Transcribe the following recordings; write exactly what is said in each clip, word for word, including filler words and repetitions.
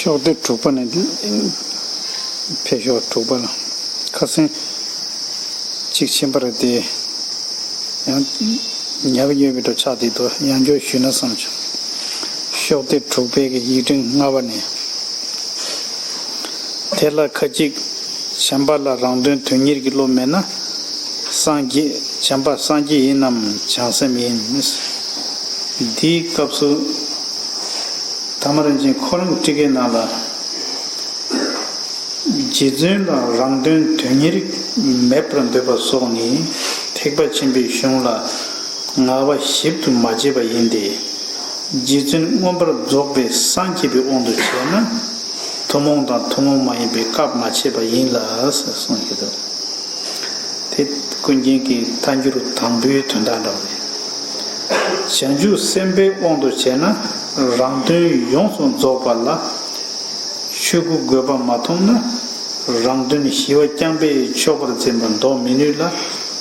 ཤོག་སྡེ་དྲུག་པ་ནས་འཕེལ་ཤོག་དྲུག་པ་ལ་ཁ་སེང་གཅིག་ཕྱིན་པ་རེད་དེ། ཡང་ཉག་གི་ཡོད་པའི་འགྲོ་ཆགས་དེ་དུ་ཡང་བསྐྱར་ཞུས་ན་བསམ་བྱུང་། ཤོག་སྡེ་དྲུག་པའི་གི་ཡིག་ཕྲེང་ལྔ་པ་ནས། དེ་ལ་ཁ་ཅིག་བྱམས་པ་ལ་རང་དོན་དོན་གཉེར་གྱི་བློ་མེད་ན། སངས་རྒྱས་བྱམས་པ་སངས་རྒྱས་ཡིན་ནམ་བྱང་སེམས་ཡིན། འདིའི་སྐབས་སུ་དྷརྨ་རིན་ཆེན་ཁོ་རང་གི་ཊཱི་ཀའི་ནང་ལ། རྗེ་བཙུན་ལ་རང་དོན་དོན་གཉེར་མེད་པར་འདོད་པ་སོགས་ནི་ཐེག་པ་ཆེན་པོའི་གཞུང་ལ་ངལ་བ་ཞིབ་ཏུ་མ་བྱས་པ་ཡིན་ཏེ། རྗེ་བཙུན་མངོན་པར་རྫོགས་པའི་སངས་རྒྱས་པའི་དབང་དུ་བྱས་ན་ཐུན་མོང་དང་ཐུན་མོང་མ་ཡིན་པའི་སྐབས་མ་ཕྱེ་བ་ཡིན་ལ་གསུངས་ཡོད། དེ་ཀུན་མཁྱེན་གྱི་ཐལ་འགྱུར་དང་པོའི་དོན་དག་འདྲ་བ་རེད། བྱང་ཆུབ་སེམས་དཔའི་དབང་དུ་བྱས་ན་རང་དོན་ཡོངས་སུ་རྫོགས་པ་ལ། ཆོས་སྐུ་དགོས་པ་མ་མཐོང་ན། རང་དོན་ཞི་བ་རྐྱང་པས་ཆོག་པར་འཛིན་པ་ལྡོག་མི་ནུས་ལ།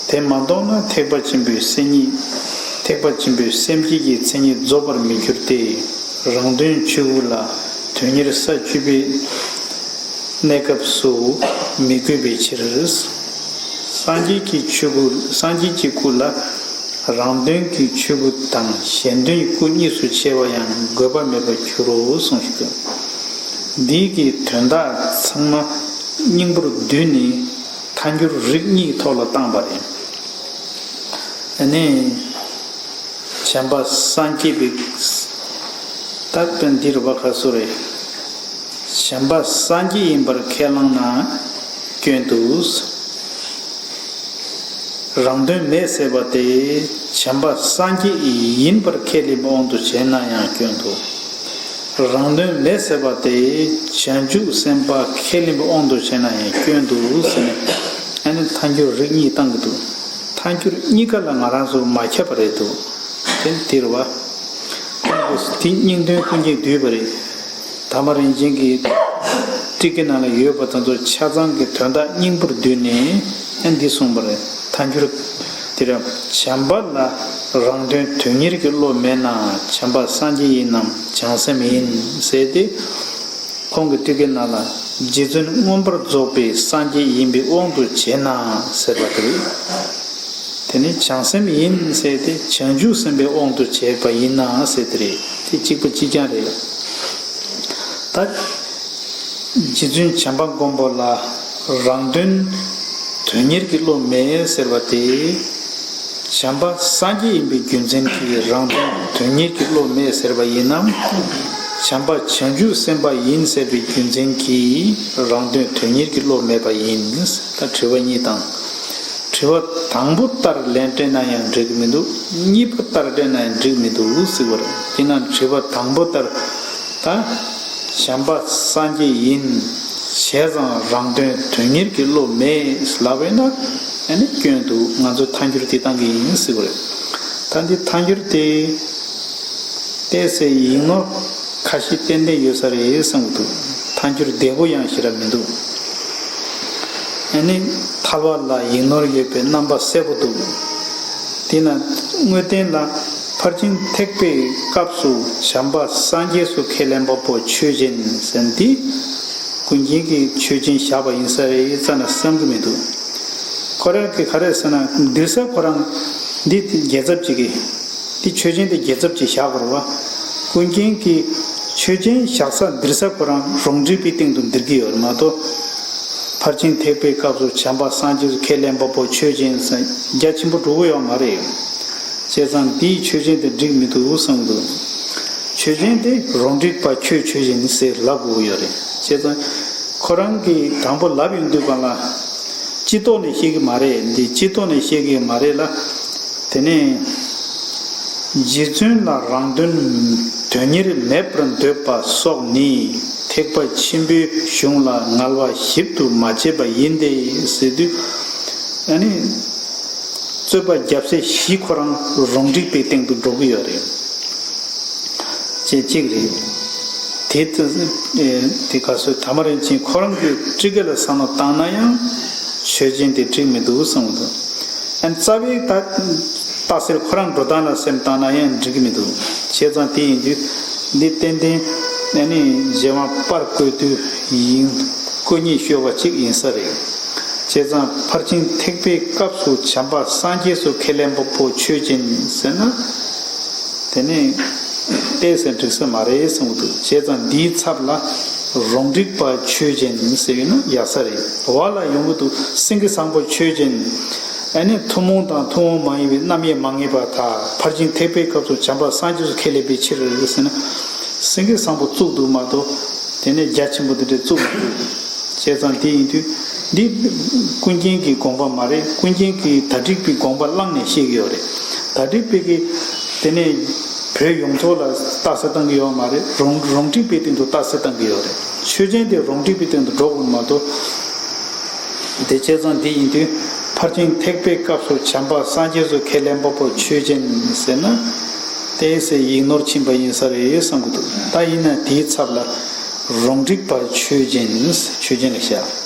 དེ་མ་ལྡོག་ན་ཐེག་པ་ཆེན་པོའི་སེམས་ཉིད། ཐེག་པ་ཆེན་པོའི་སེམས་བསྐྱེད་ཀྱི་མཚན་ཉིད་རྫོགས་པར་མི་འགྱུར་ཏེ། རང་དོན་ཆོས་སྐུ་ལ་དོན་གཉེར་ས་བཅུ་པའི་གནས་སྐབས་སུ་མི་དགོས་པའི་ཕྱིར། སངས་རྒྱས་ཀྱི་ཆོས་སྐུ། སངས་རྒྱས་ཀྱི་སྐུ་ལ་རང་དོན་གྱི་ཆོས་སྐུ་དང་གཞན་དོན་གྱི་སྐུ་གཉིས་སུ་ཕྱེ་བ་ཡང་དགོས་པ་མེད་པར་འགྱུར་རོ་གསུངས་ཤིང་། འདིའི་གི་དོན་དག་ཚང་མ་སྙིང་པོར་བསྡུས་ནས་ཐལ་འགྱུར་རིགས་གཉིས་ཐོག་ལ་བཏང་བ་རེད། ཨ་ནི། བྱམས་པ་སངས་རྒྱས་པའི། ད་དཔེ་འདི་རུ་བ་ཁ་སོ་རེད། བྱམས་པ་སངས་རྒྱས་ཡིན་པར་ཁས་བླངས་ན་སྐྱོན་འདུག། རང་དོན་མེད་ཟེར་བ་དེ་བྱམས་པ་སངས་རྒྱས་ཡིན་པར་ཁས་ལེན་པའི་དབང་དུ་བྱས་ན་ཡང་སྐྱོན་འདུག། རང་དོན་མེད་ཟེར་བ་དེ་བྱང་ཆུབ་སེམས་དཔའ་ཁས་ལེན་པའི་དབང་དུ་བྱས་ན་ཡང་སྐྱོན་འདུག་ཟེར་ནས། ཨ་ནི་ཐལ་འགྱུར་རིགས་གཉིས་བཏང་གི་འདུག། ཐལ་འགྱུར་གཉིས་ཀ་ལ་ང་རང་ཚོ་མ་ཁྱབ་པ་རེད་འདུག། དེ་འདིར་བ། དེ་སྙིང་དོན་ཀུན་གྱིས་བསྡུས་པ་རེད། དྷརྨ་རིན་ཆེན་གྱི་ཊཱི་ཀའི་ནང་ལ་ཡོད་པ་དང་ཚོ་ཆ་ཚང་གི་དོན་དག་སྙིང་པོར་བསྡུས་ནས་ཨ་འདི་གསུངས་པ་རེད། ཐལ་འགྱུར་དེར་བྱམས་པ་ལ་རང་དོན་དོན་གཉེར་གྱི་བློ་མེད་ན་བྱམས་པ་སངས་རྒྱས་ཡིན་ནམ་བྱང་སེམས་ཡིན་ཟེར་ཏེ། ཁོང་གི་ཊཱི་ཀའི་ནང་ལ་རྗེ་བཙུན་མངོན་པར་རྫོགས་པའི་སངས་རྒྱས་ཡིན་པའི་དབང་དུ་བྱས་ན་ཟེར་བ་དེ་རེད། དེ་ནི་བྱང་སེམས་ཡིན་ཟེར་ཏེ་བྱང་ཆུབ་སེམས་དཔའི་དབང་དུ་བྱས་པ་ཡིན་ན་ཟེར་དེ་རེད། དེ་གཅིག་པ་གཅིག་རྐྱང་རེད། ད་རྗེ་བཙུན་བྱམས་པ་མགོན་པོ་ལ་རང་དོན་དོན་གཉེར་གྱི་བློ་མེད་ཟེར་བ་དེ། བྱམས་པ་སངས་རྒྱས་ཡིན་པའི་རྒྱུ་མཚན་གྱིས་རང་དོན་དོན་གཉེར་གྱི་བློ་མེད་ཟེར་བ་ཡིན་ནམ། བྱམས་པ་བྱང་ཆུབ་སེམས་དཔའ་ཡིན་ཟེར་བའི་རྒྱུ་མཚན་གྱིས་རང་དོན་དོན་གཉེར་གྱི་བློ་མེད་པ་ཡིན། ད་དྲི་བ་གཉིས་དང་། དྲི་བ་དང་པོ་ལྟར་ལན་སྤྲད་ན་ཡང་འགྲིག་གི་མི་འདུག། གཉིས་པ་ལྟར་སྤྲད་ན་ཡང་འགྲིག་མི་འདུག་ཟེར་བ་རེད། དེས་ན་དྲི་བ་དང་པོ་ལྟར། ད། བྱམས་པ་སངས་རྒྱས་ཡིན། བྱས་ཙང་རང་དོན་དོན་གཉེར་གྱི་བློ་མེད་ལབ་པས་ན། ཨ་ནི་སྐྱོན་འདུག། ང་ཚོས་ཐལ་འགྱུར་དེ་བཏང་གི་ཡིན་ཟེར་བ་རེད། ད་འདི་ཐལ་འགྱུར་དེ། ཏོག་ཙམ་ཡིག་ནོར་ཁ་ཤས་ཏན་ཏན་ཡོད་ས་རེད་བསམ་གྱི་འདུག། ཐལ་འགྱུར་བདེ་པོ་ཡང་ཞེ་དྲག་མི་འདུག། ཨ་ནི་ཐལ་བ་ལ་ཡིག་ནོར་ཡོད་པའི་རྣམ་པ་གསལ་པོ་འདུག། དེས་ན་དངོས་བསྟན་ལ་ཕར་ཕྱིན་ཐེག་པའི་སྐབས་སུ་བྱམས་པ་སངས་རྒྱས་སུ་ཁས་ལེན་པ་པོ་ཆོས་ཅན་ཟེར་འདི་ཀུན་མཁྱེན་གྱིས་ཆོས་ཅན་བཞག་པ་ཡིན་ས་རེད་རྩ་ནས་བསམ་གྱི་མི་འདུག། ཁོ་རང་གིས་ག་རེ་ཟེར་ན་འདིར་ས་ཁོ་རང་འདི་རྒྱལ་ཚབ་ཅིག་གིས། འདི་ཆོས་ཅན་དེ་རྒྱལ་ཚབ་ཅིག་བཞག་དགོས་རེད་བ། ཀུན་མཁྱེན་གྱིས་ཆོས་ཅན་བཞག་ས་འདིར་ས་ཁོ་རང་རོང་འགྲིག་པའི་སྟེང་དུ་འདིར་གྱི་ཡོད་རེད་མ་གཏོགས། ཕར་ཕྱིན་ཐེག་པའི་སྐབས་སུ་བྱམས་པ་སངས་རྒྱས་སུ་ཁས་ལེན་པ་པོ་ཆོས་ཅན་ཟེར་རྒྱ་ཆེན་པོ་འགྲོ་གི་ཡོད་མ་རེད། བྱས་ཙང་འདིའི་ཆོས་ཅན་དེ་འགྲིག་མི་འདུག་བསམ་གྱི་འདུག། ཆོས་ཅན་དེ་རོང་འགྲིག་པ་ཁྱོད་ཆོས་ཅན་ཟེར་ལབ་དགོས་ཀྱི་ཡོད་རེད། བྱས་ཙང་ཁོ་རང་གིས་དང་པོ་ལབ་ཡོང་དུས་གང་ལ། སྤྱི་ལྡོག་ནས་བཤད་ཀྱི་མ་རེད། འདི་སྤྱི་ལྡོག་ནས་བཤད་ཀྱི་མ་རེད་ལ། དེ་ནས། རྗེ་བཙུན་ལ་རང་དོན་དོན་གཉེར་མེད་པར་འདོད་པ་སོགས་ནི་ཐེག་པ་ཆེན་པོའི་གཞུང་ལ་ངལ་བ་ཞིབ་ཏུ་མ་བྱས་པ་ཡིན་ཏེ་ཟེར་དུས། ཨ་ནི། རྩོད་པ་རྒྱབ་སའི་གཞི་ཁོ་རང་རོང་འགྲིག་པའི་སྟེང་དུ་འགྲོ་གི་ཡོད་རེད། ཅེས་གཅིག་རེད། དེ་ལྟ་དེ་ག་སོའི་དྷརྨ་རིན་ཆེན་ཁོ་རང་གི་ཊཱི་ཀ་ལ་བསམ་བློ་བཏང་ན་ཡང་ཆོས་ཅན་དེ་འགྲིག་མི་འདུག་བསམ་གྱི་འདུག། ཨ་ནི་རྩ་བའི་ད་རྟགས་གསལ་ཁོ་རང་འགྲོ་སྟངས་ལ་སེམས་བཏང་ན་ཡང་འགྲིག་གི་མི་འདུག། བྱས་ཙང་དེ་ཡིན་དུས་འདི་ཏན་ཏན་ ཨ་ནི་རྗེ་དབང་པར་བརྐོས་དུས་ཡིན། བརྐོས་ཉེས་ཤོར་བ་གཅིག་ཡིན་ས་རེད། བྱས་ཙང་ཕར་ཕྱིན་ཐེག་པའི་སྐབས་སུ་བྱམས་པ་སངས་རྒྱས་སུ་ཁས་ལེན་པ་པོ་ཆོས་ཅན་ཟེར་ན། དེ་ནི་ཏོག་ཙམ་འགྲིག་ས་མ་རེད་གསུངས་འདུག་བྱས་ཙང་འདིའི་ཚབ་ལ་རོང་འབྲོག་པ་ཆོས་ཅན་ཟེར་ཡོད་ན་ཡག་ས་རེད། འོག་ལ་ཡོང་གི་འདུག་སེང་གེ་བཟང་པོ་ཆོས་ཅན། ཨ་ནི་ཐུན་མོང་དང་ཐུན་མོང་མ་ཡིན་པའི་རྣམ་དབྱེ་མ་ངེས་པར་ཐལ། ཕར་ཕྱིན་ཐེག་པའི་སྐབས་སུ་བྱམས་པ་སངས་རྒྱས་སུ་ཁས་ལེན་པའི་ཕྱིར་ཟེར་ན། སེང་གེ་བཟང་པོ་བཙུགས་འདུག་མ་གཏོགས། དེ་ནས་རྒྱ་ཆེན་པོ་འདི་འདྲས་བཙུགས་མི་འདུག་བྱས་ཙང་དེ་ཡིན་དུས། འདི་ཀུན་མཁྱེན་གྱི་དགོངས་པ་མ་རེད། ཀུན་མཁྱེན་གྱིས་དྭ་ཏིག་པའི་དགོངས་པ་བླངས་ནས་བཤད་ཀྱི་ཡོད་རེད། དྭ་ཏིག་པའི་གི་དེ་ནས་བོད་ཡོངས་རྫོགས་ལ་རྟགས་གསལ་བཏང་གི་ཡོད་མ་རེད། རོང་རོང་འབྲོག་པའི་སྟེང་དུ་རྟགས་གསལ་བཏང་གི་ཡོད་རེད། ཆོས་ཅན་དེ་རོང་འབྲོག་པའི་སྟེང་དུ་འགྲོ་དགོས་མ་གཏོགས། དེ་བྱས་ཙང་འདི་ཡིན་དུས་ཕར་ཕྱིན་ཐེག་པའི་སྐབས་སུ་བྱམས་པ་སངས་རྒྱས་སུ་ཁས་ལེན་པ་པོ་ཆོས་ཅན་ཟེར་ན། ཏོག་ཙམ་ཡིག་ནོར་ཕྱིན་པ་ཡིན་ས་རེད་བསམ་གྱི་འདུག་ད་ཡིན་ན་དེའི་ཚབ་ལ་རོང་འབྲོག་པ་ཆོས་ཅན། ཆོས་ཅན་ལ་བཞག་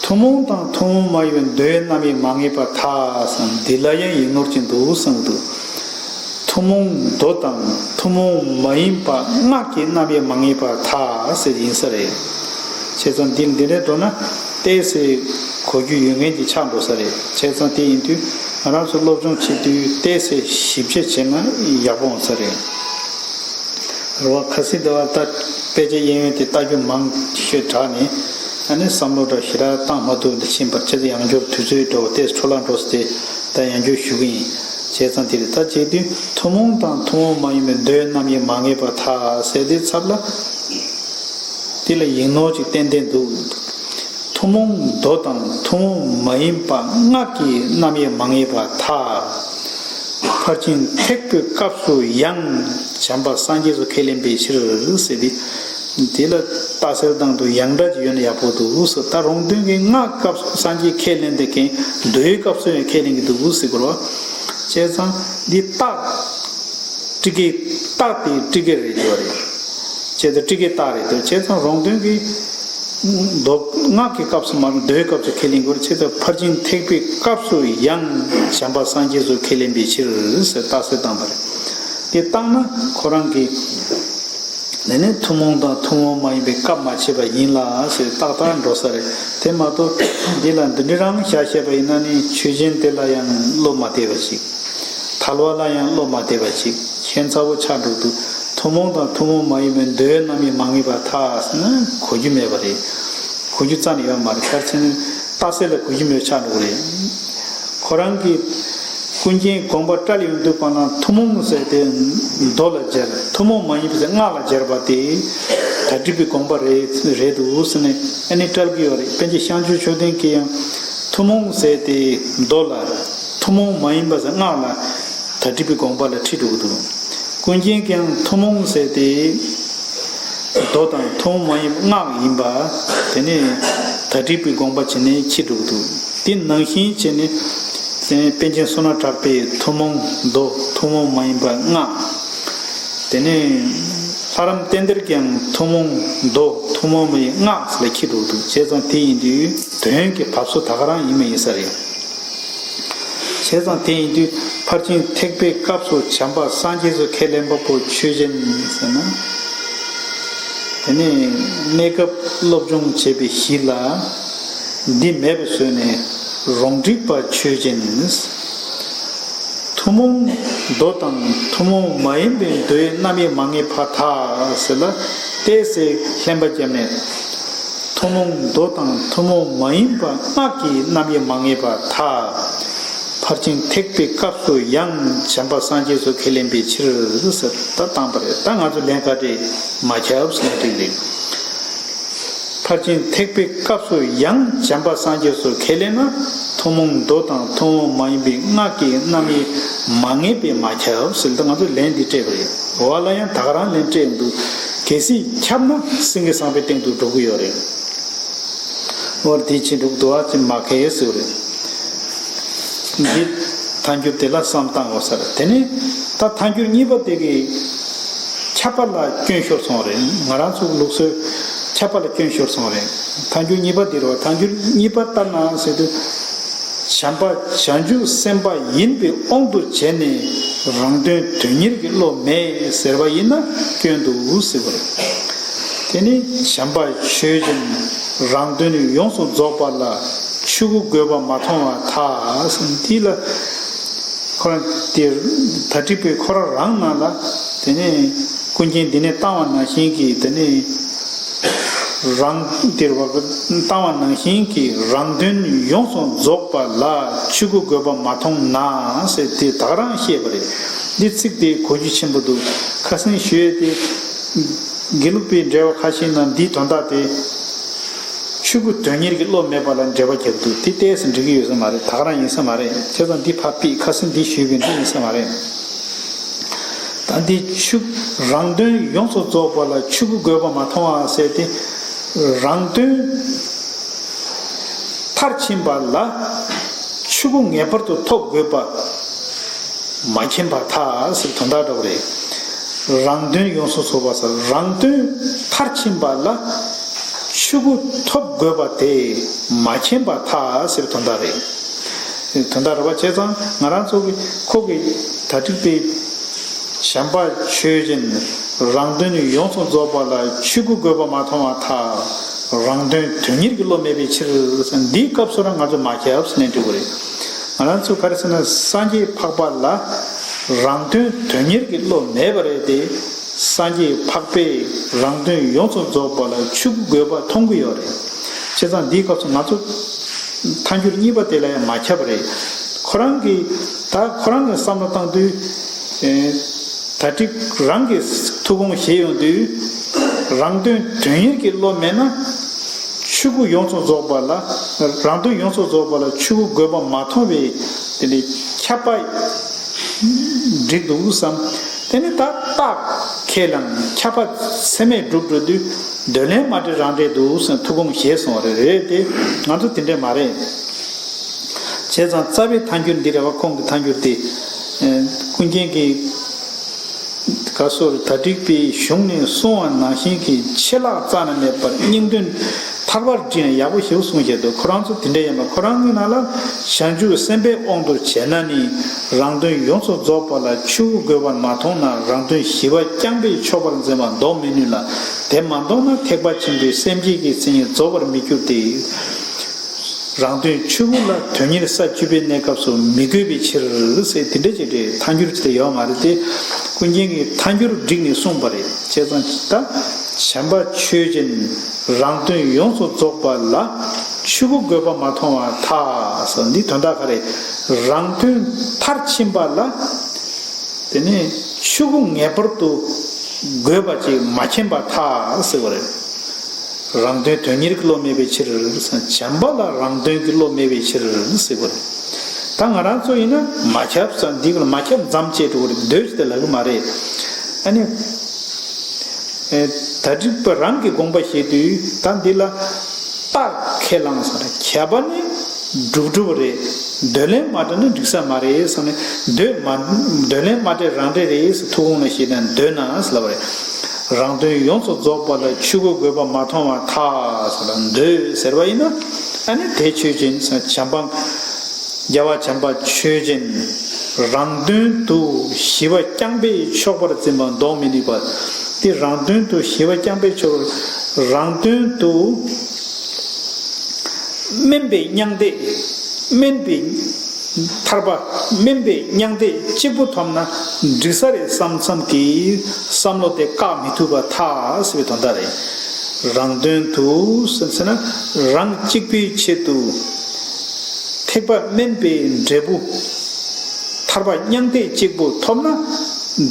ཐུན་མོང་དང་ཐུན་མོང་མ་ཡིན་པའི་མདོའི་རྣམ་དབྱེ་མ་ངེས་པར་ཐལ་བསམ། འདི་ལ་ཡང་ཡིག་ནོར་གྱི་འདུག་བསམ་གྱི་འདུག་ཐུན་མོང་མདོ་དང་ཐུན་མོང་མ་ཡིན་པ་སྔགས་ཀྱི་རྣམ་དབྱེ་མ་ངེས་པར་ཐལ་ཟེར་ཡིན་ས་རེད། བྱས་ཙང་འདི་འདི་ནས་འགྲོ་ན་ཏོག་ཙམ་གོ་རྒྱུ་ཡོད་མཁན་གྱི་ཆགས་འགྲོ་ས་རེད། བྱས་ཙང་དེ་ཡིན་དུས་ང་རང་ཚོ་སློབ་སྦྱོང་བྱེད་དུས་ཏོག་ཙམ་ཞིབ་དཔྱད་བྱས་ན་ཡག་པོ་འོང་ས་རེད། རེད་བ། ཁ་སང་དེ་བ་ད་དཔེ་ཆ་གཡས་གཡོན་དེ་ལྟ་རྒྱུ་མང་ཤོས་དྲགས་ནས། ཨ་ནི་བསམ་བློ་འདྲ་ཞེ་དྲག་བཏང་མ་ཐུབ་འདི་ཕྱིན་པར་ཆེད་དུ་ཡང་བསྐྱར་དུས་ཚོད་འགྲོ་བ་ཏོག་ཙམ་འཕྲོ་བརླག་འགྲོ་ས་དེ་ད་ཡང་བསྐྱར་ཞུ་གི་ཡིན། བྱས་ཙང་དེ་རེད། ད་བྱས་དུས་ཐུན་མོང་དང་ཐུན་མོང་མ་ཡིན་པའི་མདོའི་རྣམ་དབྱེ་མ་ངེས་པར་ཐལ་ཟེར་དེའི་ཚབ་ལ། དེ་ལ་ཡིག་ནོར་ཅིག་ཏན་ཏན་འདུག་ཐུན་མོང་མདོ་དང་ཐུན་མོང་མ་ཡིན་པ་སྔགས་ཀྱི་རྣམ་དབྱེ་མ་ངེས་པར་ཐལ། ཕར་ཕྱིན་ཐེག་པའི་སྐབས་སུ་ཡང་བྱམས་པ་སངས་རྒྱས་སུ་ཁས་ལེན་པའི་ཕྱིར་ཟེར་ཏེ། དེ་ལ་རྟགས་གསལ་སྟངས་དུ་ཡང་སྒྲ་ཅིག་ཡོད་ན་ཡག་པོ་འདུག་ཟེར། ད་རོང་སྟོན་གྱིས་སྔགས་སྐབས་སུ་སངས་རྒྱས་ཁས་ལེན་དེ་ཀན་མདོའི་སྐབས་སུ་ཡང་ཁས་ལེན་གྱི་འདུག་ཟེར་དགོས་རེད་བ། བྱས་ཙང་འདི་རྟགས། ཊཱི་ཀའི་རྟགས་དེ་ཊཱི་ཀ་རེད་འདུག་རེད། བྱས་ཙང་ཊཱི་ཀའི་རྟགས་རེད་འདུག་བྱས་ཙང་རོང་སྟོན་གྱིས་མདོ་སྔགས་ཀྱི་སྐབས་སུ་མ་གཏོགས་མདོའི་སྐབས་སུ་ཁས་ལེན་དགོས་རེད། བྱས་ཙང་ཕར་ཕྱིན་ཐེག་པའི་སྐབས་སུ་ཡང་བྱམས་པ་སངས་རྒྱས་སུ་ཁས་ལེན་པའི་ཕྱིར་ཟེར་རྟགས་གསལ་བཏང་བ་རེད། དེ་བཏང་ན་ཁོ་རང་གིས། དེ་ནས་ཐུན་མོང་དང་ཐུན་མོང་མ་ཡིན་པའི་སྐབས་མ་ཕྱེ་བ་ཡིན་ལ་ཟེར་ཏག་ཏག་འགྲོ་ས་རེད། དེ་མ་གཏོགས་འདི་ལ་འདི་འདྲ་རང་བཞག་བཤད་པ་ཡིན་ན་ནི་ཆོས་ཅན་དེ་ལ་ཡང་བློ་མ་གཏད་པ་ཞིག་ཐལ་བ་ལ་ཡང་བློ་མ་གཏད་པ་ཞིག་ཁྱད་མཚར་པོ་ཆགས་འགྲོ་འདུག་ཐུན་མོང་དང་ཐུན་མོང་མ་ཡིན་པའི་མདོའི་རྣམ་དབྱེ་མ་ངེས་པར་ཐལ་ཟེར་ན་གོ་རྒྱུ་མེད་པ་རེད། གོ་རྒྱུ་རྩ་ནས་ཡོད་མ་རེད། ག་རེ་ཟེར་ན་རྟགས་གསལ་ལ་གོ་རྒྱུ་མེད་པ་ཆགས་འགྲོ་གི་རེད། ཁོ་རང་གིས་ཀུན་མཁྱེན་དགོངས་པ་བཀྲལ་ཡོང་དུས་གང་ལ་ཐུན་མོང་ཟེར་ཏེ་མདོ་ལ་སྦྱར། ཐུན་མོང་མ་ཡིན་པ་ཟེར་སྔགས་ལ་སྦྱར་བ་དེ་དྭ་ཏིག་པའི་དགོངས་པ་རེད་རེད་འདུག་ཟེར་ནས་ཨ་ནི་བཀྲལ་གྱི་ཡོད་རེད། པཎ་ཆེན་ཤངས་ཆུབ་མཆོག་ལྡན་གྱིས་ཡང་ཐུན་མོང་ཟེར་ཏེ་མདོ་ལ། ཐུན་མོང་མ་ཡིན་པ་ཟེར་སྔགས་ལ་དྭ་ཏིག་པའི་དགོངས་པ་ལ་ཁྲིད་འགྲོ་གི་འདུག་ཀུན་མཁྱེན་གྱིས་ཡང་ཐུན་མོང་ཟེར་ཏེ་མདོ་དང་ཐུན་མོང་མ་ཡིན་པ་སྔགས་ཡིན་པ། དེ་ནས་དྭ་ཏིག་པའི་དགོངས་པ་བྱས་ནས་ཁྲིད་འགྲོ་གི་འདུག་དེ་ནང་བཞིན་བྱས་ནས་དེ་ནས་པཎ་ཆེན་བསོད་ནམས་གྲགས་པས་ཐུན་མོང་མདོ་ཐུན་མོང་མ་ཡིན་པ་སྔགས། དེ་ནས་ལྷ་རམས་བསྟན་དར་གྱིས་ཡང་ཐུན་མོང་མདོ་ཐུན་མོང་མ་ཡིན་སྔགས་ལ་ཁྲིད་འགྲོ་གི་འདུག་བྱས་ཙང་དེ་ཡིན་དུས་དོན་གྱི་བབས་སོ་ད་ག་རང་ཡིན་མ་ཡིན་ས་རེད། བྱས་ཙང་དེ་ཡིན་དུས་ཕར་ཕྱིན་ཐེག་པའི་སྐབས་སུ་བྱམས་པ་སངས་རྒྱས་སུ་ཁས་ལེན་པ་པོ་ཆོས་ཅན་ཟེར་ན། དེ་ནས་གནས་སྐབས་སློབ་སྦྱོང་བྱེད་པའི་གཞི་ལ་འདི་མེད་པ་བཟོས་ནས་རོང་འབྲོག་པ་ཆོས་ཅན། ཐུན་མོང་མདོ་དང་ཐུན་མོང་མ་ཡིན་པའི་མདོའི་རྣམ་དབྱེ་མ་ངེས་པར་ཐལ་ཟེར་ལ་ཏོག་ཙམ་ལྷན་པ་བརྒྱབ་ནས། ཐུན་མོང་མདོ་དང་ཐུན་མོང་མ་ཡིན་པ་སྔགས་ཀྱི་རྣམ་དབྱེ་མ་ངེས་པར་ཐལ། ཕར་ཕྱིན་ཐེག་པའི་སྐབས་སུ་ཡང་བྱམས་པ་སངས་རྒྱས་སུ་ཁས་ལེན་པའི་ཕྱིར་ཟེར་ད་བཏང་པ་རེད། ད་ང་ཚོ་ལན་ག་འདྲས་མ་ཁྱབ་ཟེར་ན་འགྲིག་རེད། ཕར་ཕྱིན་ཐེག་པའི་སྐབས་སུ་ཡང་བྱམས་པ་སངས་རྒྱས་སུ་ཁས་ལེན་ན་ཐུན་མོང་མདོ་དང་ཐུན་མོང་མ་ཡིན་པའི་སྔགས་ཀྱི་རྣམ་དབྱེ་མ་ངེས་པས་མ་ཁྱབ་ཟེར་ད་ང་ཚོ་ལན་འདི་སྤྲད་པ་རེད། འོག་ལ་ཡང་ད་ག་རང་ལན་སྤྲད་འདུག་གལ་སྲིད་ཁྱབ་ན་སེང་གེ་བཟང་པོའི་སྟེང་དུ་འགྲོ་གི་ཡོད་རེད། འོ་དེ་ཅི་འགྲུབ་འདུག་ཨ་ཅི་མ་ཁེལ་ཟེར་རེད། འདི་ཐལ་འགྱུར་དེ་ལ་བསམ་བཏང་དགོས་ས་རེད། དེ་ནི་ད་ཐལ་འགྱུར་གཉིས་པ་དེ་གི་ཁྱབ་པ་ལ་སྐྱོན་ཤོར་སོང་རེད། ང་རང་ཚོ་ལུགས་སྲོལ་ཁྱབ་པ་ལ་སྐྱོན་ཤོར་སོང་རེད། ཐལ་འགྱུར་གཉིས་པ་འདི་རེད་བ། ཐལ་འགྱུར་གཉིས་པ་ལྟར་ན་ཟེར་དུས། བྱམས་པ་བྱང་ཆུབ་སེམས་དཔའ་ཡིན་པའི་དབང་དུ་བྱས་ནས་རང་དོན་དོན་གཉེར་གྱི་བློ་མེད་ཟེར་བ་ཡིན་ན་སྐྱོན་འདུག་ཟེར་བ་རེད། དེ་ནི་བྱམས་པ་ཆོས་ཅན། རང་དོན་ཡོངས་སུ་རྫོགས་པ་ལ། ཆོས་སྐུ་དགོས་པ་མ་མཐོང་བར་ཐལ། འདི་ལ་ཁོ་རང་དེ་དྭ་ཏིག་པས་ཁོ་རང་རང་ནང་ལ། དེ་ནི་ཀུན་མཁྱེན་འདི་ནས་བཏང་བ་ནང་བཞིན་གྱི། དེ་ནི་རང་དེར་བ་བཏང་བ་ནང་བཞིན་གྱི། རང་དོན་ཡོངས་སུ་རྫོགས་པ་ལ། ཆོས་སྐུ་དགོས་པ་མ་མཐོང་ན་ཟེར་དེ་ད་ག་རང་བཤད་པ་རེད། འདི་ཚིག་དེ་གོ་རྒྱུ་ཆེན་པོ་འདུག་ཁ་སང་ཞུས་ཏེ། དགེ་ལུགས་པའི་འགྲེལ་པ་ཁ་ཤས་ནང་འདིའི་དོན་དག་དེ། ཆོས་སྐུ་དོན་གཉེར་གྱི་བློ་མེད་པ་ལ་འགྲེལ་པ་རྒྱག་འདུག་དེ་ཏོག་ཙམ་འགྲིག་གི་ཡོད་ས་མ་རེད། ད་ག་རང་ཡིན་ས་མ་རེད། བྱས་ཙང་འདི་ཕར་ཕུད། ཁ་སང་འདི་ཞུས་པའི་འདི་ཡིན་ས་མ་རེད། ད་འདི་ཆོས་རང་དོན་ཡོངས་སུ་རྫོགས་པ་ལ། ཆོས་སྐུ་དགོས་པ་མ་མཐོང་བར་ཟེར་ཏེ། རང་དོན་མཐར་ཕྱིན་པ་ལ། ཆོས་སྐུ་ངེས་པར་དུ་ཐོབ་དགོས་པ། མ་མཁྱེན་པར་ཐལ་ཟེར་དོན་དག་འདྲ་བོ་རེད། རང་དོན་ཡོངས་སུ་རྫོགས་པ་ཟེར། རང་དོན་མཐར་ཕྱིན་པ་ལ། ཆོས་སྐུ་ཐོབ་དགོས་པ་དེ་མ་མཁྱེན་པར་ཐལ་ཟེར་དོན་དག་རེད། དོན་དག་རེད་པ། བྱས་ཙང་ང་རང་ཚོ་གི་ཁོ་གི་དྭ་ཏིག་པའི་བྱམས་པ་ཆོས་ཅན། རང་དོན་ཡོངས་སུ་རྫོགས་པ་ལ། ཆོས་སྐུ་དགོས་པ་མ་མཐོང་བར་ཐལ། རང་དོན་དོན་གཉེར་གྱི་བློ་མེད་པའི་ཕྱིར། འདིའི་སྐབས་སུ་རང་ང་ཚོ་མ་ཁྱབ་ཟེར་ནས་འགྲིག་གི་རེད། ང་རང་ཚོ་ག་རེ་ཟེར་ན། སངས་རྒྱས་འཕགས་པ་ལ་རང་དོན་དོན་གཉེར་གྱི་བློ་མེད་པ་རེད་དེ། སངས་རྒྱས་འཕགས་པས་རང་དོན་ཡོངས་སུ་རྫོགས་པ་ལ་ཆོས་སྐུ་དགོས་པ་མཐོང་གི་ཡོད་རེད། བྱས་ཙང་འདིའི་སྐབས་སུ་ང་ཚོ་ཐལ་འགྱུར་གཉིས་པ་དེ་ལ་ཡང་མ་ཁྱབ་པ་རེད། ཁོ་རང་གིས་ད་ཁོ་རང་གིས་བསམ་བློ་བཏང་དུས། ཨེ། དྭ་ཏིག་རང་གིས་ཐུགས་དགོངས་བཞེས་ཡོང་དུས། རང་དོན་དོན་གཉེར་གྱི་བློ་མེད་ན། ཆོས་སྐུ་ཡོངས་སུ་རྫོགས་པ་ལ། རང་དོན་ཡོངས་སུ་རྫོགས་པ་ལ་ཆོས་སྐུ་དགོས་པ་མ་མཐོང་བའི་དེ་འདྲའི་ཁྱབ་པ་འགྲིག་འདུག་བསམ། དེ་ནི་ད་རྟགས་ཁས་བླངས། ཁྱབ་པ་ཚད་མས་གྲུབ་འགྲོ་དུས། འདོད་ལན་མ་སྤྲད་རང་སྤྲད་འདུག་བསམ། ཐུགས་དགོངས་བཞེས་སོང་བ་རེད། རེད་དེ། ང་ཚོ་དེ་འདྲས་མ་རེད། བྱས་ཙང་རྩ་བའི་ཐལ་འགྱུར་འདི་རེད་པ། ཁོང་གི་ཐལ་འགྱུར་དེ། ཨེ། ཀུན་མཁྱེན་གྱིས་ག་སོར་དྭ་ཏིག་པའི་གཞུང་ནས་གསུངས་པ་ནང་བཞིན་གྱི་ཆད་ལྷག་རྩ་ནས་མེད་པར་སྙིང་དོན་ཐར་པར་བྲིས་ནས་ཡག་པོ་ཞེ་པོ་གསུངས་བཞག་འདུག་ཁོ་རང་ཚོ་དེ་འདྲ་ཡིན་པ། ཁོ་རང་གི་ནང་ལ། བྱང་ཆུབ་སེམས་དཔའི་དབང་དུ་བྱས་ན་ནི། རང་དོན་ཡོངས་སུ་རྫོགས་པ་ལ་ཆོས་སྐུ་དགོས་པར་མ་མཐོང་ན། རང་དོན་ཞི་བ་རྐྱང་པས་ཆོག་པར་འཛིན་པ་ལྡོག་མི་ནུས་ལ། དེ་མ་མཐོང་ན་ཐེག་པ་ཆེན་པོའི་སེམས་བསྐྱེད་ཀྱི་མཚན་ཉིད་རྫོགས་པར་མི་འགྱུར་ཏེ། རང་དོན་ཆོས་སྐུ་ལ་དོན་གཉེར་ས་བཅུ་པའི་གནས་སྐབས་སུ་མི་དགོས་པའི་ཕྱིར་ཟེར། དེ་འདྲ་ཅིག་རེད། ཐལ་འགྱུར་ཅིག་ད་ཡོད་མ་རེད་དེ། ཀུན་མཁྱེན་གྱིས་ཐལ་འགྱུར་བསྒྲིགས་ནས་གསུངས་པ་རེད། བྱས་ཙང་ད་བྱམས་པ་ཆོས་ཅན། རང་དོན་ཡོངས་སུ་རྫོགས་པ་ལ་ཆོས་སྐུ་དགོས་པ་མ་མཐོང་བར་ཐལ་ཟེར། འདི་དོན་དག་ག་རེ། རང་དོན་མཐར་ཕྱིན་པ་ལ། དེ་ནས་ཆོས་སྐུ་ངེས་པར་དུ་དགོས་པ་ཅིག་མ་མཁྱེན་པར་ཐལ་ཟེར་བ་རེད། རང་དོན་དོན་གཉེར་གྱི་བློ་མེད་པའི་ཕྱིར། བྱམས་པ་ལ་རང་དོན་གྱི་བློ་མེད་པའི་ཕྱིར་ཟེར་བ་རེད། ད་ང་རང་ཚོ་ཡིན་ན་མ་ཁྱབ་ཙང་འདི་ལ་མ་ཁྱབ་མཚམས་བཅད་འགྲོ་གི་རེད། འདོད་ཅེས་དེ་ལབ་གི་མ་རེད། ཨ་ནི། ཨེ། དྭ་ཏིག་པ་རང་གི་དགོངས་པ་བཞེས་དུས་ད་འདི་ལ་རྟགས་ཁས་བླངས་ཟེར། ཁྱབ་པ་ནི་གྲུབ་གྲུབ་རེད། འདོད་ལན་མ་སྤྲད་ན་འགྲིག་ས་མ་རེད་བསམ་ནས། འདོད་མ། འདོད་ལན་མ་སྤྲད་རང་སྤྲད་རེད་ཟེར། ཐུགས་དགོངས་ལ་བཞེས་ན་འདོད་ན་ཟེར་ལབ་པ་རེད། རང་དོན་ཡོངས་སུ་རྫོགས་པ་ལ་ཆོས་སྐུ་དགོས་པ་མ་མཐོང་བར་ཐལ་ཟེར་ལ། འདོད་ཟེར་བ་ཡིན་ན། ཨ་ནི་དེ་ཆོས་ཅན་ཟེར། བྱམས་པ། རྒྱལ་བ་བྱམས་པ་ཆོས་ཅན། རང་དོན་དུ་ཞི་བ་རྐྱང་པས་ཆོག་པར་འཛིན་པ་ལྡོག་མི་ནུས་པ། དེ་རང་དོན་དུ་ཞི་བ་རྐྱང་པས་ཆོག་རང་དོན་དུ། དམན་པའི་མྱང་འདས། དམན་པའི་ཐར་པ། དམན་པའི་མྱང་འདས་གཅིག་པུ་ཐོབ་ན་འགྲིག་ས་རེད་བསམ་བསམ་གྱི་བསམ་བློ་དེ་བཀག་མི་ཐུབ་པར་ཐལ་ཟེར་བའི་དོན་དག་རེད། རང་དོན་དུ་ཟེར་ན། རང་གཅིག་པུའི་ཆེད་དུ་ཐེག་པ་དམན་པའི་འབྲས་བུ། ཐར་པ་མྱང་འདས་གཅིག་པུ་ཐོབ་ན་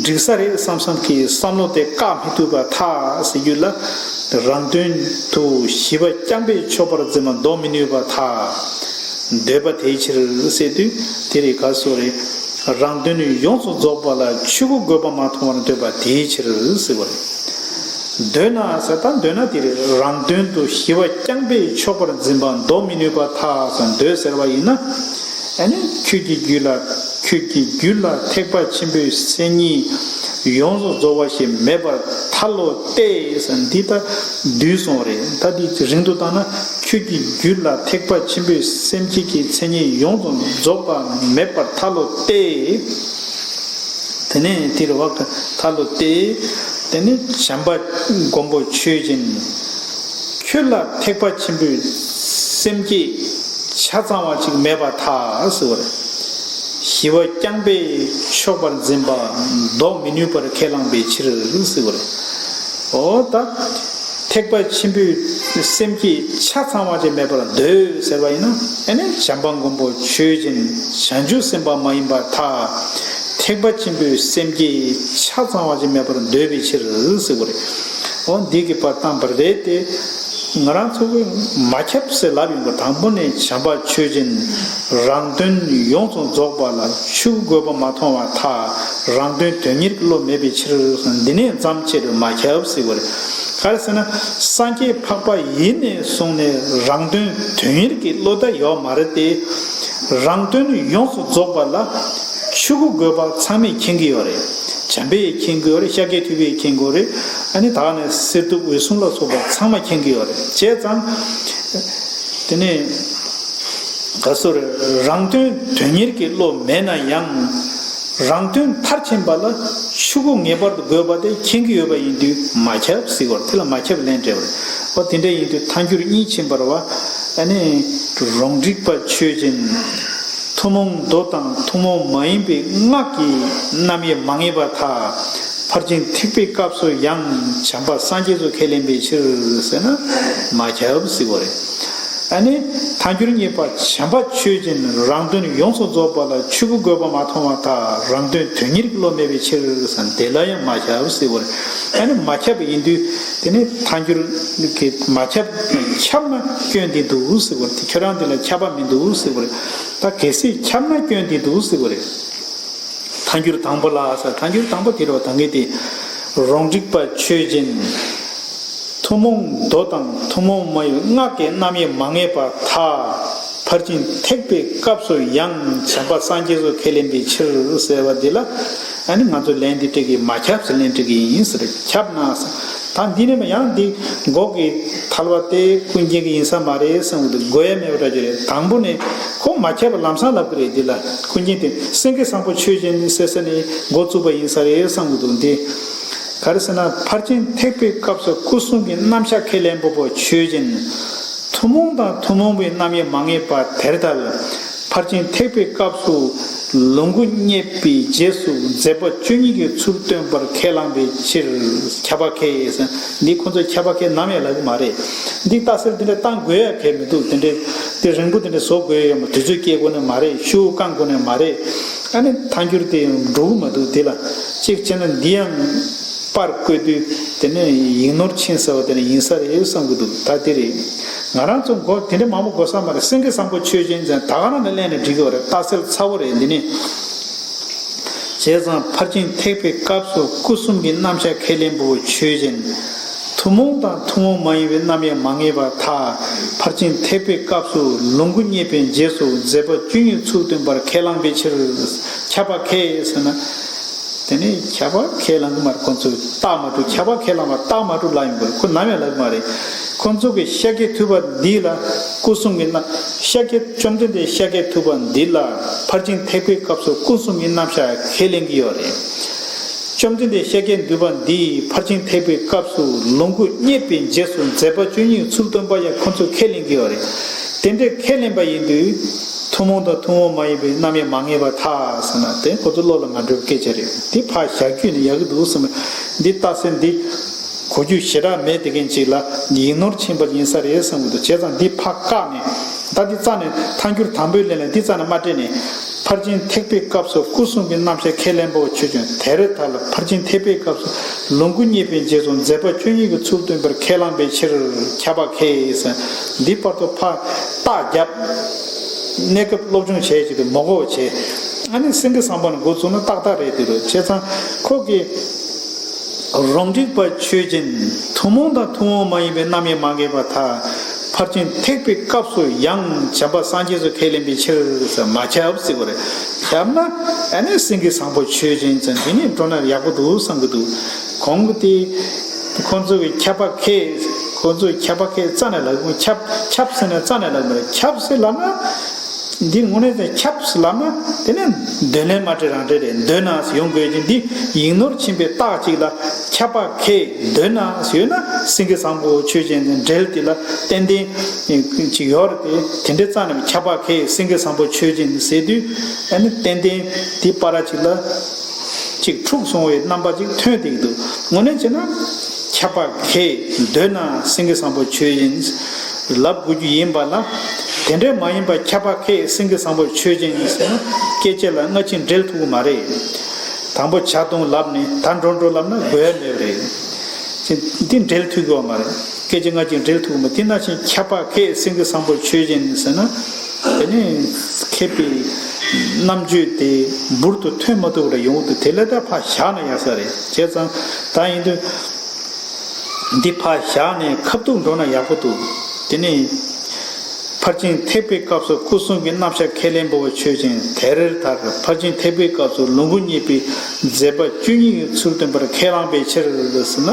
འགྲིག་ས་རེད་བསམ་བསམ་གྱི་བསམ་བློ་དེ་བཀག་མི་ཐུབ་པར་ཐལ་ཟེར་རྒྱུ་ལ། རང་དོན་དུ་ཞི་བ་རྐྱང་པས་ཆོག་པར་འཛིན་པ་ལྡོག་མི་ནུས་པར་ཐལ། འདོད་པ་དེའི་ཕྱིར་ཟེར་དུས་དེ་རེད། ག་སོ་རེད། རང་དོན་ཡོངས་སུ་རྫོགས་པ་ལ་ཆོས་སྐུ་དགོས་པ་མ་མཐོང་བར་འདོད་པ་དེའི་ཕྱིར་ཟེར་བ་རེད། འདོད་ན་ཟེར། ད་འདོད་ན་དེ་རེད། རང་དོན་དུ་ཞི་བ་རྐྱང་པས་ཆོག་པར་འཛིན་པ་ལྡོག་མི་ནུས་པར་ཐལ་ཟེར། འདོད་ཟེར་བ་ཡིན་ན། ཨ་ནི་ཁྱོད་ཀྱི་རྒྱུད་ལ། ཁྱོད་ཀྱི་རྒྱུད་ལ་ཐེག་པ་ཆེན་པོའི་མཚན་ཉིད་ཡོངས་སུ་རྫོགས་པ་ཞིག་མེད་པར་ཐལ་ལོ་སྟེ་ཟེར། འདི་ད་བསྡུས་སོང་བ་རེད། ད་འདི་རིང་དུ་བཏང་ན། ཁྱོད་ཀྱི་རྒྱུད་ལ་ཐེག་པ་ཆེན་པོའི་སེམས་བསྐྱེད་ཀྱི་མཚན་ཉིད་ཡོངས་སུ་རྫོགས་པ་མེད་པར་ཐལ་ལོ་སྟེ། དེ་ནས་དེ་རུ་བ་ཐལ་ལོ་སྟེ། དེ་ནི་བྱམས་པ་མགོན་པོ་ཆོས་སྦྱིན། ཁྱོད་ལ་ཐེག་པ་ཆེན་པོའི་སེམས་བསྐྱེད་ཆ་ཚང་བ་ཅིག་མེད་པར་ཐལ་ཟེར་བ་རེད། ཞི་བ་རྐྱང་པས་ཆོག་པར་འཛིན་པ་ལྡོག་མི་ནུས་པར་ཁས་བླངས་པའི་ཕྱིར་ཟེར་བ་རེད། འོ་ད། ཐེག་པ་ཆེན་པོའི་སེམས་བསྐྱེད་ཆ་ཚང་བ་ཅིག་མེད་པར་འདོད་ཟེར་བ་ཡིན་ན། ཨ་ནི་བྱམས་པ་མགོན་པོ་ཆོས་སྦྱིན་བྱང་ཆུབ་སེམས་དཔའ་མ་ཡིན་པར་ཐལ། ཐེག་པ་ཆེན་པོའི་སེམས་བསྐྱེད་ཆ་ཚང་བ་ཅིག་མེད་པར་འདོད་པའི་ཕྱིར་ཟེར་བ་རེད། འོ་འདི་གི་བར་སྟོན་པ་རེད་དེ། ང་རང་ཚོ་གིས་མ་ཁྱབ་ཟེར་ལབ་ཡོང་གི། དང་པོ་ནས་བྱམས་པ་ཆོས་སྦྱིན་རང་དོན་ཡོངས་སུ་རྫོགས་པ་ལ་ཆོས་དགོས་པ་མ་མཐོང་བར་ཐལ། རང་དོན་དོན་གཉེར་གྱི་བློ་མེད་པའི་ཕྱིར། འདི་ནས་མཚམས་ཕྱེ་རུ་མ་ཁྱབ་ཟེར་བ་རེད། ག་རེ་ཟེར་ན། སངས་རྒྱས་འཕགས་པ་ཡིན་ནས་བཟུང་ནས་རང་དོན་དོན་གཉེར་གྱི་བློ་ད་ཡོད་མ་རེད་དེ། རང་དོན་ཡོངས་སུ་རྫོགས་པ་ལ་ཆོས་དགོས་པ་ཚང་མས་མཁྱེན་གྱི་ཡོད་རེད། བྱམས་པས་མཁྱེན་གྱི་ཡོད་རེད། ཤཱཀྱ་ཐུབ་པས་མཁྱེན་གྱི་ཡོད་རེད། ཨ་ནི་ད་ནས་གསེར་ཐུབ་འོད་སྲུང་ལ་སོགས་པ་ཚང་མ་མཁྱེན་གྱི་ཡོད་རེད། བྱས་ཙང་། དེ་ནས་ག་སོ་རེ། རང་དོན་དོན་གཉེར་གྱི་བློ་མེད་ན་ཡང་། རང་དོན་མཐར་ཕྱིན་པ་ལ་ཆོས་སྒོ་ངེས་པར་དུ་དགོས་པ་དེ་མཁྱེན་གྱི་ཡོད་པ་ཡིན་དུས་མ་ཁྱབ་ཟེར་བར། དེ་ལ་མ་ཁྱབ་ལན་སྤྲད་པ་རེད། འོ་དེ་འདྲ་ཡིན་དུས་ཐལ་འགྱུར་གཉིས་ཕྱིན་པ་རེད་བ། ཨ་ནི་རོང་འགྲིག་པ་ཆོས་ཅན། ཐུན་མོང་མདོ་དང་ཐུན་མོང་མ་ཡིན་པའི་སྔགས་ཀྱི་རྣམ་དབྱེ་མ་ངེས་པར་ཐལ། ཕར་ཕྱིན་ཐེག་པའི་སྐབས་སུ་ཡང་བྱམས་པ་སངས་རྒྱས་སུ་ཁས་ལེན་པའི་ཕྱིར་ཟེར་ན་མ་ཁྱབ་ཟེར་བ་རེད། ཨ་ནི་ཐལ་འགྱུར་གཉིས་པ། བྱམས་པ་ཆོས་ཅན་རང་དོན་ཡོངས་སུ་རྫོགས་པ་ལ་ཆོས་སྐུ་དགོས་པ་མ་མཐོང་བར་ཐལ། རང་དོན་དོན་གཉེར་གྱི་བློ་མེད་པའི་ཕྱིར་ཟེར་ན་དེ་ལ་ཡང་མ་ཁྱབ་ཟེར་བ་རེད། ཨ་ནི་མ་ཁྱབ་པ་ཡིན་དུས་དེ་ནི་ཐལ་འགྱུར་གྱི་མ་ཁྱབ། ཁྱབ་ན་སྐྱོན་འདི་འདུག་ཟེར་བ་རེད། ཁྱོད་རང་འདི་ལ་ཁྱབ་པ་མི་འདུག་ཟེར་བ་རེད། ད་གལ་སྲིད་ཁྱབ་ན་སྐྱོན་འདི་འདུག་ཟེར་བ་རེད། ཐལ་འགྱུར་དང་པོ་ལ་ཟེར། ཐལ་འགྱུར་དང་པོ་དེ་རེད་བ། ད་ངས་དེ་རོང་འགྲིག་པ་ཆོས་ཅན། ཐུན་མོང་མདོ་དང་ཐུན་མོང་མ་ཡིན་སྔགས་ཀྱི་རྣམ་དབྱེ་མ་ངེས་པར་ཐལ། ཕར་ཕྱིན་ཐེག་པའི་སྐབས་སུ་ཡང་བྱམས་པ་སངས་རྒྱས་སུ་ཁས་ལེན་པའི་ཕྱིར་ཟེར་བ་འདི་ལ། ཨ་ནི་ང་ཚོ་ལན་འདི་སྤྲད་ཀྱི་མ་ཁྱབ་ཟེར་ལན་སྤྲད་ཀྱི་ཡིན་ཟེར། ཁྱབ་ན་ཟེར། ད་འདི་ནས་མ་ཡང་འདི་མགོ་གི་ཐལ་བ་དེ་ཀུན་མཁྱེན་གྱི་ཡིན་ས་མ་རེད་བསམ་གྱི་འདུག་དགོས་ཡ་མེད་པ་འདྲ་ཅིག་རེད། དང་པོ་ནས་ཁོ་མ་ཁྱབ་པ་ལམ་སང་ལབ་ཀྱི་རེད། འདི་ལ་ཀུན་མཁྱེན་དེ་སེང་གེ་བཟང་པོ་ཆོས་ཅན་ཟེར་ས་ནས་འགོ་བཙུགས་པ་ཡིན་ས་རེད་བསམ་གྱི་འདུག་འདི་ག་རེ་ཟེར་ན། ཕར་ཕྱིན་ཐེག་པའི་སྐབས་སུ་སྐུ་གསུམ་གྱི་རྣམ་གཞག་ཁས་ལེན་པ་པོ་ཆོས་ཅན། ཐུན་མོང་དང་ཐུན་མོང་བའི་རྣམ་དབྱེ་མ་ངེས་པ་དེར་ཐལ། ཕར་ཕྱིན་ཐེག་པའི་སྐབས་སུ་ལོངས་སྐུ་བརྙེས་པའི་རྗེས་སུ་མཛད་པ་བཅུ་གཉིས་ཀྱི་ཚུལ་སྟོན་པར་ཁས་བླངས་པའི་ཕྱིར། ཁྱབ་པ་ཁས་ཟེར། འདི་ཁོ་ཚོས་ཁྱབ་པ་ཁས་ནམ་ཡང་ལབ་ཀྱི་མ་རེད། འདི་རྟགས་གསལ་འདི་འདྲ་བཏང་དགོས་ཡ་གལ་མི་འདུག་དེ་འདྲའི་དེ་རིང་པོ་དེ་འདྲ་བཟོ་དགོས་ཡ་ཡོད་མ། དུས་ཚོད་སྐྱེལ་དགོས་ནི་མ་རེད། ཤུགས་བསྐང་དགོས་ནི་མ་རེད། ཨ་ནི་ཐལ་འགྱུར་དེ་འགྲོ་གི་མ་འདུག་དེ་ལ་གཅིག་བྱས་ན་འདི་ཡང་པར་བཀོད་དུས་དེ་ནས་ཡིག་ནོར་ཕྱིན་ཟེར་བ་དེ་ནས་ཡིན་ས་རེད་བསམ་གྱི་འདུག་ད་དེ་རེད། ང་རང་ཚོ་མགོ་དེ་འདྲ་མང་པོ་དགོས་ས་མ་རེད། སེང་གེ་བཟང་པོ་ཆོས་ཅན་ཟེར་ད་ག་རང་ནས་ལེན་ནས་འགྲིག་གི་རེད། རྟགས་གསལ་ཚ་བོ་རེད། འདི་ནི་བྱས་ཙང་ཕར་ཕྱིན་ཐེག་པའི་སྐབས་སུ་སྐུ་གསུམ་གྱི་རྣམ་གཞག་ཁས་ལེན་པ་པོ་ཆོས་ཅན། ཐུན་མོང་དང་ཐུན་མོང་མ་ཡིན་པའི་རྣམ་དབྱེ་མ་ངེས་པར་ཐལ། ཕར་ཕྱིན་ཐེག་པའི་སྐབས་སུ་ལོངས་སྐུ་བརྙེས་པའི་རྗེས་སུ་མཛད་པ་བཅུ་གཉིས་ཚུལ་སྟོན་པར་ཁས་བླངས་པའི་ཕྱིར། ཁྱབ་པ་ཁས་ཟེར་ན། དེ་ནས་ཁྱབ་པ་ཁས་བླངས་ཀྱི་མ་རེད། ཁོ་ཚོས་རྟགས་མ་གྲུབ། ཁྱབ་པ་ཁས་བླངས་པ་རྟགས་མ་གྲུབ་ལབ་ཡོང་གི་རེད། ཁོ་ནམ་ཡང་ལབ་ཀྱི་མ་རེད། ཁོ་ཚོ་གིས་ཤཱཀྱ་ཐུབ་པ་འདི་ལ་སྐུ་གསུམ་གྱི་རྣམ། ཤཱཀྱ། བཅོམ་ལྡན་འདས་ཤཱཀྱ་ཐུབ་པ་འདི་ལ་ཕར་ཕྱིན་ཐེག་པའི་སྐབས་སུ་སྐུ་གསུམ་གྱི་རྣམ་གཞག་ཁས་ལེན་གྱི་ཡོད་རེད། བཅོམ་ལྡན་འདས་ཤཱཀྱ་འདུས་པ་འདིས་ཕར་ཕྱིན་ཐེག་པའི་སྐབས་སུ་ལོངས་སྐུ་བརྙེས་པའི་རྗེས་སུ་མཛད་པ་བཅུ་གཉིས་ཚུལ་སྟོན་པ་ཡང་ཁོ་ཚོས་ཁས་ལེན་གྱི་ཡོད་རེད། དེ་འདྲའི་ཁས་ལེན་པ་ཡིན་དུས་ཐུན་མོང་དང་ཐུན་མོང་མ་ཡིན་པའི་རྣམ་དབྱེ་མ་ངེས་པར་ཐལ་ཟེར་ན་དེ་ཁོ་ཚོ་བློ་ལ་མ་འགྲོ་བའི་སྐད་ཆ་རེད། འདི་ཕར་བཞག་རྒྱུ་ནི་ཡག་གི་འདུག་བསམ། འདི་རྟགས་གསལ་འདི་གོ་རྒྱུ་ཞེ་དྲག་མེད་དེ་མཁན་ཅིག་ལ་ཡིག་ནོར་ཕྱིན་པ་ཡིན་ས་རེད་བསམ་གྱི་འདུག་བྱས་ཙང་འདི་ཕར་བཀག་ནས། ད་འདི་རྩ་ནས་ཐལ་འགྱུར་དང་པོའི་ལན་ལ་འདི་རྩ་ནས་མ་སྤྲད་ནས། ཕར་ཕྱིན་ཐེག་པའི་སྐབས་སུ་སྐུ་གསུམ་གྱི་རྣམ་གཞག་ཁས་ལེན་པ་པོ་ཆོས་ཅན། དེར་ཐལ། ཕར་ཕྱིན་ཐེག་པའི་སྐབས་སུ་ལོངས་སྐུ་བརྙེས་པའི་རྗེས་སུ་མཛད་པ་བཅུ་གཉིས་ཀྱི་ཚུལ་སྟོན་པར་ཁས་བླངས་པའི་ཕྱིར། ཁྱབ་པ་ཁས་ཟེར། འདི་བར་དུ་ཕར་རྟགས་བརྒྱབ། གནས་སྐབས་སློབ་སྦྱོང་བྱས་བྱས་ཏེ་མ་གོ་བ་བྱས། ཨ་ནི་སེང་གེ་བཟང་པོ་ནས་འགོ་བཙུགས་ན་ཏག་ཏག་རེད། དེ་རུ་བྱས་ཙང་ཁོ་གི་རོང་འགྲིག་པ་ཆོས་ཅན། ཐུན་མོང་དང་ཐུན་མོང་མ་ཡིན་པའི་རྣམ་དབྱེ་མ་ངེས་པར་ཐལ། ཕར་ཕྱིན་ཐེག་པའི་སྐབས་སུ་ཡང་བྱམས་པ་སངས་རྒྱས་སུ་ཁས་ལེན་པའི་ཕྱིར་ཟེར། མ་ཁྱབ་ཟེར་གྱི་རེད། ཁྱབ་ན་ཨ་ནི་སེང་གེ་བཟང་པོ་ཆོས་ཅན་ཟེར་འདི་ནས་འགྲོ་ན་ཡག་པོ་འདུག་བསམ་གྱི་འདུག་ཁོང་གི་དེ་ཁོང་ཚོ་གི་ཁྱབ་པ་ཁས། ཁོང་ཚོ་གི་ཁྱབ་པ་ཁས་རྩ་ནས་ལབ་ཀྱི་མ། ཁྱབ། ཁྱབ་ཟེར་ན་རྩ་ནས་ལབ་ཀྱི་མ་རེད། ཁྱབ་ཟེར་ལབ་ན། འདི་དངོས་གནས་དེ་ཁྱབ་ལབ་ན་དེ་ནི་འདོད་ལན་མ་འདྲེས་རང་འདྲེས་རེད། འདོད་ན་ཡོང་དགོས་ཀྱི་འདི་ཡིག་ནོར་ཕྱིན་པའི་རྟགས་གཅིག་ལ་ཁྱབ་པ་ཁས་འདོད་ན་ཡོད་ན་སེང་གེ་བཟང་པོ་ཆོས་ཅན་འདྲེལ་དེ་ལ་ཏན་ཏན་ཅིག་ཡོད་རེད་དེ། དེ་འདྲའི་རྩ་ནས་ཁྱབ་པ་ཁས་སེང་གེ་བཟང་པོ་ཆོས་ཅན་ཟེར་དུས་ཨ་ནི་ཏན་ཏན་དེ་པར་གཅིག་ལ་ཅིག་འཁྲུག་སོང་བའི་རྣམ་པ་ཅིག་ཐོན་བསྡད་ཀྱི་འདུག་དངོས་གནས་བྱས་ན་ཁྱབ་པ་ཁས་འདོད་ན་སེང་གེ་བཟང་པོ་ཆོས་ཅན་ལབ་དགོས་རྒྱུ་ཡིན་པ་ལ། དེ་འདྲའི་མ་ཡིན་པ་ཁྱབ་པ་ཁས་སེང་གེ་བཟང་པོ་ཆོས་ཅན་ཟེར་ན་སྐད་ཆ་ལ་སྔ་ཕྱི་འབྲེལ་ཐུབ་ཀྱི་མ་རེད། དང་པོ་བྱ་དང་ལབ་ནས་ད་འགྲོ་འགྲོ་ལབ་ན་དགོས་ཡ་མེད་པ་རེད། འདི་འབྲེལ་ཐུབ་ཀྱི་ཡོད་མ་རེད། སྐད་ཆ་སྔ་ཕྱི་འབྲེལ་ཐུབ་ཀྱི་མ། དེ་ནང་བཞིན་ཁྱབ་པ་ཁས་སེང་གེ་བཟང་པོ་ཆོས་ཅན་ཟེར་ན་དེ་ནི་མཁས་པའི་རྣམ་དཔྱོད་དེ་འབུར་དུ་ཐོན་མ་ཐུབ་པ་ཡོང་གི་འདུག་དེ་ལ་ད་ཕར་བཞག་ན་ཡག་ས་རེད། བྱས་ཙང་ད་ཡིན་དུས། འདི་ཕར་བཞག་ནས་ཁ་ཐུག་འགྲོ་ན་ཡག་པོ་འདུག་དེ་ནས་ཕར་ཕྱིན་ཐེག་པའི་སྐབས་སུ་སྐུ་གསུམ་གྱི་རྣམ་གཞག་ཁས་ལེན་པའོ་ཆོས་ཅན། དེར་ཐལ། ཕར་ཕྱིན་ཐེག་པའི་སྐབས་སུ་ལོངས་སྐུ་བརྙེས་པའི་མཛད་པ་བཅུ་གཉིས་ཀྱི་ཚུལ་སྟོན་པར་ཁས་བླངས་པའི་ཕྱིར་ཟེར་ན།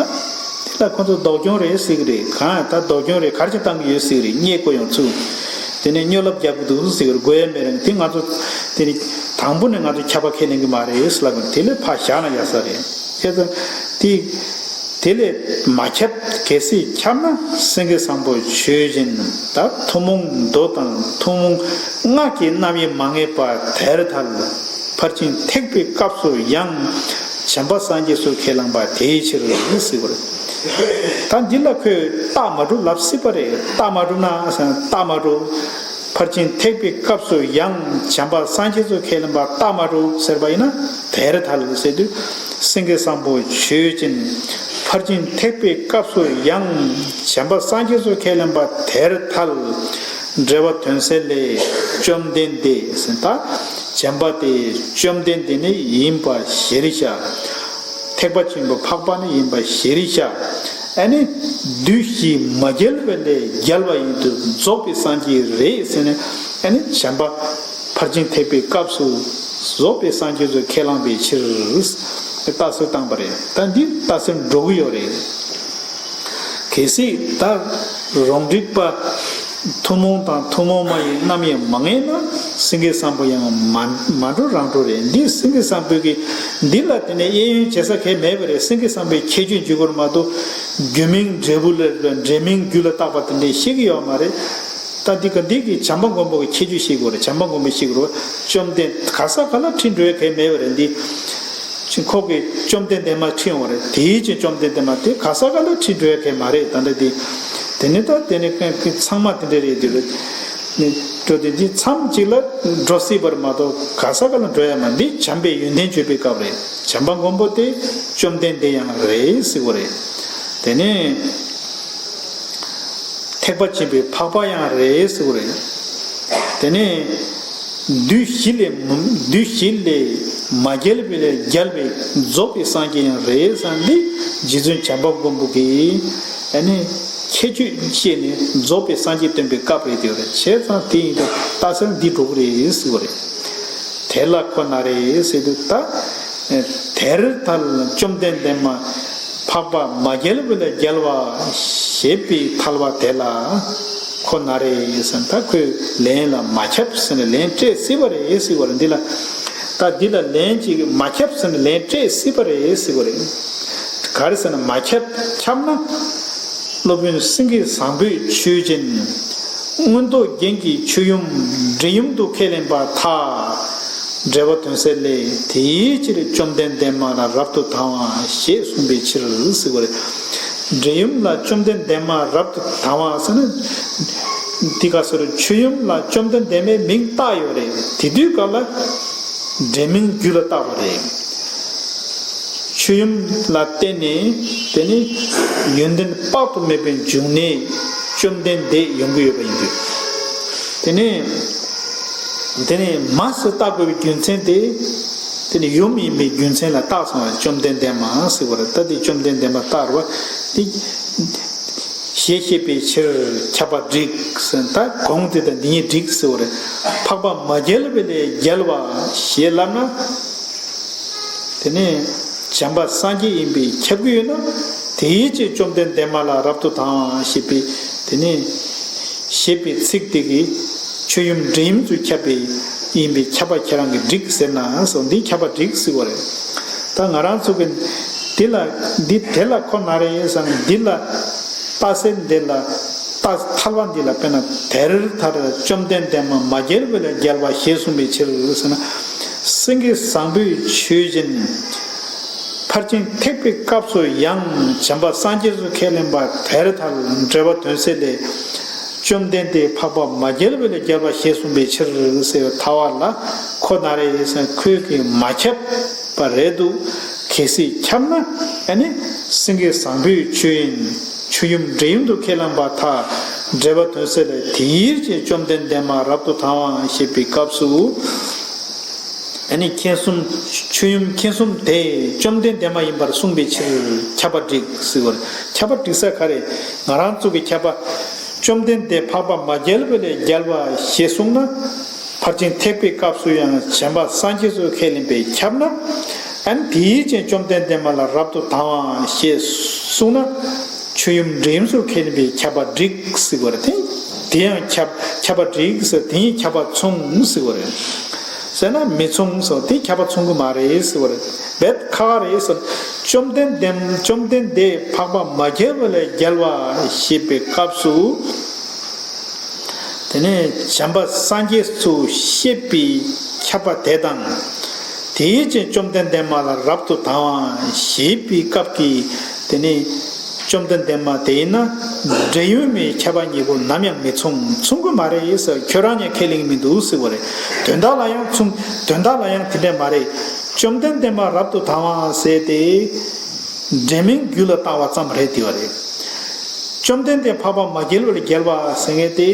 དེ་ལ་ཁོ་ཚོ་ལྡོག་སྦྱོང་རེད་ཟེར་གི་རེད། གང་ཡང་ད་ལྡོག་སྦྱོང་རེད། ག་རེ་བྱས་བཏང་གི་ཡོད་ཟེར་གི་རེད། རྙེད་དགོས་ཡོང་ཚུལ། དེ་ནས་སྨྱོ་ལབ་རྒྱག་གི་འདུག་ཟེར་གི་རེད། དགོས་ཡ་མེད་རེད། དེ་ང་ཚོ་དེ་ནི་དང་པོ་ནས་ང་ཚོ་ཁྱབ་པ་ཁས་ལེན་གི་མ་རེད་ཟེར་ལབ་གི་རེད། དེ་ལས་ཕར་བཞག་ན་ཡག་ས་རེད། བྱས་ཙང་དེ། དེ་ལས་མ་ཁྱབ། གལ་སྲིད་ཁྱབ་ན་སེང་གེ་བཟང་པོ་ཆོས་ཅན། ད་ཐུན་མོང་མདོ་དང་ཐུན་མོང་སྔགས་ཀྱི་རྣམ་དབྱེ་མ་ངེས་པ་དེར་ཐལ། ཕར་ཕྱིན་ཐེག་པའི་སྐབས་སུ་ཡང་བྱམས་པ་སངས་རྒྱས་སུ་ཁས་བླངས་པ་དེའི་ཕྱིར་ཟེར་བ་རེད། ད་འདི་ལ་ཁོས་རྟགས་མ་གྲུབ་ལབ་སྲིད་པ་རེད། རྟགས་མ་གྲུབ་ན་རྟགས་མ་གྲུབ། ཕར་ཕྱིན་ཐེག་པའི་སྐབས་སུ་ཡང་བྱམས་པ་སངས་རྒྱས་སུ་ཁས་ལེན་པ་རྟགས་མ་གྲུབ་ཟེར་བ་ཡིན་ན་དེར་ཐལ་ཟེར་དུས་སེང་གེ་བཟང་པོ་ཆོས་ཅན། ཕར་ཕྱིན་ཐེག་པའི་སྐབས་སུ་ཡང་བྱམས་པ་སངས་རྒྱས་སུ་ཁས་ལེན་པ་དེར་ཐལ། འགྲེལ་པ་དོན་གསལ་ལས། བཅོམ་ལྡན་འདས་ཟེར་ད། བྱམས་པ་དེ་བཅོམ་ལྡན་འདས་ནི་ཡིན་པ་གཞིར་བཞག་ཐེག་པ་ཆེན་པོའི་འཕགས་པ་ནི་ཡིན་པ་གཞིར་བཞག་ཨ་ནི་བདུད་བཞི་མ་རྒྱལ་བའི་ལས་རྒྱལ་བ་ཡིན་དུས་རྫོགས་པའི་སངས་རྒྱས་རེད་ཟེར་ནས། ཨ་ནི་བྱམས་པ་ཕར་ཕྱིན་ཐེག་པའི་སྐབས་སུ་རྫོགས་པའི་སངས་རྒྱས་སུ་ཁས་བླངས་པའི་ཕྱིར་རྟགས་གསལ་བཏང་པ་རེད། ད་འདི་རྟགས་གསལ་འགྲོ་གི་ཡོད་རེད། གལ་སྲིད་ད་རང་རིག་པ་ཐུན་མོང་དང་ཐུན་མོང་མ་ཡི་རྣམ་དབྱེ་མ་ངེས་ན་སེང་གེ་བཟང་པོ་ཡང་མ་མ་འགྲོ་རང་འགྲོ་རེད། འདི་སེང་གེ་བཟང་པོའི་གི་འདི་ལ་དེ་ནས་གཡས་གཡོན་བྱེད་ས་གང་ཡང་མེད་པ་རེད། སེང་གེ་བཟང་པོའི་ཁྱད་ཆོས་འཇུག་དགོས་མ་གཏོགས་རྒྱུ་མིང་འབྲས་བུ་ལ་འབྲས་མིང་རྒྱུ་ལ་བཏགས་པ་དེ་འདྲས་ཤེས་ཀྱི་ཡོད་མ་རེད། ད་འདི་ག་འདི་གི་བྱམས་པ་མགོན་པོ་གི་ཁྱད་ཆོས་ཤེས་དགོས་རེད། བྱམས་པ་མགོན་པོ་ཤེས་དགོས་རེད། བཅོམ་ལྡན་ག་ས་ག་ལ་ཁྲིད་འགྲོ་ཡ་གང་ཡང་མེད་པ་རེད། འདི་ཁོ་གིས་བཅོམ་ལྡན་འདས་མ་ཁྲིད་ཡོང་བ་རེད། དེའི་ཕྱིར་བཅོམ་ལྡན་འདས་མ་དེ་ག་ས་ག་ལ་ཁྲིད་འགྲོ་ཡ་གང་ཡང་མ་རེད། ད་འདྲ་འདི་དེ་ནི་ད་དེ་ནི་ཚང་མ་དེ་འདྲ་རེད། དེ་རེད། ནི་འགྲོ་དེ་འདི་མཚམས་གཅིག་ལ་འགྲོ་སྲིད་པར་མ་གཏོགས་ག་ས་ག་ལ་འགྲོ་ཡ་མ། འདི་བྱམས་པའི་ཡོན་ཏན་བརྗོད་པའི་སྐབས་རེད། བྱམས་པ་མགོན་པོ་དེ་བཅོམ་ལྡན་འདས་ཡང་རེད་ཟེར་བ་རེད། དེ་ནས་ཐེག་པ་ཆེན་པོའི་འཕགས་པ་ཡང་རེད་ཟེར་བ་རེད། དེ་ནས་བདུད་བཞི་ལས་མ་བདུད་བཞི་ལས་མ་རྒྱལ་བའི་ལས་རྒྱལ་བའི་རྫོགས་པའི་སངས་རྒྱས་ཡང་རེད་ཟེར། འདི་རྗེ་བཙུན་བྱམས་པ་མགོན་པོ་གིས་ཨ་ནི་ཁྱད་ཆོས་བཤད་ནས་རྫོགས་པའི་སངས་རྒྱས་སྟོན་པའི་སྐབས་རེད། དེ་རེད། བྱས་ཙང་དེ་ཡིན་དུས་རྟགས་གསལ་འདི་འགྲོ་གི་རེད་ཟེར་བ་རེད། དེ་ལ་ཁོ་ན་རེ་ཟེར་དུས་ད། དེར་ཐལ། བཅོམ་ལྡན་འདས་མ་འཕགས་པ་མ་རྒྱལ་བའི་ལས་རྒྱལ་བ་ཞེས་པའི་ཐལ་བ་དེ་ལ་ཁོ་ན་རེ་ཟེར། ད་ཁོས་ལན་ལ་མ་ཁྱབ་ཟེར་ནས་ལན་སྤྲད་སྲིད་པ་རེད་ཟེར་བ་རེད། འདི་ལ་ད་འདི་ལ་ལན་ཅིག་མ་ཁྱབ་ཟེར་ནས་ལན་སྤྲད་སྲིད་པ་རེད་ཟེར་བ་རེད། ག་རེ་ཟེར་ན་མ་ཁྱབ། ཁྱབ་ན། སློབ་དཔོན་སེང་གེ་བཟང་པོས་ཆོས་ཅན། མངོན་རྟོགས་རྒྱན་གྱི་ཆོས་ཡུམ་འབྲིང་ཡུམ་དུ་ཁས་ལེན་པར་ཐལ། འགྲེལ་པ་དོན་གསལ་ལས། དེའི་ཕྱིར་བཅོམ་ལྡན་འདས་མ་ལ་རབ་ཏུ་དང་བ་ཞེས་གསུངས་པའི་ཕྱིར་ཟེར་བ་རེད། འབྲིང་ཡུམ་ལ་བཅོམ་ལྡན་འདས་མ་རབ་ཏུ་དང་བ་ཟེར་ན། འདི་ག་ཟེར། ཆོས་ཡུམ་ལ་བཅོམ་ལྡན་འདས་མའི་མིང་བཏགས་ཡོད་རེད། དེ་དུས་སྐབས་ལ་འབྲས་མིང་རྒྱུད་ལ་བཏགས་པ་རེད། ཆོས་ཡུམ་ལ་བརྟེན་ནས་དེ་ནི་ཡོན་ཏན་དཔག་ཏུ་མེད་པའི་འབྱུང་གནས་བཅོམ་ལྡན་འདས་ཡོང་གི་ཡོད་པ་ཡིན་དུས། དེ་ནས་དེ་ནས་མ་ཟེར་བཏགས་དགོས་པའི་རྒྱུ་མཚན་དེ། དེ་ནི་ཡུམ་ཡིན་པའི་རྒྱུ་མཚན་ལ་བཏགས་སོང་བ། བཅོམ་ལྡན་འདས་མ་ཟེར་བ་རེད། ད་དེ་བཅོམ་ལྡན་འདས་མ་བཏགས་རེད་བ། དེ་ཞེས་བཤད་པའི་ཕྱིར་ཁྱབ་པ་འགྲིག་ཟེར། ད་གོང་དེ་དང་འདི་གཉིས་འགྲིག་ཟེར་བ་རེད། འཕགས་པ་མ་རྒྱལ་བའི་ལས་རྒྱལ་བ་ཞེས་ལབ་ན། དེ་ནས་བྱམས་པ་སངས་རྒྱས་ཡིན་པས་ཁྱབ་ཀྱི་ཡོད་ན། དེའི་ཕྱིར་བཅོམ་ལྡན་འདས་མ་ལ་རབ་ཏུ་དང་ཞེས་པའི་དེ་ནས་ཞེས་པའི་ཚིག་དེ་གིས་ ཆོས་ཡུམ་འདྲེ་ཡུམ་ཚུ་ཁྱབ་པའི་ཡིན་པའི་ཁྱབ་པ་ཁྱེད་རང་གིས་འགྲིག་ཟེར་ན་སོ། འདི་ཁྱབ་པ་འགྲིག་ཟེར་བ་རེད། ད་ང་རང་ཚོ་གི་འདི་ལ་འདི་དེ་ལ་ཁོ་ན་རེ་ཡིན་ས་ནི་འདི་ལ་རྟགས་གསལ་འདི་ལ་རྟགས་ཐལ་བ་འདི་ལ་དཔེར་ན་དེར་ཐལ་བཅོམ་ལྡན་འདས་མ་མ་རྒྱལ་བས་ལས་རྒྱལ་བ་ཞེས་གསུངས་པའི་ཕྱིར་ཟེར་ན། སེང་གེ་བཟང་པོས་ཆོས་བཞིན། ཕར་ཕྱིན་ཐེག་པའི་སྐབས་སུ་ཡང་བྱམས་པ་སངས་རྒྱས་སུ་ཁས་ལེན་པ་དེར་ཐལ་འགྲེལ་པ་དོན་གསལ་ལས། བཅོམ་ལྡན་འདས་འཕགས་པ་མ་རྒྱལ་བས་ལས་རྒྱལ་བ་ཞེས་གསུངས་པའི་ཕྱིར་ཟེར་བའི་ཐལ་བ་ལ་ཁོ་ན་རེ་ཡིན་ས་ཁོས་ཀྱིས་མ་ཁྱབ་པ་རེད་འདུག་གལ་སྲིད་ཁྱབ་ན་ཨ་ནི་སེང་གེ་བཟང་པོས་ཆོས་ཡིན། ཆོས་ཡུམ་འདྲེ་ཡུམ་དུ་ཁས་བླངས་པར་ཐལ། འགྲེལ་པ་དོན་གསལ་ལས་དེའི་ཕྱིར་བཅོམ་ལྡན་འདས་མ་རབ་ཏུ་དང་བ་ཞེས་པའི་སྐབས་སུ། ཨ་ནི་མཁྱེན་གསུམ། ཆོས་ཡུམ་མཁྱེན་གསུམ་དེ་བཅོམ་ལྡན་འདས་མ་ཡིན་པར་གསུངས་པའི་ཕྱིར་ཁྱབ་པ་འགྲིག་ཟེར་བ་རེད། ཁྱབ་པ་འགྲིག་ས་ག་རེ། ང་རང་ཚོ་གི་ཁྱབ་པ། བཅོམ་ལྡན་འདས་འཕགས་པ་མ་རྒྱལ་བས་ལས་རྒྱལ་བ་ཞེས་གསུངས་ན། ཕར་ཕྱིན་ཐེག་པའི་སྐབས་སུ་ཡང་བྱམས་པ་སངས་རྒྱས་སུ་ཁས་ལེན་པས་ཁྱབ་ན། ཨ་ནི་དེའི་ཕྱིར་བཅོམ་ལྡན་འདས་མ་ལ་རབ་ཏུ་དང་བ་ཞེས་གསུངས་ན། ཆོས་ཡུམ་འདྲེ་ཡུམ་སུ་ཁས་ལེན་པས་ཁྱབ་པ་འགྲིག་ཟེར་བ་རེད། དེ་དེ་ཡང་ཁྱབ་ཁྱབ་པ་འགྲིག་ཟེར་དེ་ཡིས་ཁྱབ་པ་མཚུངས་ཟེར་བ་རེད། ཟེར་ན་མི་མཚུངས་སོ། དེ་ཁྱབ་པ་མཚུངས་ཀྱི་མ་རེད་ཟེར་བ་རེད། བེད་ཁ་ཁ་རེད་ཟེར། བཅོམ་ལྡན་འདས་བཅོམ་ལྡན་འདས་འཕགས་པ་མ་རྒྱལ་བས་ལས་རྒྱལ་བ་ཞེས་པའི་སྐབས་སུ། དེ་ནས་བྱམས་པ་སངས་རྒྱས་སུ་བཤད་པའི་ཁྱབ་པ་དེ་དང་། དེའི་ཕྱིར་བཅོམ་ལྡན་འདས་མ་ལ་རབ་ཏུ་དང་བ་ཞེས་པའི་སྐབས་ཀྱི་དེ་ནས་བཅོམ་ལྡན་འདས་མ་དེ་ཡིན་ན་འདྲེ་ཡུལ་མའི་ཁྱབ་པ་གཉིས་པོ་ནམ་ཡང་མི་མཚུངས། མཚུངས་ཀྱི་མ་རེད་ཟེར། ཁྱོད་རང་ཉིད་ཁས་ལེན་གྱི་མི་འདུག་ཟེར་བ་རེད། དོན་དག་ལ་ཡང་མཚུངས། དོན་དག་ལ་ཡང་དེ་འདྲས་མ་རེད། བཅོམ་ལྡན་འདས་མ་རབ་ཏུ་དང་བ་ཟེར་ཏེ། འདྲེ་མིང་རྒྱུད་ལ་བཏགས་པ་ཙམ་རེད་དེ་བ་རེད། བཅོམ་ལྡན་འདས་འཕགས་པ་མ་རྒྱལ་བས་རྒྱལ་བ་ཟེར་མཁན་དེ།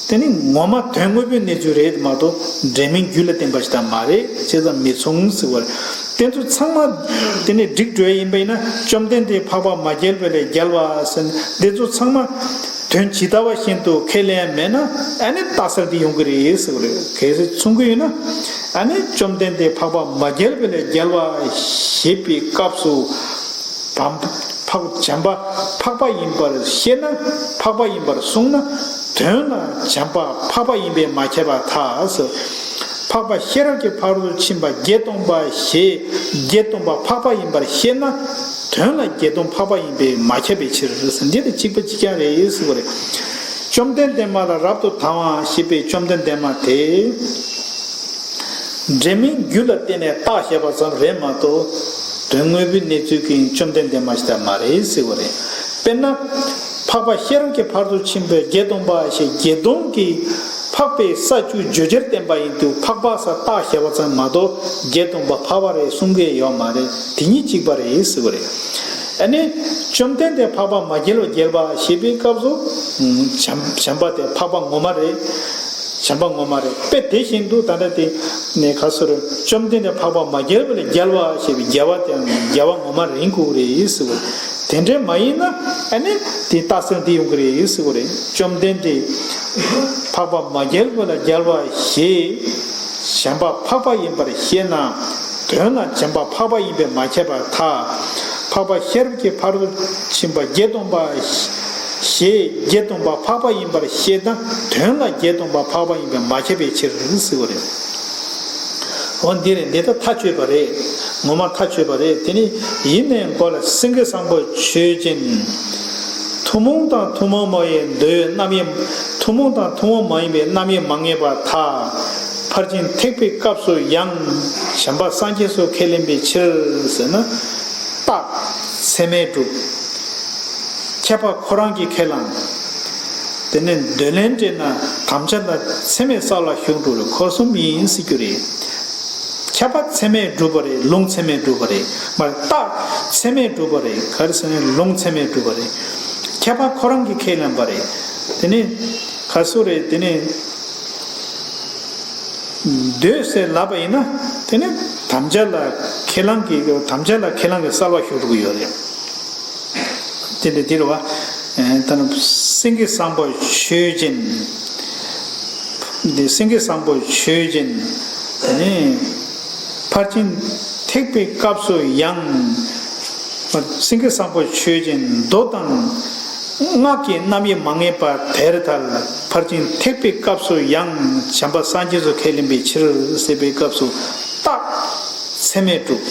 དེ་ནི་ངོ་མ་དོན་དངོས་པོའི་གནས་ཚུལ་རེད་མ་གཏོགས་འདྲེ་མིང་རྒྱུད་ལ་བསྟན་པ་ཞིག་དང་མ་རེད། བྱས་ཙང་མི་མཚུངས་ཟེར་བ་རེད། དེ་ཚོ་ཚང་མ་དེ་ནི་འགྲིག་འགྲོ་ཡ་ཡིན་པ་ཡིན་ན་བཅོམ་ལྡན་འདས་འཕགས་པ་མ་རྒྱལ་བས་ལས་རྒྱལ་བ་ཟེར་ནས་དེ་ཚོ་ཚང་མ་དོན་ཇི་ལྟ་བ་བཞིན་དུ་ཁས་ལེན་ཡ་མེད་ན་ཨ་ནི་རྟགས་གསལ་འདི་ཡོང་གི་རེད་ཟེར་བ་རེད། གལ་སྲིད་མཚུངས་ཀྱི་ཡོད་ན་ཨ་ནི་བཅོམ་ལྡན་འདས་འཕགས་པ་མ་རྒྱལ་བས་ལས་རྒྱལ་བ་ཞེས་པའི་སྐབས་སུ་བམ། འཕགས་བྱམས་པ་འཕགས་པ་ཡིན་པར་ཤེས་ན། འཕགས་པ་ཡིན་པར་གསུངས་ན། དོན་ལ་བྱམས་པ་འཕགས་པ་ཡིན་པས་མ་ཁྱབ་པར་ཐལ། འཕགས་པ་ཤེས་རབ་ཀྱི་ཕ་རོལ་ཏུ་ཕྱིན་པ་བརྒྱད་སྟོང་པ་ཞེས་བརྒྱད་སྟོང་པ་འཕགས་པ་ཡིན་པར་ཤེས་ན། དོན་ལ་བརྒྱད་སྟོང་འཕགས་པ་ཡིན་པས་མ་ཁྱབ་པའི་ཕྱིར། འདི་དང་གཅིག་པ་གཅིག་རྐྱང་རེད་ཟེར་བ་རེད། བཅོམ་ལྡན་འདས་མ་ལ་རབ་ཏུ་དང་བ་ཞེས་པའི་བཅོམ་ལྡན་འདས་མ་དེ། འདྲེ་མིང་རྒྱུད་ལ་བརྟེན་ནས་རྟགས་བཤད་པ་ཙམ་རེད་མ་གཏོགས། དོན་དངོས་པོའི་གནས་ཚུལ་གྱི་བཅོམ་ལྡན་འདས་མ་ཞིག་ད་མ་རེད་ཟེར་བ་རེད། དཔེར་ན། འཕགས་པ་ཤེས་རབ་ཀྱི་ཕ་རོལ་ཏུ་ཕྱིན་པ་བརྒྱད་སྟོང་པ་ཞེས་བརྒྱད་སྟོང་གི་འཕགས་པའི་ས་བཅུ་བརྗོད་བྱར་བསྟན་པ་ཡིན་དུས་འཕགས་པ་ས་རྟགས་བཤད་པ་ཙམ་མ་གཏོགས་བརྒྱད་སྟོང་པ་འཕགས་པ་རེད་གསུང་གི་ཡོད་མ་རེད། དེ་གཉིས་གཅིག་པ་རེད་ཟེར་བ་རེད། ཨ་ནི། བཅོམ་ལྡན་འདས་འཕགས་པ་མ་རྒྱལ་བས་རྒྱལ་བ་ཞེས་པའི་སྐབས་སུ། བྱམས་བྱམས་པ་དེ་འཕགས་པ་ངོ་མ་རེད། བྱམས་པ་ངོ་མ་རེད། དཔེ་དེ་བཞིན་དུ་ད་ལྟ་དེ་ནས་ག་སོ་རེ་བཅོམ་ལྡན་འདས་འཕགས་པ་མ་རྒྱལ་བས་རྒྱལ་བ་ཞེས་པའི་རྒྱལ་བ་དེའང་རྒྱལ་བ་ངོ་མ་རེད་དགོས་རེད་ཟེར་བ། དེ་འདྲས་མ་ཡིན་ན་ཨ་ནི་དེ་རྟགས་གསལ་འདི་ཡོང་གི་རེད་ཟེར་བ་རེད། བཅོམ་ལྡན་འདས་འཕགས་པ་མ་རྒྱལ་བས་རྒྱལ་བ་ཞེས་བྱམས་པ་འཕགས་པ་ཡིན་པར་ཤེས་ན། དོན་ལ་བྱམས་པ་འཕགས་པ་ཡིན་པས་མ་ཁྱབ་པར་ཐལ། འཕགས་པ་ཤེས་རབ་ཀྱི་ཕ་རོལ་ཏུ་ཕྱིན་པ་བརྒྱད་སྟོང་པ་ཞེས་བརྒྱད་སྟོང་པ་འཕགས་པ་ཡིན་པར་ཤེས་ན་དོན་ལ་བརྒྱད་སྟོང་པ་འཕགས་པ་ཡིན་པས་མ་ཁྱབ་པའི་ཕྱིར་ཟེར་བ་རེད། འོ་འདི་རེད། འདི་ལྟར་མཐའ་ཆོད་པ་རེད། ངོ་མ་མཐའ་ཆོད་པ་རེད། དེ་ནི་ཡིན་ནའི་མགོ་ལ་སེང་གེ་བཟང་པོ་ཆོས་ཅན། ཐུན་མོང་དང་ཐུན་མོང་མ་ཡིན་མདོའི་རྣམ་དབྱེ། ཐུན་མོང་དང་ཐུན་མོང་མ་ཡིན་པའི་རྣམ་དབྱེ་མ་ངེས་པར་ཐལ། ཕར་ཕྱིན་ཐེག་པའི་སྐབས་སུ་ཡང་བྱམས་པ་སངས་རྒྱས་སུ་ཁས་ལེན་པའི་ཕྱིར་ཟེར་ན། རྟགས་ཚད་མས་གྲུབ། ཁྱད་པར་ཁོ་རང་གིས་ཁས་བླངས། དེ་ནས་འདོད་ལན་སྤྲད་ན་དམ་བཅའ་དང་ཚད་མས་གསལ་བར་ཞུགས་འགྲོ་རེད། འཁོར་གསུམ་ཡིན་ཟེར་རྒྱུ་རེད། ཁྱད་པར་ཚད་མས་གྲུབ་པ་རེད། ལུང་ཚད་མས་གྲུབ་པ་རེད། མ་རེད། རྟགས་ཚད་མས་གྲུབ་པ་རེད། ག་རེ་ཟེར་ན་ལུང་ཚད་མས་གྲུབ་པ་རེད། ཁྱད་པར་ཁོ་རང་གིས་ཁས་ལེན་པ་རེད། དེ་ནས་ག་སུ་རེད། དེ་ནས་འདོད་ཟེར་ལབ་པ་ཡིན་ན་དེ་ནས་དམ་བཅའ་ལ་ཁས་བླངས་ཀྱི་དམ་བཅའ་ལ་ཁས་བླངས་ཀྱི་གསལ་བ་ཞུགས་འགྲོ་གི་ཡོད་རེད། དེ་འདྲ་འདི་རེད་བ། ད་ནི་སེང་གེ་བཟང་པོ་ཆོས་ཅན། འདི་སེང་གེ་བཟང་པོ་ཆོས་ཅན། དེ་ནས་ཕར་ཕྱིན་ཐེག་པའི་སྐབས་སུ་ཡང་། སེང་གེ་བཟང་པོ་ཆོས་ཅན་མདོ་དང་ སྔགས་ཀྱི་རྣམ་དབྱེ་མ་ངེས་པ་དེར་ཐལ། ཕར་ཕྱིན་ཐེག་པའི་སྐབས་སུ་ཡང་། བྱམས་པ་སངས་རྒྱས་སུ་ཁས་ལེན་པའི་ཕྱིར་ཟེར་བའི་སྐབས་སུ་རྟགས་ཚད་མས་གྲུབ།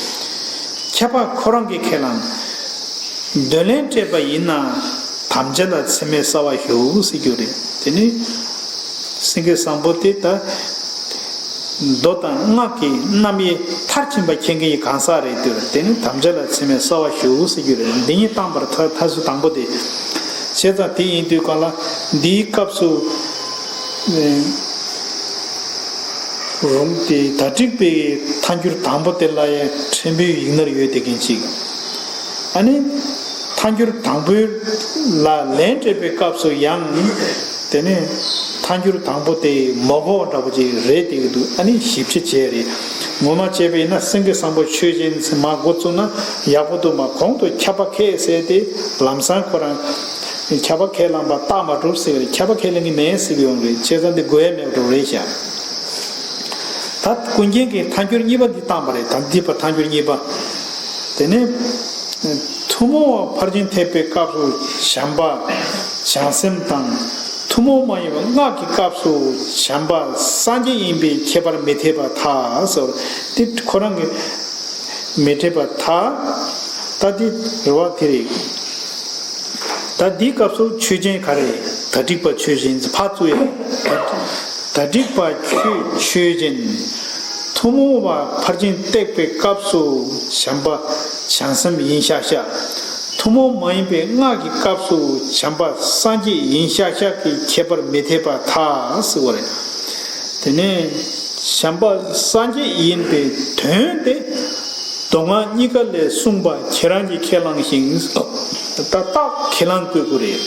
ཁྱབ་པ་ཁོ་རང་གིས་ཁས་བླངས། འདོད་ལན་སྤྲད་པ་ཡིན་ན་དམ་བཅའ་ལ་ཚད་མས་གསལ་བར་ཞུ་ཟེར་རྒྱུ་རེད། དེ་ནི་སེང་གེ་བཟང་པོ་དེ་ད། མདོ་དང་སྔགས་ཀྱི་རྣམ་དབྱེ་མཐར་ཕྱིན་པ་མཁྱེན་མཁན་གྱི་གང་ཟག་རེད་དེ། དེ་ནི་དམ་བཅའ་ལ་ཚད་མས་གསལ་བར་ཞུ་ཟེར་རྒྱུ་རེད། འདི་ཉིད་བཏང་བར་ཐལ། ཐལ་ཟེར་དང་པོ་དེ། བྱས་ཙང་དེ་ཡིན་དུས་གང་ལ་འདིའི་སྐབས་སུ། རུང་སྟེ་ད་དྲིག་པའི་ཐལ་འགྱུར་དང་པོ་དེ་ལ་ཡང་ཕྲན་བུའི་ཡིག་ནོར་ཡོད་དེ་མཁན་ཅིག་ཨ་ནི་ཐལ་འགྱུར་དང་པོའི་ལ་ལན་སྤྲད་པའི་སྐབས་སུ་ཡང་། དེ་ནས་ཐལ་འགྱུར་དང་པོ་དེ་མོ་གོ་འདྲ་པོ་ཅིག་རེད་དེ་འདུག་ཨ་ནི་ཞིབ་ཆ་བྱས་རེད། ངོ་མ་བྱས་པ་ཡིན་ན་སེང་གེ་བཟང་པོ་ཆོས་ཅན་ཟེར་མ་འགོ་བཙུགས་ན་ཡག་པོ་འདུག་མ་གོང་དུ་ཁྱབ་པ་ཁས་ཟེར་ཏེ་ལམ་སང་ཁོ་རང་ཁྱབ་པ་ཁས་བླངས་པ་རྟགས་མ་གྲུབ་ཟེར་བས་ཁྱབ་པ་ཁས་ལེན་གྱི་མེད་ཟེར་གྱི་ཡོང་རེད། བྱས་ཙང་འདི་དགོས་ཡ་མེད་པ་འདྲ་རེད་ཤག་ད་ཀུན་མཁྱེན་གྱིས་ཐལ་འགྱུར་གཉིས་པ་འདི་བཏང་པ་རེད། ད་འདི་པ་ཐལ་འགྱུར་གཉིས་པ། དེ་ནས་ཐུན་མོང་བ་ཕར་ཕྱིན་ཐེག་པའི་སྐབས་སུ་བྱམས་པ་བྱང་སེམས་དང་། ཐུན་མོང་མ་ཡིན་པ་སྔགས་ཀྱི་སྐབས་སུ་བྱམས་པ་སངས་རྒྱས་ཡིན་པའི་ཁྱད་པར་མི་འཐད་པར་ཐལ་ཟེར། དེ་ཁོ་རང་གི་མི་འཐད་པར་ཐལ། ད་འདི་རེད་བ། དེ་རེད། ད་འདིའི་སྐབས་སུ་ཆོས་ཅན་ག་རེ། ད་དྲིག་པ་ཆོས་ཅན་ཕར་བཙུགས་ཡ། ད་དྲིག་པ་ཆོས་ཆོས་ཅན། ཐུན་མོང་བ་ཕར་ཕྱིན་བརྟག་པའི་སྐབས་སུ་བྱམས་པ་བྱང་སེམས་ཡིན་ཤག་ཤག་ཐུན་མོང་མ་ཡིན་པའི་སྔགས་ཀྱི་སྐབས་སུ་བྱམས་པ་སངས་རྒྱས་ཡིན་ཤག་ཤག་གི་ཁྱད་པར་མི་འཐད་པར་ཐལ་ཟེར་བ་རེད། དེ་ནས་བྱམས་པ་སངས་རྒྱས་ཡིན་པའི་དོན་དེ། མདོ་སྔགས་གཉིས་ཀ་ལས་གསུངས་པ་ཁྱེད་རང་གིས་ཁས་བླངས་ཤིང་། ད་རྟགས་ཁས་བླངས་དགོས་དགོས་རེད།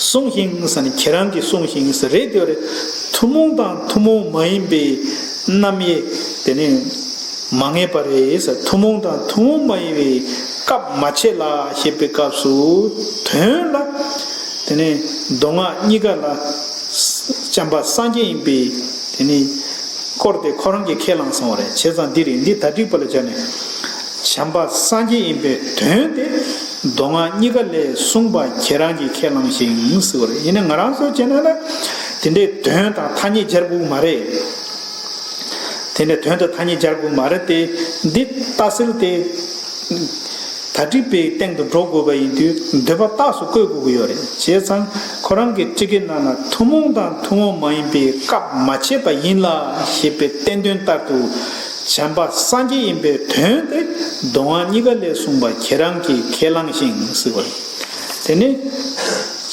གསུངས་ཤིང་ཟེར་ནས་ཁྱེད་རང་གིས་གསུངས་ཤིང་ཟེར་རེད་དེ་རེད། ཐུན་མོང་དང་ཐུན་མོང་མ་ཡིན་པའི་རྣམ་དབྱེ་དེ་ནི་མ་ངེས་པ་རེད་ཟེར། ཐུན་མོང་དང་ཐུན་མོང་མ་ཡིན་པའི་སྐབས་མ་ཕྱེ་ལ་ཞེས་པའི་སྐབས་སུ་དོན་ལ། དེ་ནས་མདོ་སྔགས་གཉིས་ཀ་ལ་བྱམས་པ་སངས་རྒྱས་ཡིན་པའི་དེ་ནི་སྐོར་དེ་ཁོ་རང་གིས་ཁས་བླངས་སོང་བ་རེད། བྱས་ཙང་འདི་རེད། འདི་ད་དྲིག་པ་ལ་སྦྱར་ནས་བྱམས་པ་སངས་རྒྱས་ཡིན་པའི་དོན་དེ་མདོ་སྔགས་གཉིས་ཀ་ལས་གསུངས་པ་ཁྱེད་རང་གིས་ཁས་བླངས་ཤིང་ཟེར་བ་རེད། ཡིན་ན་ང་རང་ཚོ་བྱས་ན་ལ་དེ་འདྲའི་དོན་དང་ཐ་སྙད་སྦྱར་དགོས་མ་རེད། དེ་འདྲའི་དོན་དང་ཐ་སྙད་སྦྱར་དགོས་མ་རེད་དེ། འདི་ལྟ་སྲིད་དེ། ད་དྲིག་པའི་སྟེང་དུ་འགྲོ་དགོས་པ་ཡིན་དུས་འདོད་པ་རྟགས་སུ་བཀོད་དགོས་ཀྱི་ཡོད་རེད། བྱས་ཙང་ཁོ་རང་གི་སྤྱི་སྐད་ནང་ན་ཐུན་མོང་དང་ཐུན་མོང་མ་ཡིན་པའི་སྐབས་མ་ཕྱེ་བ་ཡིན་ལ་ཞེས་པའི་བསྟན་དོན་ལྟར་དུ་བྱམས་པ་སངས་རྒྱས་ཡིན་པའི་དོན་དེ་མདོ་སྔགས་གཉིས་ཀ་ལས་གསུངས་པ་ཁྱེད་རང་གིས་ཁས་བླངས་ཤིང་ཟེར་བ་རེད། དེ་ནི་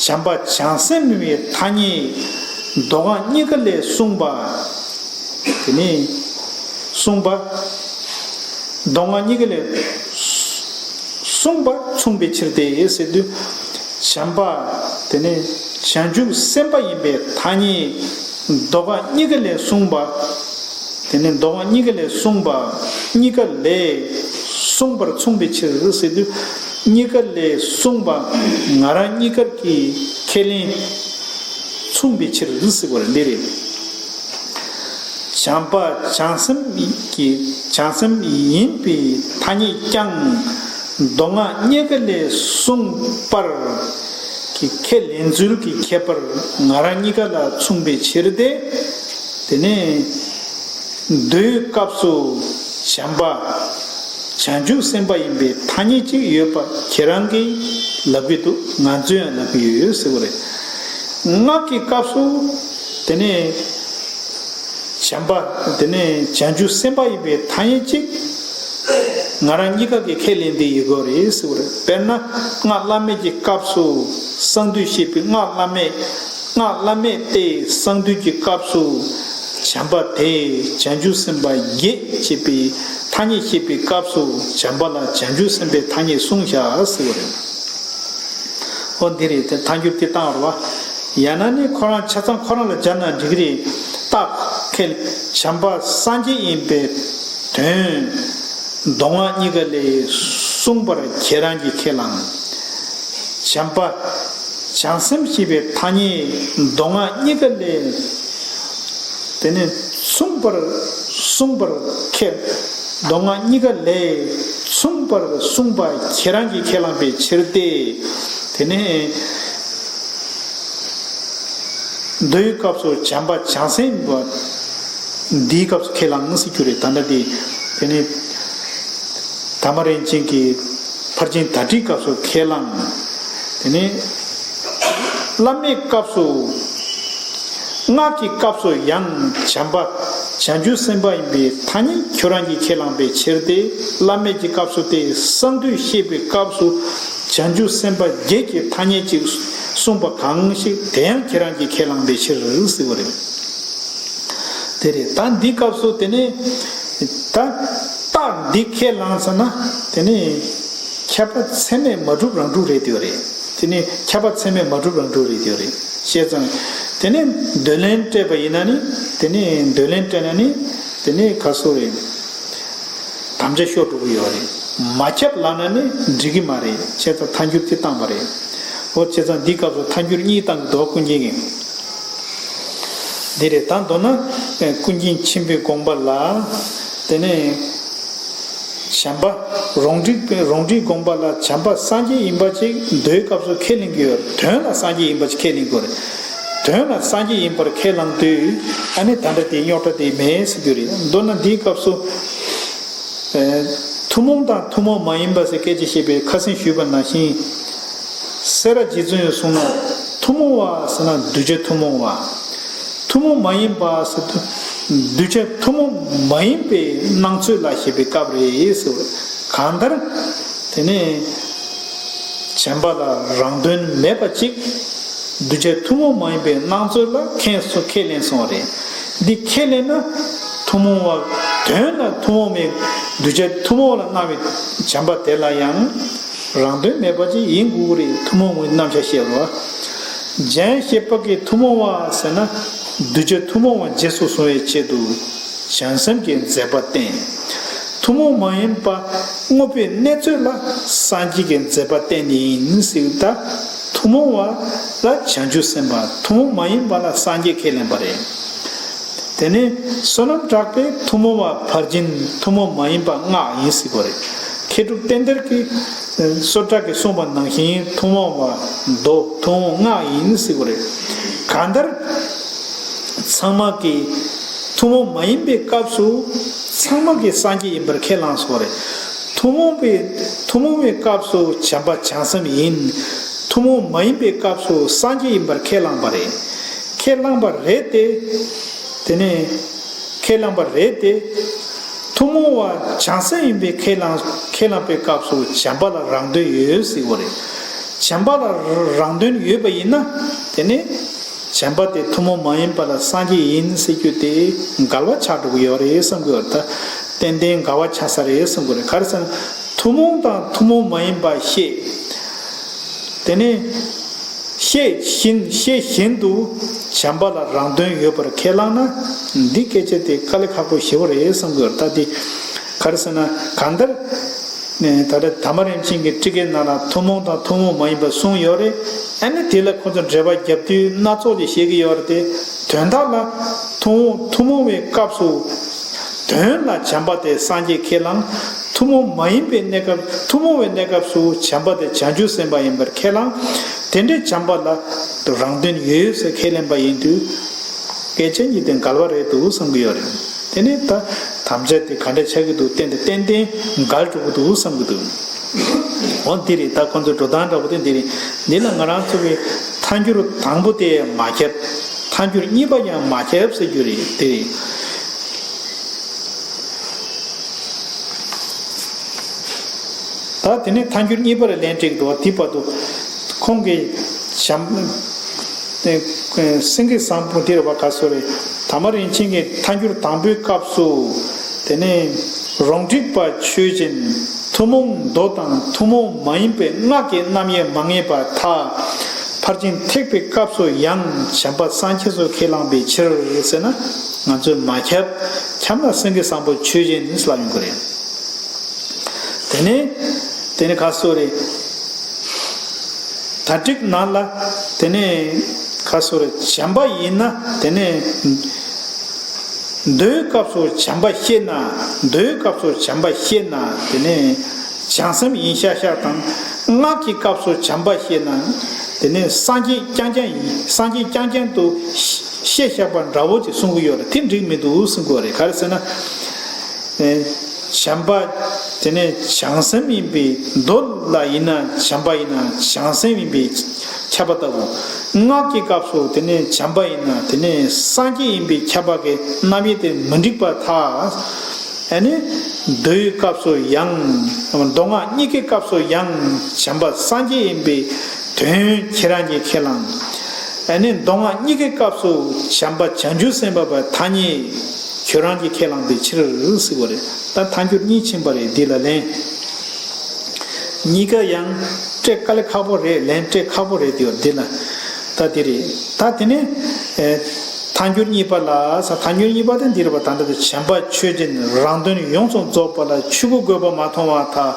བྱམས་པ་བྱང་སེམས་ཡིན་པའི་ཐ་སྙད་མདོ་སྔགས་གཉིས་ཀ་ལས་གསུངས་པ། དེ་ནི་གསུངས་པ། མདོ་སྔགས་གཉིས་ཀ་ལས་གསུངས་པ་མཚུངས་པའི་ཕྱིར་ཏེ་ཟེར་དུས། བྱམས་པ་དེ་ནི་བྱང་ཆུབ་སེམས་དཔའ་ཡིན་པའི་ཐ་སྙད་མདོ་སྔགས་གཉིས་ཀ་ལས་གསུངས་པ། དེ་ནི་མདོ་སྔགས་གཉིས་ཀ་ལས་གསུངས་པ་གཉིས་ཀ་ལས་གསུངས་པར་མཚུངས་པའི་ཕྱིར་ཟེར་དུས། གཉིས་ཀ་ལས་གསུངས་པ་ང་རང་གཉིས་ཀར་གྱི་ཁས་ལེན་མཚུངས་པའི་ཕྱིར་ཟེར་བ་འདི་རེད། བྱམས་པ་བྱང་སེམས་ཀྱི་བྱང་སེམས་ཡིན་པའི་ཐ་སྙད་ཀྱང་མདོ་སྔགས་གཉིས་ཀ་ལས་གསུངས་པར་གྱི་ཁས་ལེན་ཚུལ་གྱི་ཁྱད་པར་ང་རང་གཉིས་ཀ་ལ་མཚུངས་པའི་ཕྱིར་ཏེ། དེ་ནས་མདོའི་སྐབས་སུ་བྱམས་པ་བྱང་ཆུབ་སེམས་དཔའ་ཡིན་པའི་ཐ་སྙད་ཅིག་ཡོད་པ་ཁྱེད་རང་གིས་ལབ་ཀྱི་འདུག་ང་ཚོས་ཡང་ལབ་ཀྱི་ཡོད་ཟེར་བ་རེད། སྔགས་ཀྱི་སྐབས་སུ་དེ་ནས་བྱམས་པ་དེ་ནས་བྱང་ཆུབ་སེམས་དཔའ་ཡིན་པའི་ཐ་སྙད་ཅིག་ང་རང་གཉིས་ཀ་གིས་ཁས་ལེན་དེ་ཡི་གོ་རེད་ཟེར་བ་རེད། དཔེར་ན་སྔགས་བླ་མེད་ཀྱི་སྐབས་སུ་གསང་འདུས་བཤད་པའི་སྔགས་བླ་མེད། སྔགས་བླ་མེད་དེ་གསང་འདུས་ཀྱི་སྐབས་སུ་བྱམས་པ་དེ་བྱང་ཆུབ་སེམས་དཔའ་བརྒྱད་ཅེས་པའི་ཐ་སྙད་བཤད་པའི་སྐབས་སུ་བྱམས་པ་ལ་བྱང་ཆུབ་སེམས་དཔའི་ཐ་སྙད་གསུངས་བཞག་ཟེར་བ་རེད། ཨོ་འདི་རེད་དེ་ཐལ་འགྱུར་དེ་བཏང་བ་རེད་བ། ཡང་ན་ནི་ཁོ་རང་ཆ་ཚང་ཁོ་རང་ལ་སྦྱར་ན་འགྲིག་གི་རེད། རྟགས་ཁས་བྱམས་པ་སངས་རྒྱས་ཡིན་པའི་དོན། མདོ་སྔགས་གཉིས་ཀ་ལས་གསུངས་པར་ཁྱེད་རང་གིས་ཁས་བླངས། བྱམས་པ་བྱང་སེམས་ཞེས་པའི་ཐ་སྙད་མདོ་སྔགས་གཉིས་ཀ་ལས་དེ་ནས་མཚུངས་པར་གསུངས་པར་ཁས། མདོ་སྔགས་གཉིས་ཀ་ལས་མཚུངས་པར་གསུངས་པ་ཁྱེད་རང་གིས་ཁས་བླངས་པའི་ཕྱིར་ཏེ། དེ་ནས་མདོའི་སྐབས་སུ་བྱམས་པ་བྱང་སེམས་པ་འདིའི་སྐབས་སུ་ཁས་བླངས་ཟེར་རྒྱུ་རེད། ད་ལྟ་དེ་དེ་ནས་དམ་པ་རིན་ཆེན་གྱིས་ཕར་ཕྱིན་དར་ཊིག་སྐབས་སུ་ཁས་བླངས། དེ་ནས་བླ་མེད་སྐབས་སུ། སྔགས་ཀྱི་སྐབས་སུ་ཡང་བྱམས་པ་བྱང་ཆུབ་སེམས་དཔའ་ཡིན་པའི་ཐ་སྙད་ཁྱོད་རང་གིས་ཁས་བླངས་པའི་ཕྱིར་ཏེ། བླ་མེད་ཀྱི་སྐབས་སུ་སྟེ། གསང་འདུས་བཤད་པའི་སྐབས་སུ་བྱང་ཆུབ་སེམས་དཔའ་བརྒྱད་ཀྱི་ཐ་སྙད་ཅིག་གསུངས་པ་གང་ཞིག་དེ་ཡང་ཁྱེད་རང་གིས་ཁས་བླངས་པའི་ཕྱིར་ཟེར་བ་རེད། དེ་རེད། ད་འདི་སྐབས་སུ་དེ་ནས་ད་རྟགས་འདི་ཁས་བླངས་ཚར་ན་དེ་ནས་ཁྱབ་པ་ཚད་མས་མ་གྲུབ་རང་གྲུབ་རེད་དེ་རེད། དེ་ནས་ཁྱབ་པ་ཚད་མས་མ་གྲུབ་རང་གྲུབ་རེད་དེ་རེད། བྱས་ཙང་དེ་ནས་འདོད་ལན་སྤྲད་པ་ཡིན་ན་ནི། དེ་ནས་འདོད་ལན་སྤྲད་ན་ནི་དེ་ནས་ག་སོ་རེད། དམ་བཅའ་ཤོར་འགྲོ་གི་ཡོད་རེད། མ་ཁྱབ་ལབ་ན་ནི་འགྲིག་གི་མ་རེད། བྱས་ཙང་ཐལ་འགྱུར་དེ་བཏང་པ་རེད། འོ་བྱས་ཙང་འདི་སྐབས་སུ་ཐལ་འགྱུར་གཉིས་བཏང་གི་འདུག་ཀུན་མཁྱེན་གྱིས། འདི་རེད། ད་མདོར་ན་ཀུན་མཁྱེན་ཆེན་པོའི་དགོངས་པ་ལ། དེ་ནས་བྱམས་པ་རང་འགྲིག་རང་འགྲིག་དགོངས་པ་ལ་བྱམས་པ་སངས་རྒྱས་ཡིན་པ་ཅིག་མདོའི་སྐབས་སུ་ཁས་ལེན་གྱི་ཡོད། དོན་ལ་སངས་རྒྱས་ཡིན་པ་ཅིག་ཁས་ལེན་དགོས་རེད། དོན་ལ་སངས་རྒྱས་ཡིན་པར་ཁས་བླངས་དུས་ཨ་ནི་ད་ལྟ་དེ་རྙོག་དྲ་དེ་མེད་ཟེར་རྒྱུ་རེད། མདོར་ན་འདིའི་སྐབས་སུ། ཨེ། ཐུན་མོང་དང་ཐུན་མོང་མ་ཡིན་པ་ཟེར་སྐད་ཆ་བཤད་པའི་ཁ་སེང་ཞུས་པ་ནང་བཞིན། སེ་ར་རྗེ་བཙུན་ཡང་གསུངས་ན། ཐུན་མོང་བ་ཟེར་ན་གདུལ་བྱ་ཐུན་མོང་བ། ཐུན་མོང་མ་ཡིན་པ་ཟེར་དུས་གདུལ་བྱ་ཐུན་མོང་མ་ཡིན་པའི་སྣང་ཚུལ་ལ་བཤད་པའི་སྐབས་རེད་ཟེར་བ། གང་ལྟར་དེ་ནས་བྱམས་པ་ལ་རང་དོན་མེད་པ་ཅིག་གདུལ་བྱ་ཐུན་མོང་མ་ཡིན་པའི་སྣང་ཚུལ་ལ་ཁས་སུ་ཁས་ལེན་སོང་བ་རེད། འདི་ཁས་ལེན་ན་ཐུན་མོང་བ། དོན་ལ་ཐུན་མོང་མེད། གདུལ་བྱ་ཐུན་མོང་ལ་སྣང་བའི་བྱམས་པ་དེ་ལ་ཡང་རང་དོན་མེད་པ་ཅིག་ཡིན་དགོས་ཀྱི་རེད། ཐུན་མོང་བའི་རྣམ་གཞག་བཤད་རོགས། འཇམ་དབྱངས་བཞད་པ་གིས་ཐུན་མོང་བ་ཟེར་ན་གདུལ་བྱ་ཐུན་མོང་བ་རྗེས་སུ་བཟུང་བའི་ཆེད་དུ་བྱང་སེམས་ཀྱི་མཛད་པ་བསྟན། ཐུན་མོང་མ་ཡིན་པ་དངོས་པོའི་གནས་ཚོད་ལ་སངས་རྒྱས་ཀྱི་མཛད་པ་བསྟན་ནི་ཡིན་ཟེར། ད་ཐུན་མོང་བ་ལ་བྱང་ཆུབ་སེམས་དཔའ། ཐུན་མོང་མ་ཡིན་པ་ལ་སངས་རྒྱས་ཁས་ལེན་པ་རེད། དེ་ནས་བསོད་ནམས་གྲགས་པས་ཐུན་མོང་བ་ཕར་ཕྱིན་ཐུན་མོང་མ་ཡིན་པ་སྔགས་ཡིན་ཟེར་བ་རེད། མཁས་གྲུབ་བསྟན་དར་གྱིས་སོ་ཊ་གིས་གསུངས་པ་ནང་བཞིན་ཐུན་མོང་བ་མདོ། ཐུན་མོང་སྔགས་ཡིན་ཟེར་བ་རེད། གང་ལྟར་ཚང་མ་གིས་ཐུན་མོང་མ་ཡིན་པའི་སྐབས་སུ་ཚང་མ་གིས་སངས་རྒྱས་ཡིན་པར་ཁས་བླངས་སོང་བ་རེད། ཐུན་མོང་པའི་ཐུན་མོང་བའི་སྐབས་སུ་བྱམས་པ་བྱང་སེམས་ཡིན། ཐུན་མོང་མ་ཡིན་པའི་སྐབས་སུ་སངས་རྒྱས་ཡིན་པར་ཁས་བླངས་པ་རེད། ཁས་བླངས་པ་རེད་དེ། དེ་ནས་ཁས་བླངས་པ་རེད་དེ། ཐུན་མོང་བ་བྱང་སེམས་ཡིན་པའི་ཁས་བླངས་ཁས་བླངས་པའི་སྐབས་སུ་བྱམས་པ་ལ་རང་དོན་ཡོད་ཟེར་བ་རེད། བྱམས་པ་ལ་རང་དོན་ཡོད་པ་ཡིན་ན། དེ་ནས་བྱམས་པ་དེ་ཐུན་མོང་མ་ཡིན་པ་ལ་སངས་རྒྱས་ཡིན་ཟེར་རྒྱུ་དེ་འགལ་བ་ཆགས་འགྲོ་གི་ཡོད་རེད་བསམ་གི་ཡོད་རེད། ད་ཏན་ཏན་འགལ་བ་ཆགས་ས་རེད་བསམ་གི་རེད། ག་རེ་ཟེར་ན་ཐུན་མོང་དང་ཐུན་མོང་མ་ཡིན་པ་ཤེས། དེ་ནས་ཤེས་བཞིན་ཤེས་བཞིན་དུ་བྱམས་པ་ལ་རང་དོན་ཡོད་པར་ཁས་བླངས་ན། འདི་སྐད་ཆ་དེ་དཀའ་ལས་ཁག་པོ་ཞེ་པོ་རེད་བསམ་གི་ཡོད་རེད། ད་འདི་ག་རེ་ཟེར་ན་གང་ལྟར། ད་ལྟ་དམ་པ་རིན་ཆེན་གྱི་ཊཱི་ཀའི་ནང་ལ་ཐུན་མོང་དང་ཐུན་མོང་མ་ཡིན་པ་གསུངས་ཡོད་རེད། ཨ་ནི་དེ་ལ་ཁོ་ཚོ་འགྲེལ་པ་རྒྱབ་དུས་སྣ་ཚོགས་ཅིག་བཤད་ཀྱི་ཡོད་རེད་དེ། དོན་དག་ལ་ཐུན་མོང་ཐུན་མོང་བའི་སྐབས་སུ་དོན་ལ་བྱམས་པ་དེ་སངས་རྒྱས་ཁས་བླངས། ཐུན་མོང་མ་ཡིན་པའི་གནས་སྐབས། ཐུན་མོང་བའི་གནས་སྐབས་སུ་བྱམས་པ་དེ་བྱང་ཆུབ་སེམས་དཔའ་ཡིན་པར་ཁས་བླངས། དེ་འདྲའི་བྱམས་པ་ལ་རང་དོན་ཡོད་ཟེར་ཁས་ལེན་པ་ཡིན་དུས། སྐད་ཆ་གཉིས་དེ་འགལ་བ་རེད་འདུག་བསམ་གྱི་ཡོད་རེད། དེ་ནས་ད་དམ་བཅའ་དེ་ག་འདྲ་ཆགས་ཀྱི་འདུག་ཏན་ཏན་ཏན་ཏན་འགལ་འགྲོ་གི་འདུག་བསམ་གྱི་འདུག་འོ་འདི་རེད། ད་ཁོང་ཚོའི་འགྲོ་སྟངས་འདྲ་པོ་དེ་འདི་རེད། འདི་ལ་ང་རང་ཚོ་གི་ཐལ་འགྱུར་དང་པོ་དེ་མ་ཁྱབ། ཐལ་འགྱུར་གཉིས་པ་ཡང་མ་ཁྱབ་ཟེར་རྒྱུ་རེད། དེ་རེད། ད་དེ་ནས་ཐལ་འགྱུར་གཉིས་པར་ལན་སྤྲད་འདུག་དེ་བར་དུ་ཁོང་གིས་བྱམས། སེང་གེ་བཟང་པོ་འདིར་བ་ག་སོ་རེད། དམ་པ་རིན་ཆེན་གྱིས་ཐལ་འགྱུར་དང་པོའི་སྐབས་སུ། དེ་ནས་རང་རིག་པ་ཆོས་ཅན། ཐུན་མོང་མདོ་དང་ཐུན་མོང་མ་ཡིན་པའི་སྔགས་ཀྱི་རྣམ་དབྱེ་མ་ངེས་པར་ཐལ། ཕར་ཕྱིན་ཐེག་པའི་སྐབས་སུ་ཡང་བྱམས་པ་སངས་རྒྱས་སུ་ཁས་བླངས་པའི་ཕྱིར་ཟེར་ན། ང་ཚོས་མ་ཁྱབ། ཁྱབ་ན་སེང་གེ་བཟང་པོ་ཆོས་ཅན་ལབ་ཡོང་གི་རེད། དེ་ནས་དེ་ནས་ག་སོ་རེད། ད་ཏྲིག་ནང་ལ་དེ་ནས་ག་སོ་རེད། བྱམས་པ་ཡིན་ན་དེ་ནས་མདོའི་སྐབས་སུ་བྱམས་པ་ཤེས་ན། མདོའི་སྐབས་སུ་བྱམས་པ་ཤེས་ན་དེ་ནས་ བྱང་སེམས་ཡིན་ཤག་ཤག་དང་། སྔགས་ཀྱི་སྐབས་སུ་བྱམས་པ་ཞེས་ན། དེ་ནས་སངས་རྒྱས་རྐྱང་རྐྱང་ཡིན། སངས་རྒྱས་རྐྱང་རྐྱང་དུ་བཤད་བཞག་པ་འདྲ་བོ་ཅིག་གསུང་གི་ཡོད་རེད། དེ་འགྲིག་མི་འདུག་གསུང་གི་ཡོད་རེད། ག་རེ་ཟེར་ན། ཨེ། བྱམས་པ། དེ་ནས་བྱང་སེམས་ཡིན་པའི་མདོ་ལ་ཡིན་ན་བྱམས་པ་ཡིན་ན་བྱང་སེམས་ཡིན་པའི་ཁྱབ་པ་ལྟ་བུ། སྔགས་ཀྱི་སྐབས་སུ་དེ་ནས་བྱམས་པ་ཡིན་ན་དེ་ནས་སངས་རྒྱས་ཡིན་པའི་ཁྱབ་པ་གི་རྣམ་དབྱེ་དེ་མི་འགྲིག་པར་ཐལ། ཨ་ནི། མདོའི་སྐབས་སུ་ཡང་། མདོ་སྔགས་གཉིས་ཀའི་སྐབས་སུ་ཡང་བྱམས་པ་སངས་རྒྱས་ཡིན་པའི་དོན་ཁྱེད་རང་གིས་ཁས་བླངས། ཨ་ནི་མདོ་སྔགས་གཉིས་ཀའི་སྐབས་སུ་བྱམས་པ་བྱང་ཆུབ་སེམས་དཔའ་བ་ཐ་སྙད་ཁྱོད་རང་གིས་ཁས་བླངས་པའི་ཕྱིར་ཟེར་བ་རེད། ད་ཐལ་འགྱུར་གཉིས་ཕྱིན་པ་རེད། འདི་ལ་ལན། གཉིས་ཀ་ཡང་སྤྲད་དཀའ་ལས་ཁག་པོ་རེད། ལན་སྤྲད་ཁག་པོ་རེད། འདི་འདི་ལ། ད་དེ་རེད། ད་དེ་ནས། ཨེ། ཐལ་འགྱུར་གཉིས་པ་ལ་ས། ཐལ་འགྱུར་གཉིས་པ་དེ་འདི་རེད་པ། ད་ལྟ་དུ་བྱམས་པ་ཆོས་ཅན། རང་དོན་ཡོངས་སུ་རྫོགས་པ་ལ་ཆོས་སྐུ་དགོས་པ་མ་མཐོང་བར་ཐལ།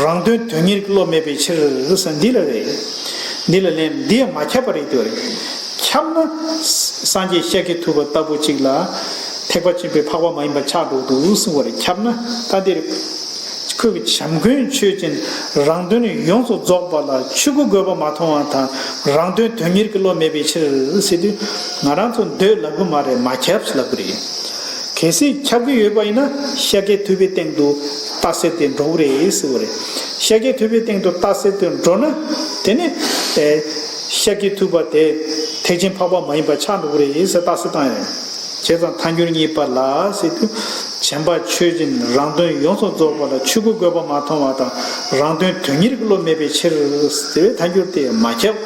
རང་དོན་དོན་གཉེར་གྱི་བློ་མེད་པའི་ཕྱིར་ཟེར་འདི་ལ་རེད། འདི་ལ་ལན། འདི་ཡང་མ་ཁྱབ་པ་རེད་འདུག་རེད། ཁྱབ་ན། སངས་རྒྱས་ཤཱཀྱ་ཐུབ་པ་ལྟ་བུ་ཅིག་ལ། ཐེག་པ་ཆེན་པོའི་འཕགས་པ་མ་ཡིན་པ་ཆགས་འགྲོ་འདུག་གསུང་བ་རེད། ཁྱབ་ན། ད་འདིར། ཁོས་བྱམས་མགོན་ཆོས་ཅན། རང་དོན་ཡོངས་སུ་རྫོགས་པ་ལ་ཆོས་སྐུ་དགོས་པ་མ་མཐོང་བར་ཐལ། རང་དོན་དོན་གཉེར་གྱི་བློ་མེད་པའི་ཕྱིར་ཟེར་དུས། ང་རང་ཚོ་འདོད་ལབ་གི་མ་རེད། མ་ཁྱབ་ལབ་གི་རེད། གལ་སྲིད་ཁྱབ་ཀྱི་ཡོད་པ་ཡིན་ན་ཤཱཀྱ་ཐུབ་པའི་སྟེང་དུ་རྟགས་གསལ་དེ་འགྲོ་གི་རེད་ཟེར་བ་རེད། ཤཱཀྱ་ཐུབ་པའི་སྟེང་དུ་རྟགས་གསལ་དེ་འགྲོ་ན། དེ་ནི། ཨེ། ཤཱཀྱ་ཐུབ་པ་དེ་ཐེག་ཆེན་འཕགས་པ་མ་ཡིན་པ་ཆགས་འགྲོ་གི་རེད་ཟེར་རྟགས་གསལ་བཏང་ཡོད། བྱས་ཙང་ཐལ་འགྱུར་གཉིས་པ་ལ་ཟེར་དུས། བྱམས་པ་ཆོས་ཅན། རང་དོན་ཡོངས་སུ་རྫོགས་པ་ལ་ཆོས་སྐུ་དགོས་པ་མ་མཐོང་བར་ཐལ། རང་དོན་དོན་གཉེར་གྱི་བློ་མེད་པའི་ཕྱིར་ཟེར་བའི་ཐལ་འགྱུར་དེ་མ་ཁྱབ།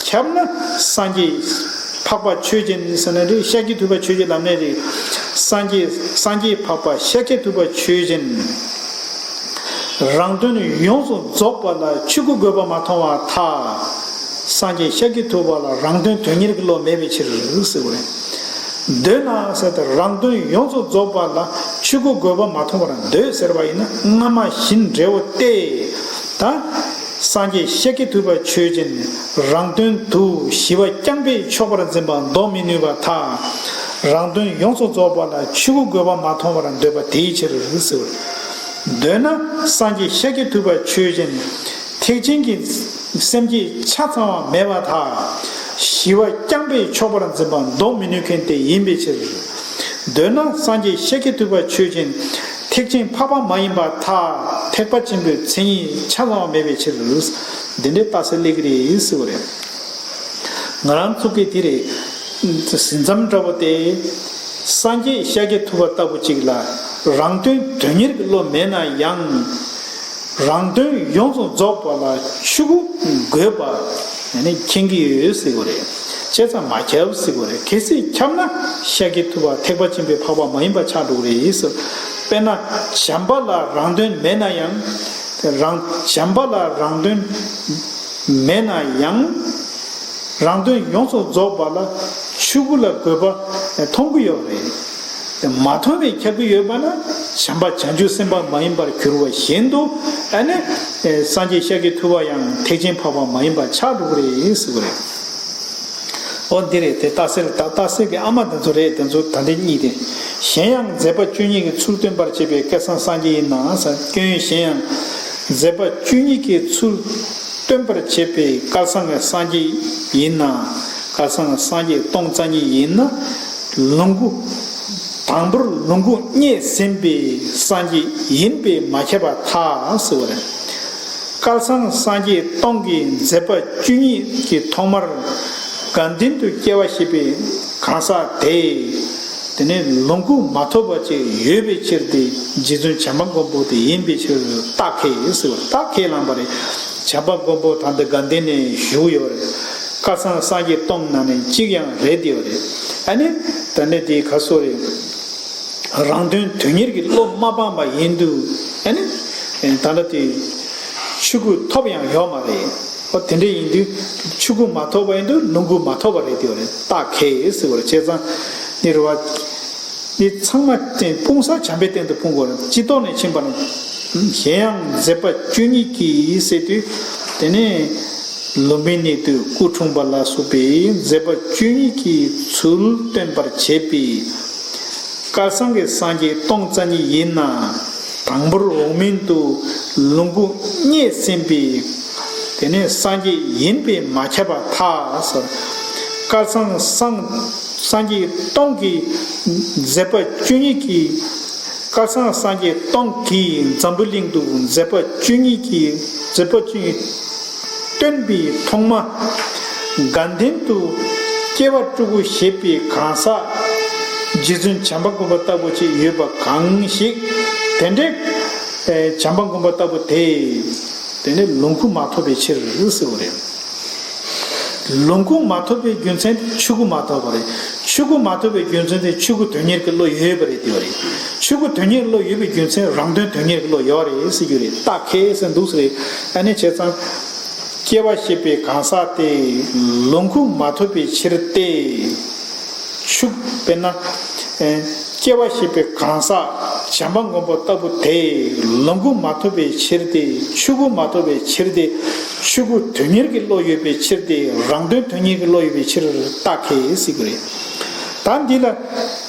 ཁྱབ་ན་སངས་རྒྱས་འཕགས་པ་ཆོས་ཅན་ཟེར་ན་རེད། ཤཱཀྱ་ཐུབ་པ་ཆོས་ཅན་ལབ་ན་རེད། སངས་རྒྱས་སངས་རྒྱས་འཕགས་པ་ཤཱཀྱ་ཐུབ་པ་ཆོས་ཅན། རང་དོན་ཡོངས་སུ་རྫོགས་པ་ལ་ཆོས་སྐུ་དགོས་པ་མ་མཐོང་བར་ཐལ། སངས་རྒྱས་ཤཱཀྱ་ཐུབ་པ་ལ་རང་དོན་དོན་གཉེར་གྱི་བློ་མེད་པའི་ཕྱིར་ཟེར་བ་རེད། འདོད་ན་ཟེར་ཏེ་རང་དོན་ཡོངས་སུ་རྫོགས་པ་ལ་ཆོས་སྐུ་དགོས་པ་མ་མཐོང་བར་འདོད་ཟེར་བ་ཡིན་ན་སྔ་མ་བཞིན་འབྲས་བུ་སྟེ། ད་སངས་རྒྱས་ཤཱཀྱ་ཐུབ་པ་ཆོས་ཅན། རང་དོན་དུ་ཞི་བ་རྐྱང་པས་ཆོག་པར་འཛིན་པ་ལྡོག་མི་ནུས་པར་ཐལ། རང་དོན་ཡོངས་སུ་རྫོགས་པ་ལ་ཆོས་སྐུ་དགོས་པ་མ་མཐོང་བར་འདོད་པ་དེའི་ཕྱིར་ཟེར། འདོད་ན་སངས་རྒྱས་ཤཱཀྱ་ཐུབ་པ་ཆོས་ཅན། ཐེག་ཆེན་གྱི་སེམས་བསྐྱེད་ཆ་ཚང་བ་མེད་པར་ཐལ། ཞི་བ་རྐྱང་པས་ཆོག་པར་འཛིན་པ་ལྡོག་མི་ནུས་མཁན་དེ་ཡིན་པའི་ཕྱིར། འདོད་ན་སངས་རྒྱས་ཤཱཀྱ་ཐུབ་པ་ཆོས་ཅན། ཐེག་ཆེན་འཕགས་པ་མ་ཡིན་པར་ཐལ། ཐེག་པ་ཆེན་པོའི་མཚན་ཉིད་ཆ་ཚང་བ་མེད་པའི་ཕྱིར། འདི་འདྲའི་རྟགས་གསལ་སླེབས་ཀྱི་རེད་ཟེར་བ་རེད། ང་རང་ཚོ་གི་དེ་རེད། ཟིན་མཚམས་འདྲ་བོ་སྟེ། སངས་རྒྱས་ཤཱཀྱ་ཐུབ་པ་ལྟ་བུ་ཅིག་ལ་རང་དོན་དོན་གཉེར་གྱི་བློ་མེད་ན་ཡང་། རང་དོན་ཡོངས་སུ་རྫོགས་པ་ལ་ཆོས་སྐུ་དགོས་པ་ནི་མཁྱེན་གྱི་ཡོད་ཟེར་བ་རེད། བྱས་ཙང་མ་ཁྱབ་ཟེར་བ་རེད། གལ་སྲིད་ཁྱབ་ན་ཤཱཀྱ་ཐུབ་པ་ཐེག་པ་ཆེན་པོའི་འཕགས་པ་མ་ཡིན་པ་ཆགས་འགྲོ་གི་རེད་ཟེར། དཔེར་ན་བྱམས་པ་ལ་རང་དོན་མེད་ན་ཡང་། རང་བྱམས་པ་ལ་རང་དོན་མེད་ན་ཡང་། རང་དོན་ཡོངས་སུ་རྫོགས་པ་ལ་ཆོས་སྐུ་ལ་དགོས་པ་མཐོང་གི་ཡོད་རེད། མ་མཐོང་བའི་ཁྱབ་ཀྱི་ཡོད་པ་ན་བྱམས་པ་བྱང་ཆུབ་སེམས་དཔའ་མ་ཡིན་པར་གྱུར་པ་བཞིན་དུ། ཨ་ནི། སངས་རྒྱས་ཤཱཀྱ་ཐུབ་པ་ཡང་ཐེག་ཆེན་འཕགས་པ་མ་ཡིན་པ་ཆགས་འགྲོ་གི་རེད་ཟེར་གི་རེད། འོ་འདི་རེད་དེ། རྟགས་གསལ་ད་རྟགས་གསལ་གྱི་ཨ་མ་དེ་ཚོ་རེད། དེ་ཚོ་ད་འདི་གཉིས་དེ། གཞན་ཡང་མཛད་པ་བཅུ་གཉིས་ཀྱི་ཚུལ་སྟོན་པར་བྱེད་པའི་བསྐལ་བཟང་སངས་རྒྱས་ཡིན་ན་ཟེར། སྐྱོན་གཞན་ཡང་མཛད་པ་བཅུ་གཉིས་ཀྱི་ཚུལ་སྟོན་པར་བྱེད་པའི་བསྐལ་བཟང་གི་སངས་རྒྱས་ཡིན་ན། བསྐལ་བཟང་གི་སངས་རྒྱས་སྟོང་རྩ་གཉིས་ཡིན་ན། ལོངས་སྐུ། དང་པོར་ལོངས་སྐུ་བརྙེས་ཟིན་པའི་སངས་རྒྱས་ཡིན་པས་མ་ཁྱབ་པར་ཐལ་ཟེར་བ་རེད། བསྐལ་བཟང་སངས་རྒྱས་སྟོང་གི་མཛད་པ་བཅུ་གཉིས་ཀྱི་ཐོག་མར་དགའ་ལྡན་དུ་སྐྱེ་བ་བཞེས་པའི་གང་ཟག་དེ། དེ་ནས་ལོངས་སྐུ་མ་ཐོབ་པ་ཅིག་ཡོད་པའི་ཕྱིར་ཏེ། རྗེ་བཙུན་བྱམས་པ་མགོན་པོ་དེ་ཡིན་པའི་ཕྱིར་རྟགས་ཁས་ཟེར་བ་རྟགས་ཁས་བླངས་པ་རེད། བྱམས་པ་མགོན་པོ་ད་ལྟ་དགའ་ལྡན་ནས་བཞུགས་ཡོད་རེད། བསྐལ་བཟང་སངས་རྒྱས་སྟོང་ནང་ནས་གཅིག་ཡང་རེད་དེ་ཡོད་རེད། ཨ་ནི། ད་ནི་དེ་ག་སོ་རེད། རང་དོན་དོན་གཉེར་གྱི་བློ་མ་སྤངས་པ་ཡིན་དུས། ཨ་ནི། ད་ལྟ་དེ་ཆོས་སྐུ་ཐོབ་ཡང་ཡོད་མ་རེད། ཨོ་དེ་འདྲ་ཡིན་དུས་ཆོས་སྐུ་མ་ཐོབ་པ་ཡིན་དུས་ལོངས་སྐུ་མ་ཐོབ་པ་རེད་དེ་ཡོད་རེད། རྟགས་ཁས་ཟེར་བ་རེད། བྱས་ཙང་འདི་རེད་བ། འདི་ཚང་མ་དེ་སྤུངས་ས་བྱམས་པའི་སྟེང་དུ་སྤུངས་དགོས་རེད། སྤྱི་ལྡོག་ནས་ཕྱིན་པ་ན། གཞན་ཡང་མཛད་པ་བཅུ་གཉིས་ཀྱིས་ཟེར་དུས། དེ་ནས་ལུམ་བི་ནི་ཏུ་སྐུ་འཁྲུངས་པ་ལ་སོགས་པའི་མཛད་པ་བཅུ་གཉིས་ཀྱི་ཚུལ་སྟོན་པར་བྱེད་པའི་བསྐལ་བཟང་གི་སངས་རྒྱས་སྟོང་རྩ་གཉིས་ཡིན་ན། དང་པོར་འོག་མིན་དུ་ལོངས་སྐུ་བརྙེས་ཟིན་པའི། དེ་ནས་སངས་རྒྱས་ཡིན་པས་མ་ཁྱབ་པར་ཐལ་ཟེར། བསྐལ་བཟང་སངས་སངས་རྒྱས་སྟོང་གི་མཛད་པ་བཅུ་གཉིས་ཀྱི། བསྐལ་བཟང་སངས་རྒྱས་སྟོང་གིས་འཛམ་བུ་གླིང་དུ་མཛད་པ་བཅུ་གཉིས་ཀྱི་མཛད་པ་བཅུ་གཉིས་སྟོན་པའི་ཐོག་མ། དགའ་ལྡན་དུ་སྐྱེ་བ་སྤྲུལ་སྐུ་བཞེས་པའི་གང་ཟག་རྗེ་བཙུན་བྱམས་པ་མགོན་པོ་ལྟ་བུ་ཅིག་ཡོད་པ་གང་ཞིག་དེ་འདྲའི་བྱམས་པ་མགོན་པོ་ལྟ་བུ་དེ། དེ་ནི་ལོངས་སྐུ་མ་ཐོབ་པའི་ཕྱིར་ཟེར་བ་རེད། ལོངས་སྐུ་མ་ཐོབ་པའི་རྒྱུ་མཚན་དེ་ཆོས་སྐུ་མ་ཐོབ་པ་རེད། ཆོས་སྐུ་མ་ཐོབ་པའི་རྒྱུ་མཚན་དེ་ཆོས་སྐུ་དོན་གཉེར་གྱི་བློ་ཡོད་པ་རེད་དེ་བ་རེད། ཆོས་སྐུ་དོན་གཉེར་བློ་ཡོད་པའི་རྒྱུ་མཚན་རང་དོན་དོན་གཉེར་གྱི་བློ་ཡོད་རེད་ཟེར་རྒྱུ་རེད། རྟགས་ཁས་ཟེར་འདུག་ཟེར་རེད། ཨ་ནི་བྱས་ཙང་། སྐྱེ་བ་བཞེས་པའི་གང་ཟག་དེ་ལོངས་སྐུ་མ་ཐོབ་པའི་ཕྱིར་ཏེ། ཆོས་དཔེར་ན། སྐྱེ་བ་བཞེས་པའི་གང་ཟག་བྱམས་པ་མགོན་པོ་ལྟ་བུ་དེ་ལོངས་སྐུ་མ་ཐོབ་པའི་ཕྱིར་ཏེ། ཆོས་སྐུ་མ་ཐོབ་པའི་ཕྱིར་ཏེ། ཆོས་སྐུ་དོན་གཉེར་གྱི་བློ་ཡོད་པའི་ཕྱིར་ཏེ། རང་དོན་དོན་གཉེར་གྱི་བློ་ཡོད་པའི་ཕྱིར་རྟགས་ཁས་ཟེར་གྱི་རེད། ད་འདི་ལ།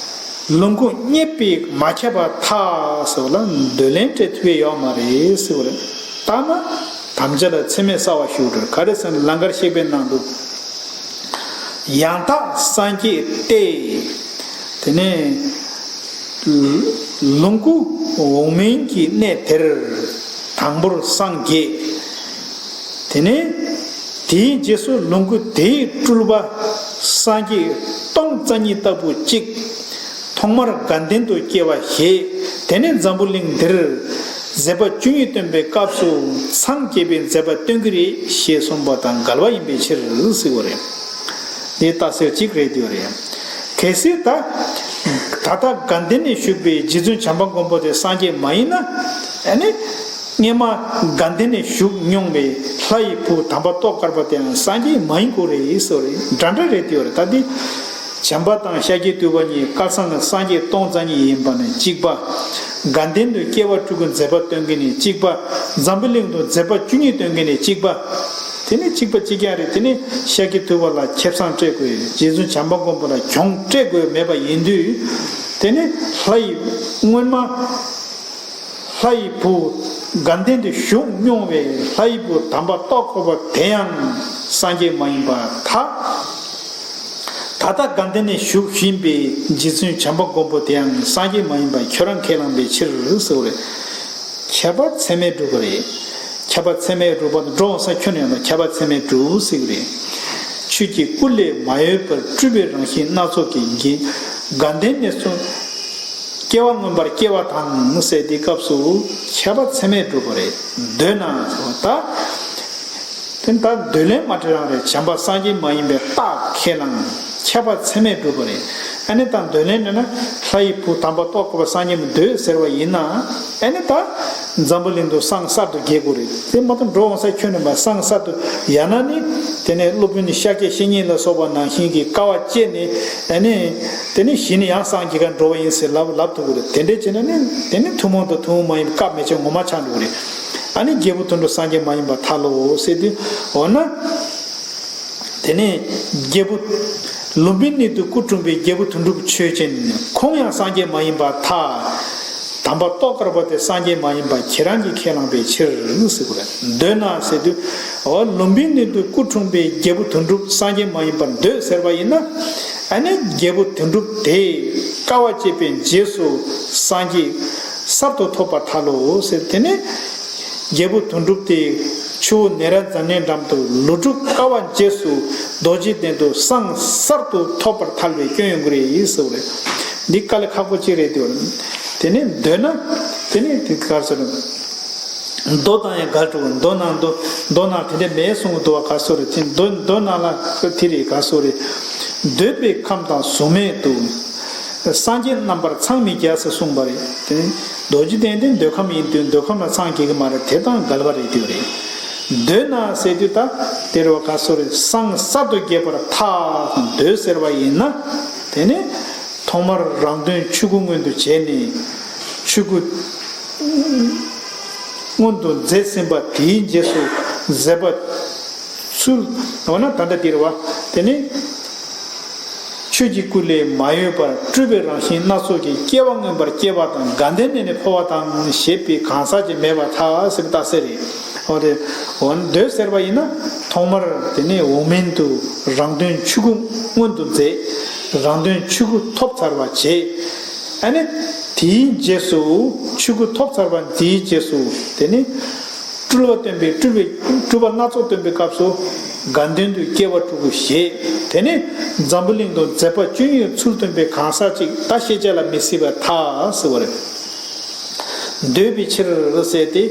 ལོངས་སྐུ་བརྙེས་པས་མ་ཁྱབ་པར་ཐལ་ཟེར་བ་ལ་འདོད་ལན་སྤྲད་ཐུབ་ཡས་ཡོད་མ་རེད་ཟེར་བ་རེད། ད་ན་དམ་བཅའ་ལ་ཚད་མས་གསལ་བ་ཞུ་འགྲོ། ག་རེ་ཟེར་ན་ལང་ཀར་གཤེགས་པའི་ནང་དུ། ཡང་དག་སངས་རྒྱས་ཏེ། དེ་ནས་ལོངས་སྐུ་འོག་མིན་གྱི་གནས་དེར་དང་པོར་སངས་རྒྱས། དེ་ནས་དེའི་རྗེས་སུ་ལོངས་སྐུ་དེའི་སྤྲུལ་པ་སངས་རྒྱས་སྟོང་རྩ་གཉིས་ལྟ་བུ་གཅིག་ཐོག་མར་དགའ་ལྡན་དུ་སྐྱེ་བ་བཞེས། དེ་ནས་འཛམ་བུ་གླིང་འདིར་མཛད་པ་བཅུ་གཉིས་སྟོན་པའི་སྐབས་སུ་སངས་རྒྱས་པའི་མཛད་པ་སྟོན་གྱི་རེད་ཞེས་གསུངས་པ་དང་འགལ་བ་ཡིན་པའི་ཕྱིར་ཟེར་བ་རེད། འདི་རྟགས་གསལ་གཅིག་རེད་འདོད་རེད། གལ་སྲིད་ད། ད་ལྟ་དགའ་ལྡན་ནས་བཞུགས་པའི་རྗེ་བཙུན་བྱམས་པ་མགོན་པོ་དེ་སངས་རྒྱས་མ་ཡིན་ན། ཨ་ནི། སྔས་མ་དགའ་ལྡན་ནས་བཞུགས་མྱོང་བའི་ལྷ་ཡི་བུ་དམ་པ་ཏོག་དཀར་པོ་དེའང་སངས་རྒྱས་མ་ཡིན་དགོས་རེད་ཟེར་བ་རེད། འདྲ་འདྲ་རེད་འདོད་རེད། ད་འདི། བྱམས་པ་དང་ཤཱཀྱ་ཐུབ་པ་གཉིས་བསྐལ་བཟང་གི་སངས་རྒྱས་སྟོང་རྩ་གཉིས་ཡིན་པ་ནི་གཅིག་པ། དགའ་ལྡན་དུ་སྐྱེ་བ་སྤྲུལ་སྐུ་མཛད་པ་སྟོན་མཁན་ནི་གཅིག་པ། འཛམ་བུ་གླིང་དུ་མཛད་པ་བཅུ་གཉིས་སྟོན་མཁན་ནི་གཅིག་པ། དེ་ནི་གཅིག་པ་གཅིག་རྐྱང་རེད། དེ་ནི་ཤཱཀྱ་ཐུབ་པ་ལ་ཁེ་བཟང་སྤྲད་དགོས། རྗེ་བཙུན་བྱམས་པ་མགོན་པོ་ལ་གྱོང་སྤྲད་དགོས་མེད་པ་ཡིན་དུས། དེ་ནི་ལྷ་ཡི་སྔོན་མ། ལྷ་ཡི་བུ་དགའ་ལྡན་དུ་བཞུགས་མྱོང་བའི་ལྷ་ཡི་བུ་དམ་པ་ཏོག་དཀར་པོ་དེ་ཡང་སངས་རྒྱས་མ་ཡིན་པར་ཐལ། ད་ལྟ་དགའ་ལྡན་ནས་བཞུགས་བཞིན་པའི་རྗེ་བཙུན་བྱམས་པ་མགོན་པོ་དེ་ཡང་སངས་རྒྱས་མ་ཡིན་པ་ཁྱོད་རང་ཁས་བླངས་པའི་ཕྱིར་ཟེར་བ་རེད། ཁྱད་པར་ཚད་མས་གྲུབ་པ་རེད། ཁྱད་པར་ཚད་མས་གྲུབ་པ་དང་འགྲོ་འོང་ས་ཁྱོན་ནས་ཡང་ན་ཁྱད་པར་ཚད་མས་གྲུབ་ཟེར་གྱི་རེད། ཆོས་ཀྱི་སྐུ་ལས་མ་གཡོས་པར་སྤྲུལ་པའི་རང་བཞིན་སྣ་ཚོགས་ཀྱི་རྒྱན། དགའ་ལྡན་ནས་གསུངས། སྐྱེ་བ་མངོན་པར་སྐྱེ་བ་དང་ཟེར་དེའི་སྐབས་སུ་ཁྱད་པར་ཚད་མས་གྲུབ་པ་རེད། འདོད་ན་ཟེར་བ་ད། དེ་ད་འདོད་ལན་མ་སྤྲད་རང་རེད། བྱམས་པ་སངས་རྒྱས་མ་ཡིན་པའི་རྟགས་ཁས་བླངས། ཁྱད་པར་ཚད་མས་གྲུབ་པ་རེད། ཨ་ནི་ད་འདོད་ལན་ནི་ན་ལྷ་ཡི་བུ་དམ་པ་ཏོག་དཀར་པོ་སངས་རྒྱས་མི་འདོད་ཟེར་བ་ཡིན་ན། ཨ་ནི་ད་འཛམ་བུ་གླིང་དུ་སངས་གསར་དུ་རྒྱས་དགོས་རེད། དེ་མ་གཏོགས་འགྲོ་འོང་ས་ཁྱོན་ནས་མ་སངས་གསར་དུ་ཡང་ན་ནི། དེ་ནས་སློབ་དཔོན་ནི་ཤཱཀྱ་བཤེས་གཉེན་ལ་སོགས་པ་ནང་བཞིན་གྱི་དཀའ་བ་སྤྱད་ནས། ཨ་ནི། དེ་ནི་གཞི་ནས་ཡང་སངས་རྒྱས་གར་འགྲོ་བ་ཡིན་ཟེར་ལབ་ལབ་ཐུབ་ཀྱི་རེད། དེ་འདྲས་བྱས་ན་ནི་དེ་ནི་ཐུན་མོང་དང་ཐུན་མོང་མ་ཡིན་པའི་སྐབས་མེད་ཅེས་ངོ་མ་ཆགས་འགྲོ་གི་རེད། ཨ་ནི་རྒྱལ་པོ་དོན་གྲུབ་སངས་རྒྱས་མ་ཡིན་པར་ཐལ་ལོ་ཟེར་དུས། འོ་ན། དེ་ནས་རྒྱལ་པོ། ལུམ་བི་ནི་དུ་སྐུ་འཁྲུངས་པའི་རྒྱལ་པོ་དོན་གྲུབ་ཆོས་ཅན། ཁོང་ཡང་སངས་རྒྱས་མ་ཡིན་པར་ཐལ། དམ་པ་ཏོག་དཀར་པོ་དེ་སངས་རྒྱས་མ་ཡིན་པ་ཁྱེད་རང་གིས་ཁས་བླངས་པའི་ཕྱིར་ཟེར་གྱི་རེད། འདོད་ན་ཟེར་དུས། འོ་ལུམ་བི་ནི་དུ་སྐུ་འཁྲུངས་པའི་རྒྱལ་པོ་དོན་གྲུབ་སངས་རྒྱས་མ་ཡིན་པར་འདོད་ཟེར་བ་ཡིན་ན། ཨ་ནི་རྒྱལ་པོ་དོན་གྲུབ་དེ་དཀའ་བ་སྤྱད་པའི་རྗེས་སུ་སངས་རྒྱས་གསར་དུ་ཐོབ་པར་ཐལ་ལོ་ཟེར། དེ་ནས་རྒྱལ་པོ་དོན་གྲུབ་དེ་ཆུ་བོ་ནཻ་རཉྫ་ནའི་འགྲམ་དུ་ལོ་དྲུག་དཀའ་བ་རྗེས་སུ་རྡོ་རྗེ་གདན་དུ་སངས་གསར་དུ་ཐོབ་པར་ཐལ་བའི་སྐྱོན་ཡོང་གི་རེད་ཟེར་བ་རེད། འདི་དཀའ་ལས་ཁག་པོ་གཅིག་རེད་འདུག། དེ་ནས་འདོད་ན། དེ་ནས་དེ་ག་རེ་ཟེར། མདོ་དང་ཡང་འགལ་འགྲོ། མདོ་ནང་དུ། མདོ་ནང་དེ་འདྲ་མེད་གསུང་གི་འདུག་བ། ག་སོ་རེ་དེ་མདོ་མདོ་ནང་ལ་དེ་རེད། ག་སོ་རེ། འདོད་པའི་ཁམས་དང་གཟུགས་མེད་དུ། སངས་རྒྱས་རྣམ་པར་འཚང་མི་རྒྱ་ཟེར་གསུངས་པ་རེད། དེ་རྡོ་རྗེ་གདན་དེ་འདོད་ཁམས་ཡིན་དུས་འདོད་ཁམས་ལ་འཚང་རྒྱ་གི་མ་རེད། དེ་དང་འགལ་བ་རེད་འདོད་རེད། འདོད་ན་ཟེར་དུས་ད་དེ་རེད་བ། ག་སོ་རེ། སངས་གསར་དུ་རྒྱས་པར་ཐལ། འདོད་ཟེར་བ་ཡིན་ན། དེ་ནི། ཐོག་མར་རང་དོན་ཆོས་སྐུ་མངོན་དུ་བྱས་ནས་ཆོས་སྐུ་མངོན་དུ་མཛད་ཟིན་པ་དེའི་རྗེས་སུ་མཛད་པ་ཚུལ། འོ་ན་ད་ལྟ་འདིར་བ། དེ་ནི་ ཆོས་ཀྱི་སྐུ་ལས་མ་གཡོས་པར། སྤྲུལ་པའི་རང་བཞིན་སྣ་ཚོགས་ཀྱིས། སྐྱེ་བ་མངོན་པར་སྐྱེ་བ་དང་། དགའ་ལྡན་ནས་ནི་འཕོ་བ་དང་། ཞེས་པའི་གང་ཟག་ཅིག་མེད་པར་ཐལ་ཟེར་བའི་རྟགས་གསལ་རེད། འོ་དེ་འོ་འདོད་ཟེར་བ་ཡིན་ན་ཐོག་མར་དེ་ནས་འོག་མིན་དུ་རང་དོན་ཆོས་སྐུ་མངོན་དུ་མཛད། རང་དོན་ཆོས་སྐུ་ཐོབ་ཚར་བ་བྱས། ཨ་ནི་དེའི་རྗེས་སུ་ཆོས་སྐུ་ཐོབ་ཚར་བ་དེའི་རྗེས་སུ་དེ་ནི་སྤྲུལ་པ་སྟོན་པའི་སྤྲུལ་པའི་སྤྲུལ་པ་སྣ་ཚོགས་སྟོན་པའི་སྐབས་སུ་དགའ་ལྡན་དུ་སྐྱེ་བ་སྤྲུལ་སྐུ་ཞེས། དེ་ནས་འཛམ་བུ་གླིང་དུ་མཛད་པ་བཅུ་གཉིས་ཚུལ་སྟོན་པའི་གང་ཟག་ཅིག་ད་ཤེས་བྱ་ལ་མི་སྲིད་པར་ཐལ་ཟེར་བ་རེད། འདོད་པའི་ཕྱིར་ཟེར་ཏེ།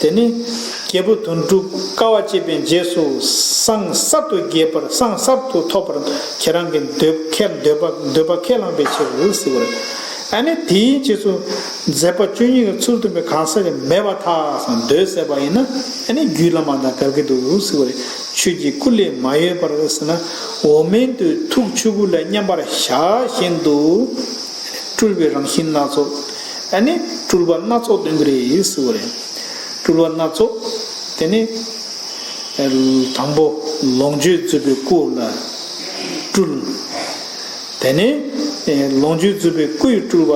དེ་ནི་རྒྱལ་པོ་དོན་གྲུབ་དཀའ་བ་སྤྱད་པའི་རྗེས་སུ་སངས་གསར་དུ་རྒྱས་པར་སངས་གསར་དུ་ཐོབ་པར་ཁྱེད་རང་གི་འདོད་ཁས་འདོད་པ་འདོད་པ་ཁས་བླངས་པའི་ཕྱིར་ཟེར་བ་རེད། ཨ་ནི་དེའི་རྗེས་སུ་མཛད་པ་བཅུ་གཉིས་ཀྱི་ཚུལ་སྟོན་པའི་གང་ཟག་ཅིག་མེད་པར་ཐལ་ཟེར་འདོད་ཟེར་བ་ཡིན་ན། ཨ་ནི་རྒྱུད་བླ་མ་དང་འགལ་གྱི་འདུག་ཟེར་བ་རེད། ཆོས་ཀྱི་སྐུ་ལས་མ་གཡོས་པར་ཟེར་ན། འོག་མིན་དུ་ཐུགས་ཆོས་སྐུ་ལ་མཉམ་པར་བཞག་བཞིན་དུ་སྤྲུལ་པའི་རང་བཞིན་སྣ་ཚོགས། ཨ་ནི་སྤྲུལ་པ་སྣ་ཚོགས་སྟོན་གྱི་རེད་ཟེར་བ་རེད། སྤྲུལ་པ་སྣ་ཚོགས། དེ་ནི་དང་པོ་ལོངས་སྤྱོད་རྫོགས་པའི་སྐུ་ལ་སྤྲུལ། དེ་ནས་ལོངས་སྤྱོད་རྫོགས་པའི་སྐུ་ཡི་སྤྲུལ་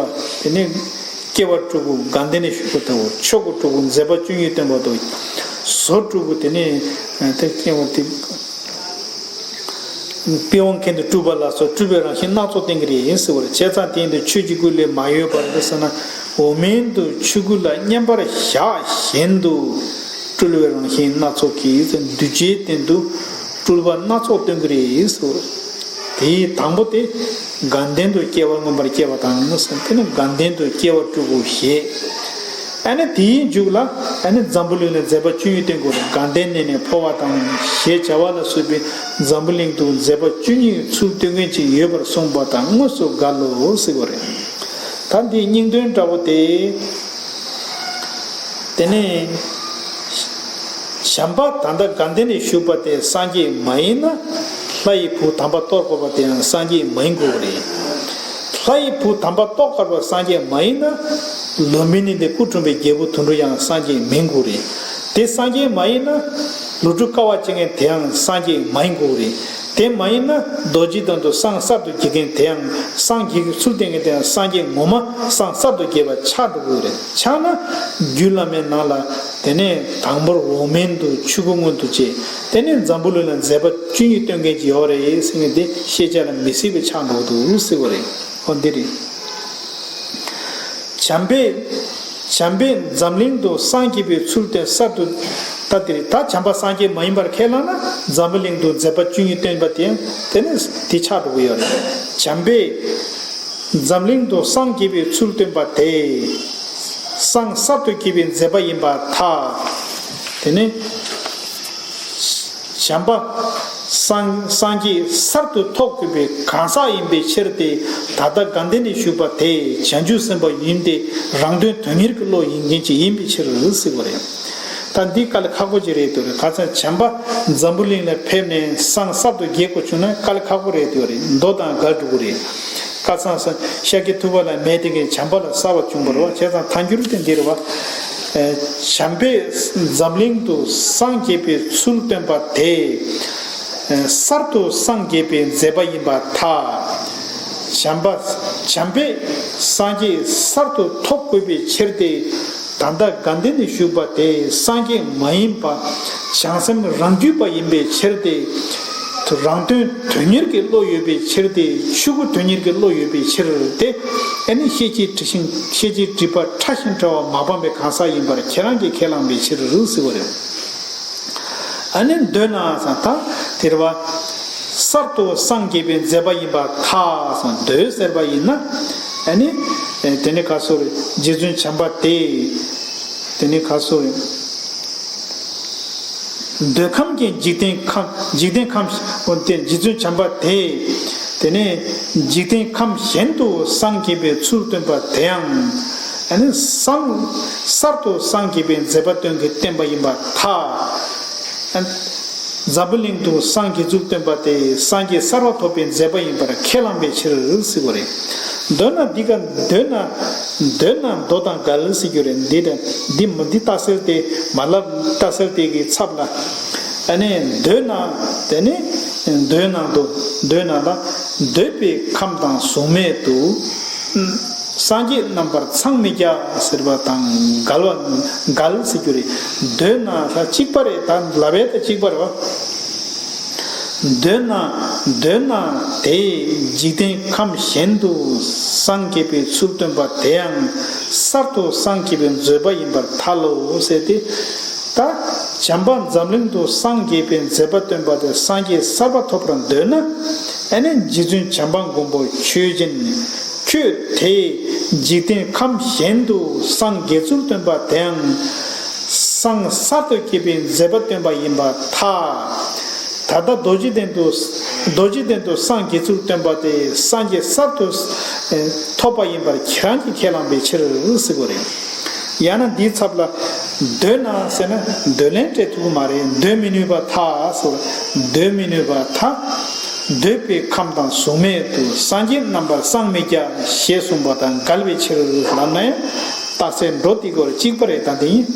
པ། དེ་ནས་སྐྱེ་བ་སྤྲུལ་སྐུ། དགའ་ལྡན་ནས་ཞུགས་པ་ལྟ་བུ། མཆོག་གི་སྤྲུལ་སྐུ། མཛད་པ་བཅུ་གཉིས་སྟོན་པ་ལྟ་བུ། བཟོ་སྤྲུལ་སྐུ། དེ་ནས་དེ་སྐྱེ་བ་དེ། པི་ཝང་ཁེན་ཏུ་སྤྲུལ་པ་ལ་སོགས་སྤྲུལ་པའི་རང་བཞིན་སྣ་ཚོགས་སྟོན་གྱི་རེད་ཟེར་བ་རེད། བྱས་ཙང་དེ་ཡིན་དུས་ཆོས་ཀྱི་སྐུ་ལས་མ་གཡོས་པར་ཟེར་ན། འོག་མིན་དུ་ཆོས་སྐུ་ལ་མཉམ་པར་བཞག་བཞིན་དུ་སྤྲུལ་པའི་རང་བཞིན་སྣ་ཚོགས་ཀྱིས་འདུས་བྱས་སྟེང་དུ་སྤྲུལ་པ་སྣ་ཚོགས་སྟོན་གྱི་རེད་ཟེར། དེའི་དང་པོ་དེ་དགའ་ལྡན་དུ་སྐྱེ་བ་མངོན་པར་སྐྱེ་བ་དང་ཟེར། དེ་ནི་དགའ་ལྡན་དུ་སྐྱེ་བ་སྤྲུལ་སྐུ་ཞེས། ཨ་ནི་དེའི་མཇུག་ལ་ཨ་ནི་འཛམ་བུ་གླིང་ལ་མཛད་པ་བཅུ་གཉིས་སྟོན་དགོས་རེད། དགའ་ལྡན་ནས་ནི་འཕོ་བ་དང་ཞེས་བྱ་བ་ལ་སོགས་པའི་འཛམ་བུ་གླིང་དུ་མཛད་པ་བཅུ་གཉིས་ཚུལ་སྟོན་མཁན་ཅིག་ཡོད་པར་གསུངས་པ་དང་དངོས་སུ་འགལ་ལོ་ཟེར་བ་རེད། ད་འདིའི་སྙིང་དོན་འདྲ་བོ་དེ། དེ་ནས་བྱམས་པ་ད་ལྟ་དགའ་ལྡན་ནས་ཞུགས་པ་དེ་སངས་རྒྱས་མ་ཡིན་ན། ལྷ་ཡི་བུ་དམ་པ་རྟོགས་དགོས་པ་དེ་ཡང་སངས་རྒྱས་མ་ཡིན་དགོས་པ་རེད། ལྷ་ཡི་བུ་དམ་པ་རྟོགས་དཀའ་བ་སངས་རྒྱས་མ་ཡིན་ན། ལུམྦི་ནི་ཏའི་སྐུ་འཁྲུངས་པའི་རྒྱལ་པོ་དོན་གྲུབ་ཡང་སངས་རྒྱས་མིན་དགོས་རེད། དེ་སངས་རྒྱས་མ་ཡིན་ན། ལོ་དྲུག་དཀའ་བ་སྤྱད་མཁན་དེའང་སངས་རྒྱས་མ་ཡིན་དགོས་རེད། དེ་མ་ཡིན་ན་རྡོ་རྗེ་གདན་དུ་སངས་གསར་དུ་རྒྱས་མཁན་དེའང་སངས་རྒྱས་ཀྱི་ཚུལ་བསྟན་མཁན་དེའང་སངས་རྒྱས་ངོ་མ་སངས་གསར་དུ་རྒྱས་པ་ཆགས་འགྲོ་གི་རེད། ཆགས་ན་རྒྱུད་བླ་མའི་ནང་ལ་དེ་ནས་དང་པོར་འོག་མིན་དུ་ཆོས་སྐུ་མངོན་དུ་བྱས། དེ་ནས་འཛམ་བུ་གླིང་ལ་མཛད་པ་བཅུ་གཉིས་སྟོན་མཁན་ཅིག་ཡོད་རེད་ཟེར་མཁན་དེ་ཤེས་བྱ་ལ་མི་སྲིད་པའི་ཆགས་འགྲོ་གི་འདུག་ཟེར་བ་རེད། འོ་འདི་རེད། བྱམས་པས། བྱམས་པས་འཛམ་གླིང་དུ་སངས་རྒྱས་པའི་ཚུལ་སྟོན་གསར་དུ། ད་དེ་རེད། ད་བྱམས་པ་སངས་རྒྱས་མ་ཡིན་པར་ཁས་བླངས་ན་འཛམ་བུ་གླིང་དུ་མཛད་པ་བཅུ་གཉིས་སྟོན་པ་དེ་དེ་ནི་དེ་ཆགས་འགྲོ་གི་ཡོད་རེད། བྱམས་པས་འཛམ་གླིང་དུ་སངས་རྒྱས་པའི་ཚུལ་སྟོན་པ་དེ་སངས་གསར་དུ་རྒྱས་པའི་མཛད་པ་ཡིན་པར་ཐལ། དེ་ནི། བྱམས་པ་སངས་སངས་རྒྱས་གསར་དུ་ཐོབ་དགོས་པའི་གང་ཟག་ཡིན་པའི་ཕྱིར་ཏེ། ད་ལྟ་དགའ་ལྡན་ནས་བཞུགས་པ་དེ་བྱང་ཆུབ་སེམས་དཔའ་ཡིན་ཏེ། རང་དོན་དོན་གཉེར་གྱི་བློ་ཡིན་མཁན་ཅིག་ཡིན་པའི་ཕྱིར་ཟེར་བ་རེད། ད་འདི་དཀའ་ལས་ཁག་པོ་ཅིག་རེད་འདུག་རེད། ཁ་སང་བྱམས་པ་འཛམ་བུ་གླིང་ལ་ཕེབས་ནས་སངས་གསར་དུ་རྒྱས་དགོས་བྱུང་ན་དཀའ་ལས་ཁག་པོ་རེད་འདུག་རེད། མདོ་དང་འགལ་འགྲོ་གི་རེད། ཁ་སང་ཤཱཀྱ་ཐུབ་པ་ལ་མེད་དེ་གའི་བྱམས་པ་ལ་གསར་བ་བྱུང་བ་རེད་བ། བྱས་ཙང་ཐལ་འགྱུར་དེ་འདི་རེད་བ། བྱམས་པས་འཛམ་གླིང་དུ་སངས་རྒྱས་པའི་ཚུལ་སྟོན་པ་དེ། གསར་དུ་སངས་རྒྱས་པའི་མཛད་པ་ཡིན་པར་ཐལ། བྱམས་པ་བྱམས་པས་སངས་རྒྱས་གསར་དུ་ཐོབ་དགོས་པའི་ཕྱིར་ཏེ། ད་ལྟ་དགའ་ལྡན་ནས་བཞུགས་པ་དེ་སངས་རྒྱས་མ་ཡིན་པ། བྱང་སེམས་རང་རྒྱུད་པ་ཡིན་པའི་ཕྱིར་ཏེ། རང་དོན་དོན་གཉེར་གྱི་བློ་ཡོད་པའི་ཕྱིར་ཏེ། ཆོས་སྐུ་དོན་གཉེར་གྱི་བློ་ཡོད་པའི་ཕྱིར་ཏེ། ཨ་ནི་ཤེས་བྱའི་དྲི་ཞིང་ཤེས་བྱའི་སྒྲིབ་པ་ཕྲ་ཞིང་ཕྲ་བ་མ་སྤངས་པའི་གང་ཟག་ཡིན་པར་ཁྱེད་རང་གིས་ཁས་བླངས་པའི་ཕྱིར་ཟེར་བ་རེད། ཨ་ནི་འདོད་ན་ཟེར་ད་དེ་རེད་བ། གསར་དུ་སངས་རྒྱས་པའི་མཛད་པ་ཡིན་པར་ཐལ་ཟེར་འདོད་ཟེར་བ་ཡིན་ན། ཨ་ནི་དེ་ནི་ག་སོ་རེད། རྗེ་བཙུན་བྱམས་པ་དེ། དེ་ནི་ག་སོ་རེད། འདོད་ཁམས་ཀྱི་འཇིག་རྟེན་ཁམས་འཇིག་རྟེན་ཁམས་འོན་ཏེ་རྗེ་བཙུན་བྱམས་པ་དེ། དེ་ནས་འཇིག་རྟེན་ཁམས་གཞན་དུ་སངས་རྒྱས་པའི་ཚུལ་སྟོན་པ་དེའང་། ཨ་ནི་སངས་གསར་དུ་སངས་རྒྱས་པའི་མཛད་པ་སྟོན་གྱི་བསྟན་པ་ཡིན་པར་ཐལ། ཨ། འཛམ་བུ་གླིང་དུ་སངས་རྒྱས་ཚུལ་སྟོན་པ་དེ་སངས་རྒྱས་གསར་པ་ཐོབ་པའི་མཛད་པ་ཡིན་པར་ཁས་བླངས་པའི་ཕྱིར་ཟེར་བ་རེད། འདོད་ན་འདི་ག་འདོད་ན་འདོད་ན་མདོ་དང་འགལ་ཟེར་རྒྱུ་རེད། འདི་དང་འདི་མ་འདི་རྟགས་གསལ་དེ་མ་ལབ། རྟགས་གསལ་དེ་གི་ཚབ་ལ། ཨ་ནི་འདོད་ན་དེ་ནི་འདོད་ནང་དུ་འདོད་ན་ལ། འདོད་པའི་ཁམས་དང་གཟུགས་མེད་དུ། སངས་རྒྱས་རྣམ་པར་འཚང་མི་རྒྱ་ཟེར་བ་དང་འགལ་བ་འགལ་ཟེར་རྒྱུ་རེད། འདོད་ན་ལ་གཅིག་པ་རེད། ད་ལབ་པའི་ད་གཅིག་པ་རེད་བ། འདོད་ན་འདོད་ན་དེ་འཇིག་རྟེན་ཁམས་གཞན་དུ་སངས་རྒྱས་པའི་ཚུལ་སྟོན་པ་དེ་ཡང་གསར་དུ་སངས་རྒྱས་པའི་མཛད་པ་ཡིན་པར་ཐལ་ལོ་ཟེར་ཏེ། ད་བྱམས་པ་འཛམ་གླིང་དུ་སངས་རྒྱས་པའི་མཛད་པ་སྟོན་པ་དེ་སངས་རྒྱས་གསར་པ་ཐོབ་པར་འདོད་ན། ཨ་ནི་རྗེ་བཙུན་བྱམས་པ་མགོན་པོ་ཆོས་སྦྱིན། ཁྱོད་དེ་འཇིག་རྟེན་ཁམས་གཞན་དུ་སངས་རྒྱས་ཚུལ་སྟོན་པ་དེའང་སངས་གསར་དུ་སྐྱེས་པའི་མཛད་པ་སྟོན་པ་ཡིན་པར་ཐལ། ད་ལྟ་རྡོ་རྗེ་གདན་དུ་རྡོ་རྗེ་གདན་དུ་སངས་རྒྱས་ཚུལ་སྟོན་པ་དེ་སངས་རྒྱས་གསར་དུ་ཐོབ་པ་ཡིན་པར་ཁྱེད་རང་གིས་ཁས་བླངས་པའི་ཕྱིར་ཟེར་དགོས་རེད། ཡང་ན་འདིའི་ཚབ་ལ། འདོད་ན་ཟེར་ན་འདོད་ལན་སྤྲད་ཐུབ་ཀྱི་མ་རེད། འདོད་མི་ནུས་པར་ཐལ་ཟེར། འདོད་མི་ནུས་པར་ཐལ། འདོད་པའི་ཁམས་དང་གཟུགས་མེད་དུ། སངས་རྒྱས་རྣམ་པར་སངས་མི་རྒྱ་ཞེས་གསུངས་པ་དང་འགལ་བའི་ཕྱིར་ལབ་ན་ཡང་རྟགས་གསལ་འགྲོ་དེ་སྐོར་གཅིག་པ་རེད། ད་འདི་ཡིན།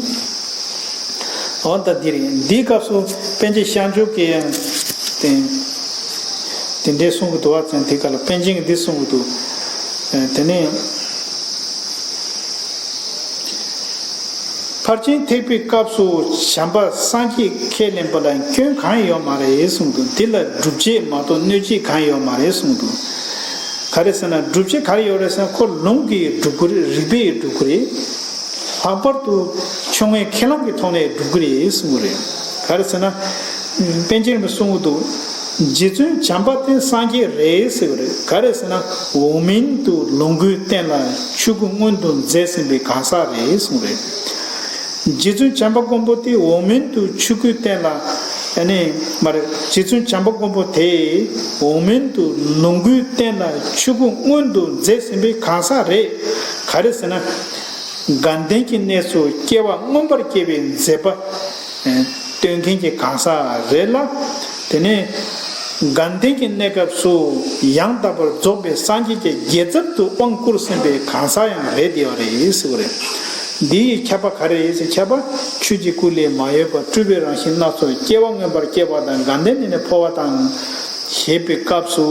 འོ་ད་འདི་རེད། འདིའི་སྐབས་སུ་པཎ་ཆེན་ཤཱཀྱ་མཆོག་གིས་ཡང་དེ་དེ་འདྲའི་གསུང་གི་འདུག་བ། ཙང་དེ་ག་ལ་པཎ་ཆེན་གྱིས་འདི་གསུང་གི་འདུག་དེ་ནས། ཕར་ཕྱིན་ཐེག་པའི་སྐབས་སུ་བྱམས་པ་སངས་རྒྱས་ཁས་ལེན་པ་ལ་སྐྱོན་གང་ཡང་ཡོད་མ་རེད་གསུངས་འདུག་འདི་ལ་སྒྲུབ་བྱེད་མ་གཏོགས་གནོད་བྱེད་གང་ཡང་ཡོད་མ་རེད་གསུངས་འདུག་ག་རེ་ཟེར་ན། སྒྲུབ་བྱེད་ག་རེ་ཡོད་རེད་ཟེར་ན། ཁོ་ལུང་གིས་སྒྲུབ་ཀྱི་རེད། རིགས་པས་སྒྲུབ་ཀྱི་རེད། ལྷག་པར་དུ་ཆོས་དངོས་ཁས་བླངས་ཀྱི་ཐོག་ནས་སྒྲུབ་ཀྱི་རེད་གསུངས་པ་རེད། ག་རེ་ཟེར་ན། པཎ་ཆེན་རིན་པོ་ཆེས་གསུང་གི་འདུག་རྗེ་བཙུན་བྱམས་པ་དེ་སངས་རྒྱས་རེད་ཟེར་གྱི་རེད། ག་རེ་ཟེར་ན། འོག་མིན་དུ་ལོངས་སྐུའི་རྟེན་ལ་ཆོས་སྐུ་མངོན་དུ་མཛད་ཟིན་པའི་གང་ཟག་རེད་གསུངས་རེད། རྗེ་བཙུན་བྱམས་པ་མགོན་པོ་དེ་འོག་མིན་དུ་ཆོས་སྐུའི་རྟེན་ལ། ཨ་ནི་མ་རེད། རྗེ་བཙུན་བྱམས་པ་མགོན་པོ་དེ་འོག་མིན་དུ་ལོངས་སྐུའི་རྟེན་ལ་ཆོས་སྐུ་མངོན་དུ་མཛད་ཟིན་པའི་གང་ཟག་རེད། ག་རེ་ཟེར་ན། དགའ་ལྡན་གྱི་གནས་སུ་སྐྱེ་བ་མངོན་པར་སྐྱེ་བའི་མཛད་པ་སྟོན་མཁན་གྱི་གང་ཟག་རེད་ལ། དེ་ནས་དགའ་ལྡན་གྱི་གནས་སྐབས་སུ་ཡང་དག་པར་རྫོགས་པའི་སངས་རྒྱས་ཀྱི་དགྱེས་རྩར་དུ་དབང་བསྐུར་ཟིན་པའི་གང་ཟག་ཡང་རེད་དེ་ཡོད་རེད་ཟེར་བ་རེད། འདི་ཡི་ཁྱབ་པ་ག་རེ་རེད་ཟེར། ཁྱབ་པ་ཆོས་ཀྱི་སྐུ་ལས་མ་གཡོས་པར་སྤྲུལ་པའི་རང་བཞིན་སྣ་ཚོགས་སྐྱེ་བ་མངོན་པར་སྐྱེ་བ་དང་། དགའ་ལྡན་ནས་ནི་འཕོ་བ་དང་ཞེས་པའི་སྐབས་སུ།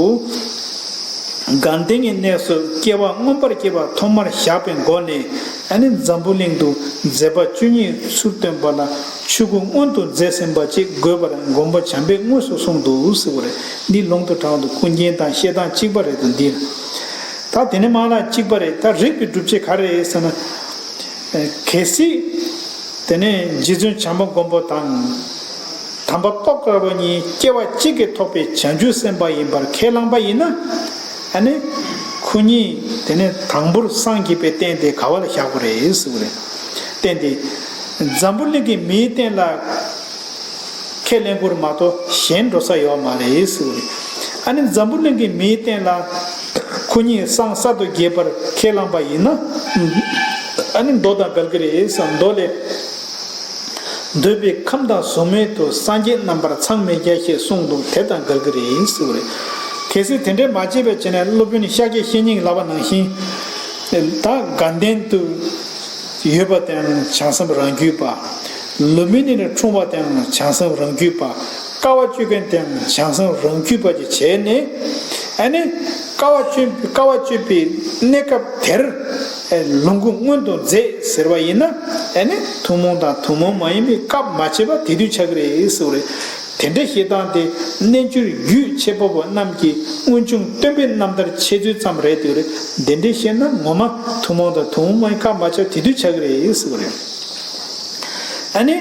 དགའ་ལྡན་གྱི་གནས་སུ་སྐྱེ་བ་མངོན་པར་སྐྱེ་བ་ཐོག་མར་བཞག་པའི་སྒོ་ནས། ཨ་ནི་འཛམ་བུ་གླིང་དུ་མཛད་པ་བཅུ་གཉིས་ཚུལ་སྟོན་པ་ལ་ཆོས་སྐུ་མངོན་དུ་མཛད་ཟིན་པ་ཅིག་དགོས་པར་མགོན་པོ་བྱམས་པས་དངོས་སུ་གསུངས་འདུག་ཟེར་བ་རེད། འདི་ལུང་དང་དྲངས་འདུག་ཀུན་མཁྱེན་དང་བཤད་སྟངས་གཅིག་པ་རེད་དོ། འདི་ད་དེ་ནས་མ་ལ་གཅིག་པ་རེད། ད་རིགས་པའི་སྒྲུབ་བྱེད་ག་རེ་རེད་ཟེར་ན། གལ་སྲིད་དེ་ནས་རྗེ་བཙུན་བྱམས་པ་མགོན་པོ་དང་། དམ་པ་ཏོག་དཀར་པོ་གཉིས་སྐྱེ་བ་གཅིག་གིས་ཐོགས་པའི་བྱང་ཆུབ་སེམས་དཔའ་ཡིན་པར་ཁས་བླངས་པ་ཡིན་ན། ཨ་ནི་ཁོ་གཉིས་དེ་ནས་དང་པོར་སངས་རྒྱས་པའི་རྟེན་དེ་ག་བ་ལ་བཞག་པ་རེད་ཟེར་བ་རེད། རྟེན་དེ་འཛམ་བུ་གླིང་གི་མིའི་རྟེན་ལ་ཁས་ལེན་དགོས་མ་གཏོགས་གཞན་འགྲོ་ས་ཡོད་མ་རེད་ཟེར་བ་རེད། ཨ་ནི་འཛམ་བུ་གླིང་གི་མིའི་རྟེན་ལ་ཁོ་གཉིས་སངས་གསར་དུ་རྒྱས་པར་ཁས་བླངས་པ་ཡིན་ན། ཨ་ནི་མདོ་དང་འགལ་གྱི་རེད་ཟེར། མདོ་ལས། འདོད་པའི་ཁམས་དང་གཟུགས་མེད་དུ། སངས་རྒྱས་རྣམ་པར་འཚང་མི་རྒྱ་ཞེས་གསུངས་འདུག་དེ་དང་འགལ་གྱི་རེད་ཟེར་བ་རེད། གལ་སྲིད་དེ་འདྲའི་མ་བྱས་པའི་ཆ་ནས། སློབ་དཔོན་ཤཱཀྱ་བཤེས་གཉེན་ལབ་པ་ནང་བཞིན། ད་དགའ་ལྡན་དུ་ཡོད་པ་དེའང་བྱང་སེམས་རང་རྒྱུད་པ། ལུམྦི་ནི་ལ་འཁྲུངས་པ་དེའང་བྱང་སེམས་རང་རྒྱུད་པ། དཀའ་བ་སྤྱོད་མཁན་དེའང་བྱང་སེམས་རང་རྒྱུད་པ་ཅིག་བྱས་ནས། ཨ་ནི་དཀའ་བ་སྤྱོད་དཀའ་བ་སྤྱོད་པའི་གནས་སྐབས་དེར་ལོངས་སྐུ་མངོན་དུ་མཛད་ཟེར་བ་ཡིན་ན། ཨ་ནི་ཐུན་མོང་དང་ཐུན་མོང་མ་ཡིན་པའི་སྐབས་མ་ཕྱེ་བ་དེ་དུས་ཆགས་ཀྱི་རེད་ཟེར་བ་རེད། དེ་འདྲའི་བཤད་སྟངས་དེ་རྣལ་འབྱོར་རྒྱུད་ཆེན་པོ་པོ་རྣམས་ཀྱིས་སྔོན་བྱུང་སྟོན་པའི་རྣམ་ཐར་འཆད་ཚུལ་ཙམ་རེད་དེ་རེད། དེ་འདྲའི་བཤད་ན་ངོ་མ་ཐུན་མོང་དང་ཐུན་མོང་མ་ཡིན་སྐབས་མ་ཆགས་དེ་དུས་ཆགས་ཀྱི་རེད་ཟེར་བ་རེད། ཨ་ནི།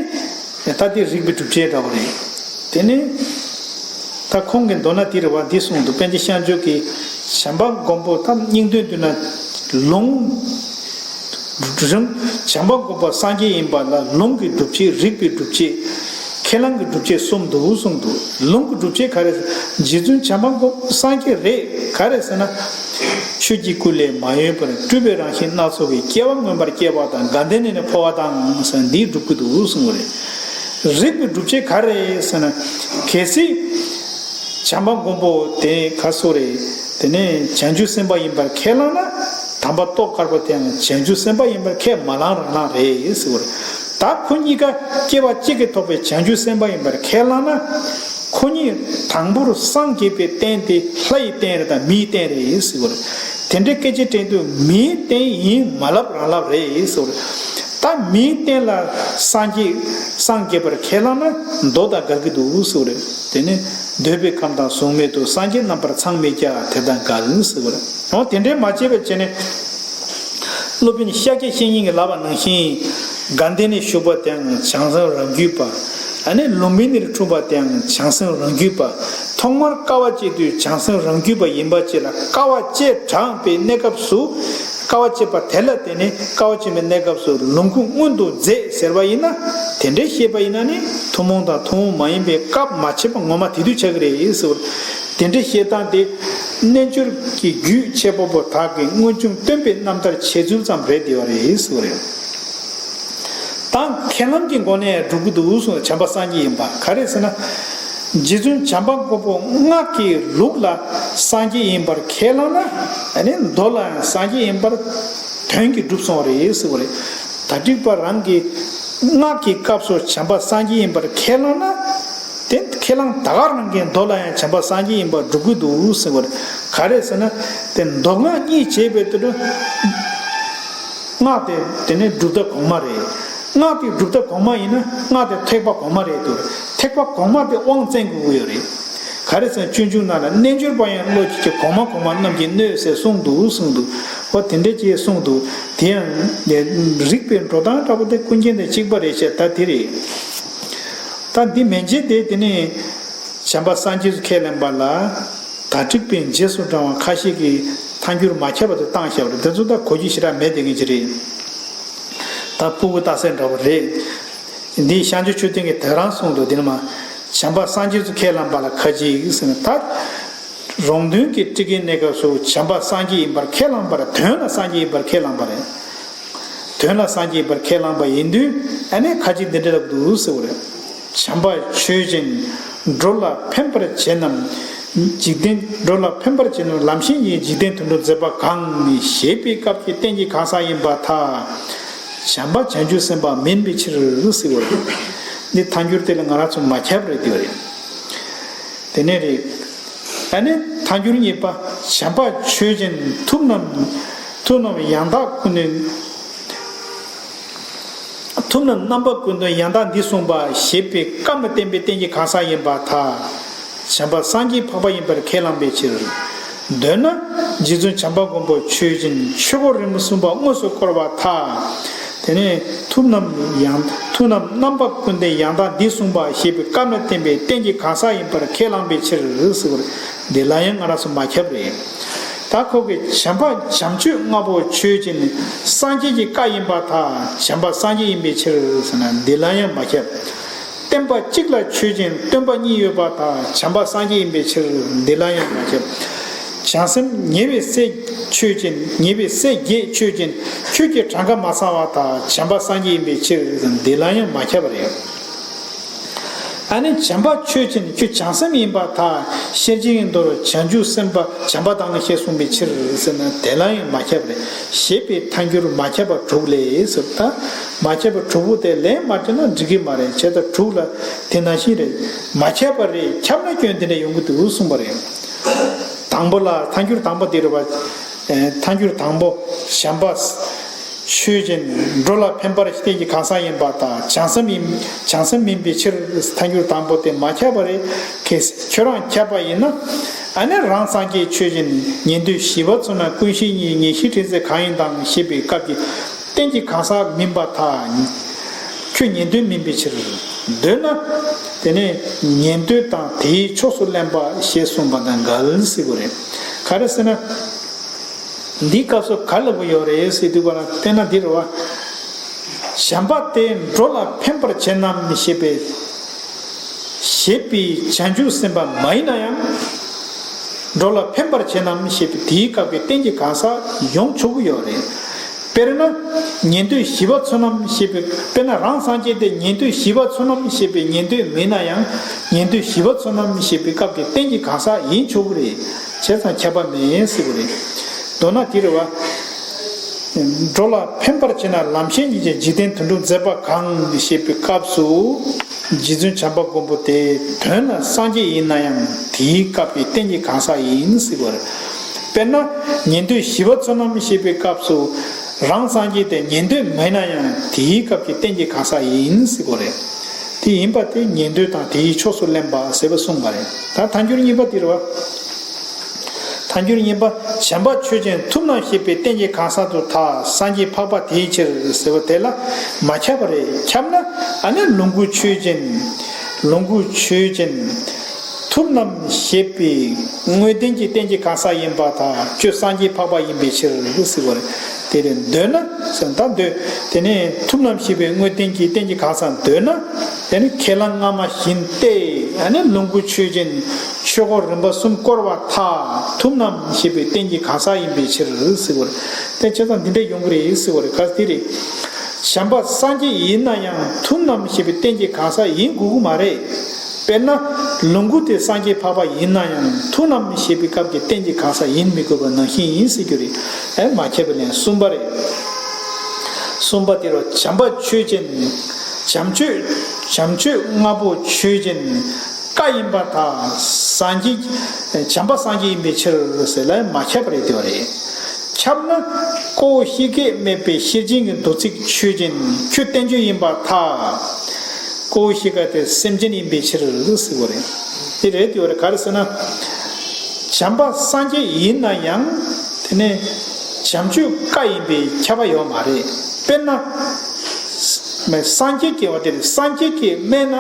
ད་དེ་རིགས་པའི་སྒྲུབ་བྱེད་འདྲ་བོ་རེད། དེ་ནི། ད་ཁོང་གི་མདོར་ན་དེ་རེད་བ། འདི་གསུངས་འདུག་པཎ་ཆེན་ཤཱཀྱ་མཆོག་གིས་བྱམས་པ་མགོན་པོ་ད་སྙིང་དོན་བསྡུས་ན། ལུང་། རིམ། བྱམས་པ་མགོན་པོ་སངས་རྒྱས་ཡིན་པ་ལ་ལུང་གི་སྒྲུབ་བྱེད། རིགས་པའི་སྒྲུབ་བྱེད། ཁས་བླངས་ཀྱི་སྒྲུབ་བྱེད་གསུམ་འདུག་གསུངས་འདུག་ལུང་གི་སྒྲུབ་བྱེད་ག་རེ། རྗེ་བཙུན་བྱམས་པ་མགོན་པོ་སངས་རྒྱས་རེད། ག་རེ་ཟེར་ན། ཆོས་ཀྱི་སྐུ་ལས་མ་གཡོས་པར་སྤྲུལ་པའི་རང་བཞིན་སྣ་ཚོགས་ཀྱི་སྐྱེ་བ་མངོན་པར་སྐྱེ་བ་དང་། དགའ་ལྡན་ནས་ནི་འཕོ་བ་དང་ཟེར། འདིའི་སྒྲུབ་ཀྱི་འདུག་གསུངས་པ་རེད། རིགས་པའི་སྒྲུབ་བྱེད་ག་རེ་ཟེར་ན། གལ་སྲིད་བྱམས་པ་མགོན་པོ་དེ་ག་སོ་རེད། དེ་ནས་བྱང་ཆུབ་སེམས་དཔའ་ཡིན་པར་ཁས་བླངས་ན། དམ་པ་ཏོག་དཀར་པོ་དེའང་བྱང་ཆུབ་སེམས་དཔའ་ཡིན་པར་ཁས་མ་བླངས་རང་བླངས་རེད་ཟེར་བ་རེད། ད་ཁོ་གཉིས་ཀ་སྐྱེ་བ་གཅིག་གིས་ཐོགས་པའི་བྱང་ཆུབ་སེམས་དཔའ་ཡིན་པར་ཁས་བླངས་ན། ཁོ་གཉིས་དང་པོར་སངས་རྒྱས་པའི་རྟེན་དེ་ལྷ་ཡི་རྟེན་རེད་དང་མིའི་རྟེན་རེད་ཟེར་བ་རེད། དེ་འདྲའི་སྐད་ཆ་དྲན་དུས་མིའི་རྟེན་ཡིན་མ་ལབ་རང་ལབ་རེད་ཟེར་བ་རེད། ད་མིའི་རྟེན་ལ་སངས་རྒྱས་སངས་རྒྱས་པར་ཁས་བླངས་ན་མདོ་དང་འགལ་གྱི་འདུག་ཟེར་བ་རེད། དེ་ནི་འདོད་པའི་ཁམས་དང་གཟུགས་མེད་དུ། སངས་རྒྱས་རྣམ་པར་ཚང་མེད་ཀྱང་དེ་དང་འགལ་ཟེར་བ་རེད། འོ་དེ་འདྲའི་མ་བྱས་པ་བྱས་ནས། སློབ་དཔོན་ཤཱཀྱ་བཤེས་གཉེན་གྱིས་ལབ་པ་ནང་བཞིན། དགའ་ལྡན་ནས་ཞུགས་པ་དེའང་བྱང་སེམས་རང་རྒྱུད་པ། ཨ་ནི་ལུམྦི་ནིར་འཁྲུངས་པ་དེའང་བྱང་སེམས་རང་རྒྱུད་པ། ཐོག་མར་དཀའ་བ་སྤྱད་དུས་བྱང་སེམས་རང་རྒྱུད་པ་ཡིན་པ་བཅས་ལ། དཀའ་བ་སྤྱད་དྲགས་པའི་གནས་སྐབས་སུ། དཀའ་བ་སྤྱད་པ་དེ་ལ་བརྟེན་ནས་དཀའ་བ་སྤྱད་པའི་གནས་སྐབས་སུ་ལོངས་སྐུ་མངོན་དུ་མཛད་ཟེར་བ་ཡིན་ན། དེ་འདྲའི་བཤད་པ་ཡིན་ན་ནི་ཐུན་མོང་དང་ཐུན་མོང་མ་ཡིན་པའི་སྐབས་མ་ཕྱེད་པ་ངོ་མ་དེ་དུས་ཆགས་ཀྱི་རེད་ཟེར་བ། དེ་འདྲའི་བཤད་སྟངས་དེ་རྣལ་འབྱོར་གྱི་རྒྱུད་འཆད་པ་པོ་དག་གིས་སྔོན་བྱུང་སྟོན་པའི་རྣམ་ཐར་འཆད་ཚུལ་ཙམ་རེད་བསྡད་པ་རེད་ཟེར་བ་རེད། ད་མཁས་བླུན་གྱི་སྒོ་ནས་སྒྲུབ་ཀྱི་འདུག་གསུངས། བྱམས་པ་སངས་རྒྱས་ཡིན་པ་ག་རེ་ཟེར་ན། རྗེ་བཙུན་བྱམས་པ་མགོན་པོ་སྔགས་ཀྱི་ལུགས་ལ་སངས་རྒྱས་ཡིན་པར་ཁས་བླངས་ན། ཨ་ནི་མདོ་ལ་ཡང་སངས་རྒྱས་ཡིན་པར་དོན་གྱིས་གྲུབ་སོང་བ་རེད་ཟེར་བ་རེད། ད་ཀྲིག་པ་རང་གིས་སྔགས་ཀྱི་སྐབས་སུ་བྱམས་པ་སངས་རྒྱས་ཡིན་པར་ཁས་བླངས་ན། དེ་ཁས་བླངས་ད་ག་རང་གིས་མདོ་ལ་ཡང་བྱམས་པ་སངས་རྒྱས་ཡིན་པར་སྒྲུབ་ཀྱི་འདུག་ཟེར་བ་རེད། ག་རེ་ཟེར་ན། དེ་མདོ་སྔགས་གཉིས་བྱས་པའི་དུས་སུ། སྔགས་དེ་དེ་ནི་སྒྲུབ་ཐབས་གོང་མ་རེད། སྔགས་དེ་སྒྲུབ་ཐབས་གོང་མ་ཡིན་ན་སྔགས་དེ་ཐེག་པ་གོང་མ་རེད་འདུག། ཐེག་པ་གོང་མ་དེ་དབང་བཙན་དགོས་ཀྱི་ཡོད་རེད། ག་རེ་ཟེར་ན་སྤྱོད་འཇུག་ནང་ལ་རྣལ་འབྱོར་པ་ཡང་བློ་གཅིག་གིས། གོང་མ་གོང་མ་རྣམས་ཀྱིས་གནོད་ཟེར་གསུངས་འདུག་གསུངས་འདུག། འོ་དེ་འདྲ་ཅིག་གསུངས་འདུག། དེ་ཡང་རིགས་པའི་འགྲོ་སྟངས་འདྲ་པོ་དེ་ཀུན་མཁྱེན་དང་གཅིག་པ་རེད་ཤག། ད་དེ་རེད། ད་འདི་མན་ཆད་དེ་དེ་ནི་བྱམས་པ་སངས་རྒྱས་སུ་ཁས་ལེན་པ་ལ། ད་ཀྲིག་པའི་རྗེས་སུ་འབྲང་བ་ཁ་ཤས་ཀྱིས་ཐལ་འགྱུར་མ་ཁྱབ་པ་དེ་བཏང་བཞག་པ་རེད། དེ་ཚོ་ད་གོ་རྒྱུ་ཞེ་དྲག་མེད་བསྡད་མཁན་ཅིག་རེད། ད་ཕྲུ་གུ་རྟགས་གསལ་འདྲ་པོ་རེད། འདི་ཤངས་ཆོས་མཆོད་རྟེན་གྱིས་དེ་རང་གསུངས་འདུག། འདི་ནི་མ། བྱམས་པ་སངས་རྒྱས་སུ་ཁས་བླངས་པ་ལ་ཁ་ཅིག་ཟེར་ན། ད་རོང་སྟོན་གྱི་ཀྲིག་གི་གནས་སྐབས་སུ་བྱམས་པ་སངས་རྒྱས་ཡིན་པར་ཁས་བླངས་པ་རེད། དོན་ལ་སངས་རྒྱས་ཡིན་པར་ཁས་བླངས་པ་རེད། དོན་ལ་སངས་རྒྱས་ཡིན་པར་ཁས་བླངས་པ་ཡིན་དུས། ཨ་ནི་ཁ་ཅིག་འདི་འདྲ་ལབ་འདུག་ཟེར་བ་རེད། བྱམས་པ་ཆོས་ཅན། འགྲོ་ལ་ཕན་པར་བྱེད་རྣམས། འཇིག་རྟེན། འགྲོ་ལ་ཕན་པར་བྱེད་རྣམས། ལམ་ཤེས་ཀྱིས་འཇིག་རྟེན་དུད་འགྲོ་མཛད་པ་གང་ཞེས་པའི་སྐབས་ཀྱི་རྟེན་གྱི་གང་ཟག་ཡིན་པར་ཐལ། བྱམས་པ་བྱང་ཆུབ་སེམས་དཔའ་མིན་པའི་ཕྱིར་ཟེར་བ་རེད། འདི་ཐལ་འགྱུར་དེ་ལ་ང་རང་ཚོ་མ་ཁྱབ་རེད་འདི་བ་རེད། དེ་ནས་རེད། ཨ་ནི་ཐལ་འགྱུར་གཉིས་པ། བྱམས་པ་ཆོས་ཅན། ཐུབ་རྣམས། ཐུབ་རྣམས་ཡང་དག་ཀུན་ལྡན། ཐུབ་རྣམས་རྣམ་པ་ཀུན་ལྡན་ཡང་དག་འདི་གསུངས་པ་ཞེས་པའི་སྐབས་ལ་བསྟན་པའི་རྟེན་གྱི་གང་ཟག་ཡིན་པར་ཐལ། བྱམས་པ་སངས་རྒྱས་འཕགས་པ་ཡིན་པར་ཁས་བླངས་པའི་ཕྱིར། འདོད་ན། རྗེ་བཙུན་བྱམས་པ་མགོན་པོ་ཆོས་ཅན། ཆོས་འཁོར་རིམ་པ་གསུམ་པ་དངོས་སུ་བསྐོར་བར་ཐལ། དེ་ནས་ཐུབ་རྣམས་ཡང་། ཐུབ་རྣམས་རྣམ་པ་ཀུན་ལྡན་ཡང་དག་འདི་གསུངས་པ་ཞེས་པའི་སྐབས་ལ་བསྟན་པའི་རྟེན་གྱི་གང་ཟག་ཡིན་པར་ཁས་བླངས་པའི་ཕྱིར་ཟེར་བ་རེད། འདི་ལ་ཡང་ང་རང་ཚོ་མ་ཁྱབ་རེད། ད་ཁོ་གི་བྱམས་པ་བྱམས་ཆོས་ལྔ་པོ་ཆོས་ཅན། སངས་རྒྱས་ཀྱི་བཀའ་ཡིན་པར་ཐལ། བྱམས་པ་སངས་རྒྱས་ཡིན་པའི་ཕྱིར་ཟེར་ན་འདི་ལ་ཡང་མ་ཁྱབ། བསྟན་པ་གཅིག་ལ་ཆོས་ཅན། སྟོན་པ་གཉིས་ཡོད་པར་ཐལ། བྱམས་པ་སངས་རྒྱས་ཡིན་པའི་ཕྱིར་འདི་ལ་ཡང་མ་ཁྱབ། བྱང་སེམས་ཉེ་བའི་སྲས་ཆོས་ཅན། ཉེ་བའི་སྲས་བརྒྱད་ཆོས་ཅན། ཆོས་ཀྱི་གྲངས་ཀ་མ་ཚང་བར་ཐལ། བྱམས་པ་སངས་རྒྱས་ཡིན་པའི་ཕྱིར་འདི་ལ་ཡང་མ་ཁྱབ་པ་རེད། ཨ་ནི་བྱམས་པ་ཆོས་ཅན། ཁྱོད་བྱང་སེམས་ཡིན་པར་ཐལ། ཤེར་ཕྱིན་གྱི་མདོར་བྱང་ཆུབ་སེམས་དཔའ་བྱམས་པ་དང་ཞེས་གསུངས་པའི་ཕྱིར་ཟེར་ན་དེ་ལ་ཡང་མ་ཁྱབ་པ་རེད། ཞེས་པའི་ཐལ་འགྱུར་མ་ཁྱབ་པ་དྲུག་ལས་ཟེར། ད་མ་ཁྱབ་པ་དྲུག་པོ་དེ་ལན་མ་བྱས་ན་འགྲིག་གི་མ་རེད། བྱས་ཙང་དྲུག་ལ་དེ་ནང་བཞིན་རེད། མ་ཁྱབ་པ་རེད། ཁྱབ་ན་སྐྱོན་དེ་འདྲ་ཡོང་གི་འདུག་གསུངས་པ་རེད། དང་པོ་ལ་ཐལ་འགྱུར་དང་པོ་དེ་རེད་བ། ཐལ་འགྱུར་དང་པོ། བྱམས་པ་ཆོས་ཅན། འགྲོ་ལ་ཕན་པར་བྱེད་རྟེན་གྱི་གང་ཟག་ཡིན་པར་ཐལ། བྱང་སེམས་ཡིན། བྱང་སེམས་མིན་པའི་ཕྱིར། ཐལ་འགྱུར་དང་པོ་དེ་མ་ཁྱབ་པ་རེད། གལ་སྲིད་ཁྱོད་རང་ཁྱབ་པ་ཡིན་ན། ཨ་ནི་རང་སངས་རྒྱས་ཆོས་ཅན། ཉན་ཐོས་ཞི་བ་ཚུལ་རྣམ་ཀུན་ཤེས་གཉིས་ངེས་ཤེས་ཕྲན་ཚེགས་གང་ཡིན་དང་ཞེས་པའི་སྐབས་ཀྱི་རྟེན་གྱི་གང་ཟག་མིན་པར་ཐལ། ཁྱོད་ཉན་ཐོས་མིན་པའི་ཕྱིར། འདོད་ན། དེ་ནས་ཉན་ཐོས་དང་དེའི་ཕྱོགས་སུ་གླེན་པ་ཞེས་གསུངས་པ་དང་འགལ་ཟེར་གྱི་རེད། ག་རེ་ཟེར་ན། འདིའི་སྐབས་སུ་ག་ལབ་ཀྱི་ཡོད་རེད་ཟེར་དུས་པ་ན། དཔེར་ན་འདི་རེད་བ། བྱམས་པ་དེ་འགྲོ་ལ་ཕན་པར་བྱེད་རྣམས་ཞེས་པའི། ཞེས་པའི་བྱང་ཆུབ་སེམས་དཔའ་མ་ཡིན་ན་ཡང་། འགྲོ་ལ་ཕན་པར་བྱེད་རྣམས་ཞེས་པའི་དེའི་སྐབས་ཀྱི་རྟེན་གྱི་གང་ཟག་ཡོང་ཆོག་གི་ཡོད་རེད། དཔེར་ན། ཉན་ཐོས་ཞི་བ་ཚུལ་རྣམ་ཞེས་པའི། དཔེར་ན་རང་སངས་རྒྱས་དེ་ཉན་ཐོས་ཞི་བ་ཚུལ་རྣམ་ཞེས་པའི་ཉན་ཐོས་མིན་ན་ཡང་། ཉན་ཐོས་ཞི་བ་ཚུལ་རྣམ་ཞེས་པའི་སྐབས་ཀྱི་རྟེན་གྱི་གང་ཟག་ཡིན་ཆོག་གི་རེད། བྱས་ཙང་ཁྱབ་པ་མེད་ཟེར་གྱི་རེད། མདོར་ན་དེ་རེད་བ། འགྲོ་ལ་ཕན་པར་བྱེད་ན་ལམ་ཤེས་ཉིད་ཀྱིས་འཇིག་རྟེན་དོན་གྲུབ་མཛད་པ་གང་ཞེས་པའི་སྐབས་སུ། རྗེ་བཙུན་བྱམས་པ་མགོན་པོ་དེ་དོན་ལ་སངས་རྒྱས་ཡིན་ན་ཡང་དེའི་སྐབས་ཀྱི་རྟེན་གྱི་གང་ཟག་ཡིན་ཟེར་བ་རེད། དཔེར་ན། ཉན་ཐོས་ཞི་བ་ཚུལ་རྣམ་ཞེས་པའི་སྐབས་སུ། རང་སངས་རྒྱས་དེ་ཉན་ཐོས་མིན་ན་ཡང་དེའི་སྐབས་ཀྱི་རྟེན་གྱི་གང་ཟག་ཡིན་ཟེར་བ་རེད། དེ་ཡིན་པ་དེ་ཉན་ཐོས་དང་དེའི་ཕྱོགས་སུ་ལེན་པ་ཟེར་བ་གསུངས་པ་རེད། ད་ཐལ་འགྱུར་གཉིས་པ་དེ་རེད་བ། ཐལ་འགྱུར་གཉིས་པ། བྱམས་པ་ཆོས་ཅན་ཐུབ་རྣམས་ཞེས་པའི་རྟེན་གྱི་གང་ཟག་ཏུ་ཐལ། སངས་རྒྱས་འཕགས་པ་དེའི་ཕྱིར་ཟེར་བ་དེ་ལ་མ་ཁྱབ་པ་རེད། ཁྱབ་ན་ཨ་ནི་ལོངས་སྐུ་ཆོས་ཅན། ལོངས་སྐུ་ཆོས་ཅན། ཐུབ་རྣམས་ཞེས་པའི་དངོས་བསྟན་གྱི་རྟེན་གྱི་གང་ཟག་ཡིན་པར་ཐལ། ཁྱོད་སངས་རྒྱས་འཕགས་པ་ཡིན་པའི་ཕྱིར་ཟེར་བ་རེད། དེ་ལས་འདོད་ན་ཟེར་ད་འདོད། དེ་ནས་ཐུབ་རྣམས་ཞེས་པའི་དངོས་བསྟན་གྱི་རྟེན་གྱི་གང་ཟག་འདོད་ན། དེ་ནི་ཁས་བླངས་སྔ་མ་བཞིན་ཏེ། ཨ་ནི་ལོངས་སྐུ་ཆོས་ཅན། ཆོས་འཁོར་རིམ་པ་གསུམ་བསྐོར་བར་ཐལ། ཐུབ་རྣམས་ཞེས་པའི་རྟེན་གྱི་གང་ཟག་ཡིན་པའི་ཕྱིར་ཟེར་བ་རེད། དེ་བྱས་ཙང་འདི་འདྲ་ཡོང་གི་རེད་ཟེར་བ་རེད། ག་དེ་རེད། བྱམས་པ་སངས་རྒྱས་ཡིན་ན་ཡང་ཐུབ་རྣམས་ཞེས་པའི་རྟེན་གྱི་གང་ཟག་ཡིན་དགོས་ཀྱི་མ་རེད། དཔེར་ན། ལོངས་སྐུ་དེ་སངས་རྒྱས་འཕགས་པ་ཡིན་ན་ཡང་ཐུབ་རྣམས་ཞེས་པའི་སྐབས་ཀྱི་རྟེན་གྱི་གང་ཟག་ཡིན་མི་དགོས་པ་ནང་བཞིན་ཡིན་ཟེར་རྒྱུ་རེད། ཨེ་མ་ཁྱབ་པ་ལན་གསུམ་པ་རེད། གསུམ་པ་དེ་རུ་བྱམས་པ་ཆོས་ཅན། བྱམས་ཆོས། བྱམས་ཆོས་ལྔ་པོ་ཆོས་ཅན། བཀའ་ཡིན་པར་ཐལ། སངས་རྒྱས། བྱམས་པ་སངས་རྒྱས་ཡིན་པའི་ཕྱིར་ཟེར་ལ་མ་ཁྱབ་པ་རེད་དེ་བ་རེད། ཁྱབ་ན། ཀོའུ་ཤི་ཀས་སྨྲས་པའི་ཤེར་ཕྱིན་གྱི་མདོ་ཚིག་ཆོས་ཅན། ཁྱོད་བསྟན་བཅོས་ཡིན་པར་ཐལ། ཀོའུ་ཤི་ཀ་དེ་སེམས་ཅན་ཡིན་པའི་ཕྱིར་ཟེར་བ་རེད། དེ་རེད་དེ་བ་རེད། ག་རེ་ཟེར་ན། བྱམས་པ་སངས་རྒྱས་ཡིན་ན་ཡང་། དེ་ནས་བྱམས་ཆོས་བཀའ་ཡིན་པས་ཁྱབ་པ་ཡོད་མ་རེད། དཔེར་ན། སངས་རྒྱས་ཀྱི་བ་དེ་རེད། སངས་རྒྱས་ཀྱིས་སྨྲས་ན་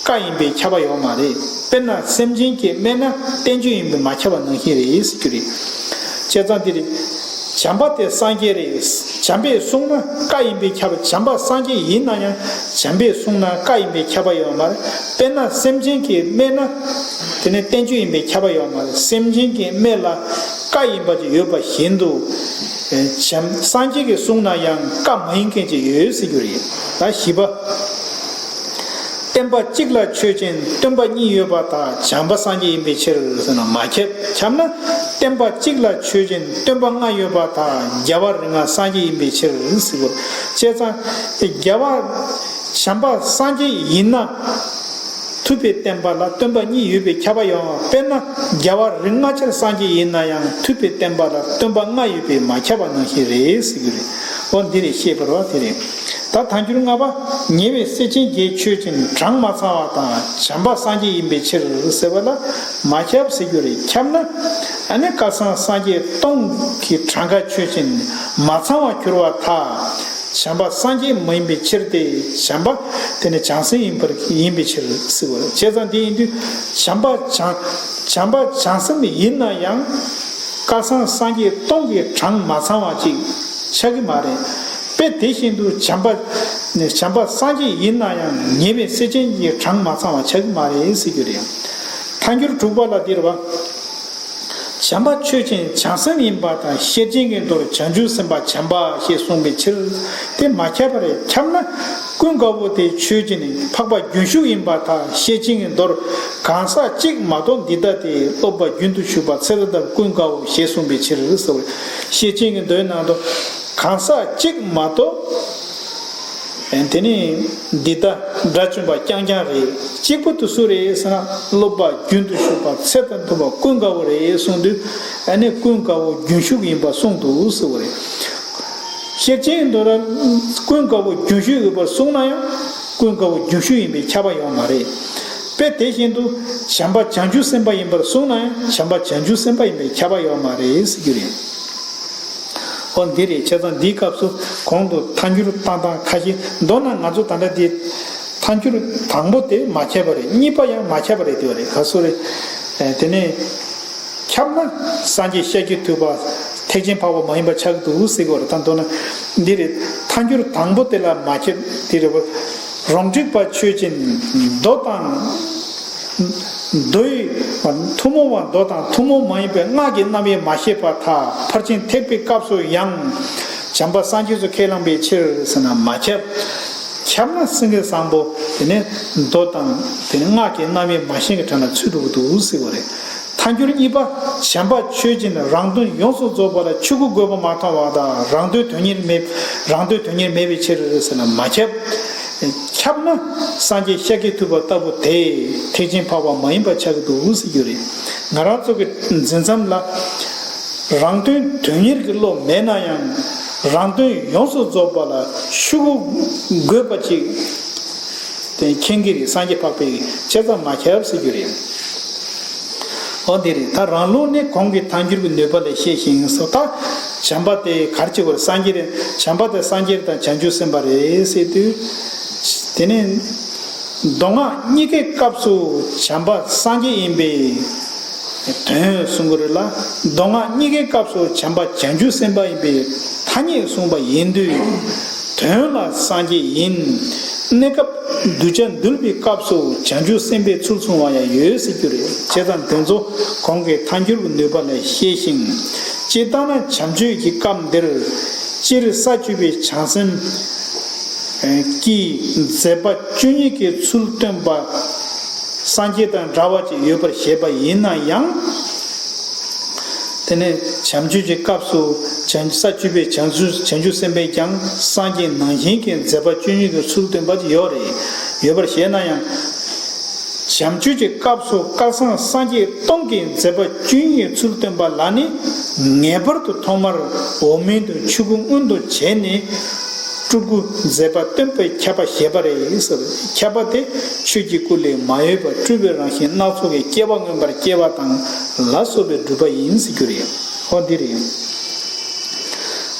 བཀའ་ཡིན་པས་ཁྱབ་པ་ཡོད་མ་རེད། དཔེར་ན་སེམས་ཅན་གྱིས་སྨྲས་ན་བསྟན་བཅོས་ཡིན་པས་མ་ཁྱབ་པ་ནང་བཞིན་རེད་ཟེར་རྒྱུ་རེད། བྱས་ཙང་དེ་རེད། བྱམས་པ་དེ་སངས་རྒྱས་རེད། བྱམས་པས་གསུངས་ན་བཀའ་ཡིན་པས་ཁྱབ་པ། བྱམས་པ་སངས་རྒྱས་ཡིན་ན་ཡང་བྱམས་པས་གསུངས་ན་བཀའ་ཡིན་པས་ཁྱབ་པ་ཡོད་མ་རེད། དཔེར་ན་སེམས་ཅན་གྱིས་སྨྲས་ན། དེ་ནི་བསྟན་བཅོས་ཡིན་པས་ཁྱབ་པ་ཡོད་མ་རེད། སེམས་ཅན་གྱི་སྨྲས་ལ་བཀའ་ཡིན་པ་ཅིག་ཡོད་པ་བཞིན་དུ། བྱམས་སངས་རྒྱས་ཀྱིས་གསུངས་ན་ཡང་བཀའ་མ་ཡིན་མཁན་ཅིག་ཡོད་ཟེར་རྒྱུ་རེད། ད་བཞི་པ། བསྟན་པ་གཅིག་ལ་ཆོས་ཅན། སྟོན་པ་གཉིས་ཡོད་པར་ཐལ། བྱམས་པ་སངས་རྒྱས་ཡིན་པའི་ཕྱིར་ཟེར་ན་མ་ཁྱབ། ཁྱབ་ན། བསྟན་པ་གཅིག་ལ་ཆོས་ཅན། སྟོན་པ་ལྔ་ཡོད་པར་ཐལ། རྒྱལ་བ་རིགས་ལྔ་སངས་རྒྱས་ཡིན་པའི་ཕྱིར་ཟེར་བ། བྱས་ཙང་། རྒྱལ་བ། བྱམས་པ་སངས་རྒྱས་ཡིན་ན། ཐུབ་པའི་བསྟན་པ་ལ་སྟོན་པ་གཉིས་ཡོད་པའི་ཁྱབ་པ་ཡོང་བ། དཔེར་ན། རྒྱལ་བ་རིགས་ལྔ་ཆར་སངས་རྒྱས་ཡིན་ན་ཡང་ཐུབ་པའི་བསྟན་པ་ལ་སྟོན་པ་ལྔ་ཡོད་པས་མ་ཁྱབ་པ་ནང་བཞིན་རེད་ཟེར་རྒྱུ་རེད། འོ་འདི་རེད། བཤད་པ་རེད་བ། དེ་རེད། ད་ཐལ་འགྱུར་ལྔ་པ། ཉེ་བའི་སྲས་ཆེན་བརྒྱད་ཆོས་ཅན། གྲངས་མ་ཚང་བ་དང་། བྱམས་པ་སངས་རྒྱས་ཡིན་པའི་ཕྱིར་ཟེར་བ་ལ་མ་ཁྱབ་ཟེར་རྒྱུ་རེད། ཁྱབ་ན། ཨ་ནི་སྐལ་བཟང་སངས་རྒྱས་སྟོང་གི་གྲངས་ཀ་ཆོས་ཅན། མ་ཚང་བར་གྱུར་པར་ཐལ། བྱམས་པ་སངས་རྒྱས་མ་ཡིན་པའི་ཕྱིར་ཏེ། བྱམས་པ་དེ་ནི་བྱང་སེམས་ཡིན་པར་ཡིན་པའི་ཕྱིར་ཟེར་བ་རེད། བྱས་ཙང་དེ་ཡིན་དུས་བྱམས་པ་བྱང་། བྱམས་པ་བྱང་སེམས་ཡིན་ན་ཡང་། སྐལ་བཟང་སངས་རྒྱས་སྟོང་གི་གྲངས་མ་ཚང་བ་ཅིག་ཆགས་ཀྱི་མ་རེད། དཔེ་དེ་བཞིན་དུ་བྱམས་པ། བྱམས་པ་སངས་རྒྱས་ཡིན་ན་ཡང་ཉེ་བའི་སྲས་ཆེན་གྱི་གྲངས་མ་ཚང་བ་ཆགས་ཀྱི་མ་རེད་ཟེར་རྒྱུ་རེད། ཐལ་འགྱུར་དྲུག་པ་ལ་འདིར་བ། བྱམས་པ་ཆོས་ཅན་བྱང་སེམས་ཡིན་པ་དང་། ཤེར་ཕྱིན་གྱི་མདོར་བྱང་ཆུབ་སེམས་དཔའ་བྱམས་པ་ཞེས་གསུངས་པའི་ཕྱིར་དེ་མ་ཁྱབ་པ་རེད། ཁྱབ་ན་ཀུན་དགའ་བོ་དེ་ཆོས་ཅན་འཕགས་པ་རྒྱུན་ཞུགས་ཡིན་པར་ཐལ། ཤེར་ཕྱིན་གྱི་མདོར་གང་ཟག་གཅིག་མ་གཏོགས་འདི་ལྟ་སྟེ། སློབ་པ་རྒྱུན་དུ་ཞུགས་པ་ཚེ་རབས་དང་ཀུན་དགའ་བོ་ཞེས་གསུངས་པའི་ཕྱིར་ཟེར་བ་རེད། ཤེར་ཕྱིན་གྱི་མདོའི་ནང་དུ་གང་ཟག་གཅིག་མ་གཏོགས། དེ་ནི་འདི་ལྟ་དགྲ་བཅོམ་པ་རྐྱང་རྐྱང་རེད། གཅིག་པུ་དེ་སུ་རེད་ཟེར་ན། སློབ་པ་རྒྱུན་དུ་ཞུགས་པ་ཚེ་དང་མཐུན་པ་ཀུན་དགའ་བོ་རེད་གསུངས་དུས། ཨ་ནི་ཀུན་དགའ་བོ་རྒྱུན་ཞུགས་ཡིན་པ་གསུངས་འདུག་ཟེར་བ་རེད། ཤེར་ཕྱིན་མདོར་ན་ཀུན་དགའ་བོ་རྒྱུན་ཞུགས་ཡོད་པར་གསུངས་ན་ཡང་། ཀུན་དགའ་བོ་རྒྱུན་ཞུགས་ཡིན་པས་ཁྱབ་པ་ཡོད་མ་རེད། དཔེ་དེ་བཞིན་དུ་བྱམས་པ་བྱང་ཆུབ་སེམས་དཔའ་ཡིན་པར་གསུངས་ན་ཡང་། བྱམས་པ་བྱང་ཆུབ་སེམས་དཔའ་ཡིན་པས་ཁྱབ་པ་ཡོད་མ་རེད་ཟེར་རྒྱུ་རེད། འོ་འདི་རེད། བྱས་ཙང་འདིའི་སྐབས་སུ་གོང་དུ་ཐལ་འགྱུར་བཏང་སྟངས་ཁ་ཤས། མདོར་ན་ང་ཚོ་ད་ལྟ་འདི་ཐལ་འགྱུར་དང་པོ་དེ་མ་ཁྱབ་པ་རེད། གཉིས་པ་ཡང་མ་ཁྱབ་པ་རེད་དེ་བ་རེད། ག་སུ་རེད། ཨེ་དེ་ནས་ཁྱབ་ན་སངས་རྒྱས་ཤཱཀྱ་ཐུབ་པ་ཐེག་ཆེན་འཕགས་པ་མ་ཡིན་པ་ཆགས་ཀྱི་འདུག་ཟེར་གྱི་ཡོད་རེད། ད་མདོར་ན་འདི་རེད། ཐལ་འགྱུར་དང་པོ་དེ་ལ་མ་ཁྱབ་དེ་རེད་བ། རོང་འབྲོག་པ་ཆོས་ཅན། མདོ་དང་། མདོའི་ཐུན་མོང་བ་མདོ་དང་ཐུན་མོང་མ་ཡིན་པའི་སྔགས་ཀྱི་རྣམ་དབྱེ་མ་ཤེས་པར་ཐལ། ཕར་ཕྱིན་ཐེག་པའི་སྐབས་སུ་ཡང་། བྱམས་པ་སངས་རྒྱས་སུ་ཁས་བླངས་པའི་ཕྱིར་ཟེར་ན་མ་ཁྱབ། ཁྱབ་ན་སེང་གེ་བཟང་པོ་དེ་ནི་མདོ་དང་དེ་ནི་སྔགས་ཀྱི་རྣམ་དབྱེ་མ་ཤེས་ཀྱི་གྲས་ལ་ཚུད་འགྲོ་གི་འདུག་ཟེར་བ་རེད། ཐལ་འགྱུར་གཉིས་པ། བྱམས་པ་ཆོས་ཅན། རང་དོན་ཡོངས་སུ་རྫོགས་པ་ལ་ཆོས་སྐུ་དགོས་པ་མ་མཐོང་བ་དང་། རང་དོན་དོན་གཉེར་མེད། རང་དོན་དོན་གཉེར་མེད་པའི་ཕྱིར་ཟེར་ན་མ་ཁྱབ། ཁྱབ་ན་སངས་རྒྱས་ཤཱཀྱ་ཐུབ་པ་ལྟ་བུ་དེ་ཐེག་ཆེན་འཕགས་པ་མ་ཡིན་པ་ཆགས་ཀྱི་འདུག་ཟེར་རྒྱུ་རེད། ང་རང་ཚོ་གི་འཛིན་མཚམས་ལ། རང་དོན་དོན་གཉེར་གྱི་བློ་མེད་ན་ཡང་། རང་དོན་ཡོངས་སུ་རྫོགས་པ་ལ་ཆོས་སྐུ་དགོས་པ་ཅིག་དེ་མཁྱེན་གྱི་རེད། སངས་རྒྱས་འཕགས་པའི་བྱས་ཙང་མ་ཁྱབ་ཟེར་རྒྱུ་རེད། འོ་འདི་རེད། ད་རང་ལུགས་ནི་གོང་གི་ཐལ་འགྱུར་གྱི་ནུས་པ་ལས་ཤེས་ཤིང་སོ། ད་བྱམས་པ་དེ་ག་རེ་བྱེད་དགོས་རེད། སངས་རྒྱས་རེད། བྱམས་པ་དེ་སངས་རྒྱས་དང་བྱང་ཆུབ་སེམས་དཔའ་རེད་ཟེར་དུས། དེ་ནས་མདོ་སྔགས་གཉིས་ཀའི་སྐབས་སུ་བྱམས་པ་སངས་རྒྱས་ཡིན་པའི་དོན་གསུང་གི་རེད་ལ། མདོ་སྔགས་གཉིས་ཀའི་སྐབས་སུ་བྱམས་པ་བྱང་ཆུབ་སེམས་དཔའ་ཡིན་པའི་ཐ་སྙད་གསུངས་པ་ཡིན་དུས། དོན་ལ་སངས་རྒྱས་ཡིན། གནས་སྐབས་གདུལ་བྱ་འདུལ་བའི་སྐབས་སུ་བྱང་ཆུབ་སེམས་དཔའི་ཚུལ་གསུང་བ་ཡང་ཡོད་ཟེར་རྒྱུ་རེད། བྱས་ཙང་དེ་ཚོ་གོང་གི་ཐལ་འགྱུར་གྱི་ནུས་པ་ལས་ཤེས་ཤིང་། སྤྱིར་བཏང་ན་བྱམས་ཆོས་ཀྱི་སྐབས་འདིར། སྤྱིར་ས་བཅུ་པའི་བྱང་སེམས་ཀྱི་མཛད་པ་བཅུ་གཉིས་ཀྱི་ཚུལ་སྟོན་པ་སངས་རྒྱས་དང་འདྲ་བ་ཅིག་ཡོད་པར་བཞེད་པ་ཡིན་ན་ཡང་། དེ་ནས་བྱམས་ཆོས་ཀྱི་སྐབས་སུ་བྱང་ས་བཅུ་པའི་བྱང་ཆུབ་བྱང་ཆུབ་སེམས་དཔས་ཀྱང་སངས་རྒྱས་ནང་བཞིན་གྱི་མཛད་པ་བཅུ་གཉིས་ཀྱི་ཚུལ་སྟོན་པ་ཅིག་ཡོད་རེད། ཡོད་པར་བཞེད་ན་ཡང་། བྱམས་ཆོས་ཀྱི་སྐབས་སུ་སྐལ་བཟང་སངས་རྒྱས་སྟོང་གི་མཛད་པ་བཅུ་གཉིས་ཀྱི་ཚུལ་སྟོན་པ་ལ་ནི། ངེས་པར་དུ་ཐོག་མར་འོག་མིན་དུ་ཆོས་སྐུ་མངོན་དུ་བྱས་ནས། སྤྲུལ་སྐུ་མཛད་པ་སྟོན་པའི་ཁྱབ་པ་བཞེད་པ་རེད་ཟེར། ཁྱབ་པ་དེ་ཆོས་ཀྱི་སྐུ་ལས་མ་གཡོས་པར་སྤྲུལ་པའི་རང་བཞིན་སྣ་ཚོགས་ཀྱི་སྐྱེ་བ་མངོན་པར་སྐྱེ་བ་དང་ལ་སོགས་པའི་སྒྲུབ་པ་ཡིན་ཟེར་རྒྱུ་རེད། ཨོ་འདི་རེད།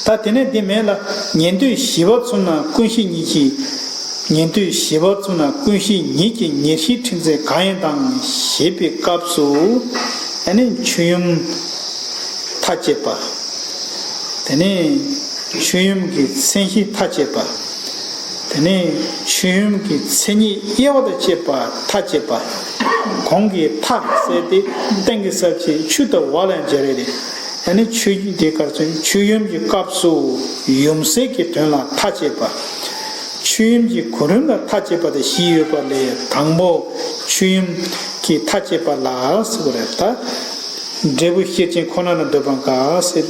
ད་དེ་ནས་འདི་མེད་ལ། ཉན་ཐོས་བཞི་པ་ཚུན་ན་ཀུན་ཤེས་ཉིད་ཀྱི། ཉན་ཐོས་བཞི་པ་ཚུན་ན་ཀུན་ཤེས་ཉིད་ཀྱི་ཉེར་ཞིའི་ཕྲད་ཚད་གང་ཡིན་དང་ཞེས་པའི་སྐབས་སུ། ཨ་ནི་ཆོས་ཡུམ་མཐའ་བཅད་པ། དེ་ནས་ཆོས་ཡུམ་གྱི་མཚན་གཞི་མཐའ་བཅད་པ། དེ་ནས་ཆོས་ཡུམ་གྱི་མཚན་ཉིད་དབྱེ་བ་དང་བཅས་པ་མཐའ་བཅད་པ། གོང་གི་མཐའ་ཟེར་དེ་སྟེང་གི་ས་བཅད་ཆུ་དང་འོག་ལ་སྦྱར་ཡས་རེད། ཨ་ནི་ཆོས་དེ་གར་ཚོན་ཆོས་ཡུམ་གྱི་སྐབས་སུ་ཡུམ་སྲས་ཀྱི་དོན་ལ་མཐའ་བཅད་པ། ཆོས་ཡུམ་གྱི་གོ་རིམ་ལ་མཐའ་བཅད་པ་དང་བཞི་ཡོད་པ་ལས་དང་པོ་ཆོས་ཡུམ་གྱི་མཐའ་བཅད་པ་ལ་ཟེར་བ་རེད་ད། འབྲས་བུ་ཤེར་ཕྱིན་ཁོ་ན་ལ་འདོད་པ་འགག་ཟེར།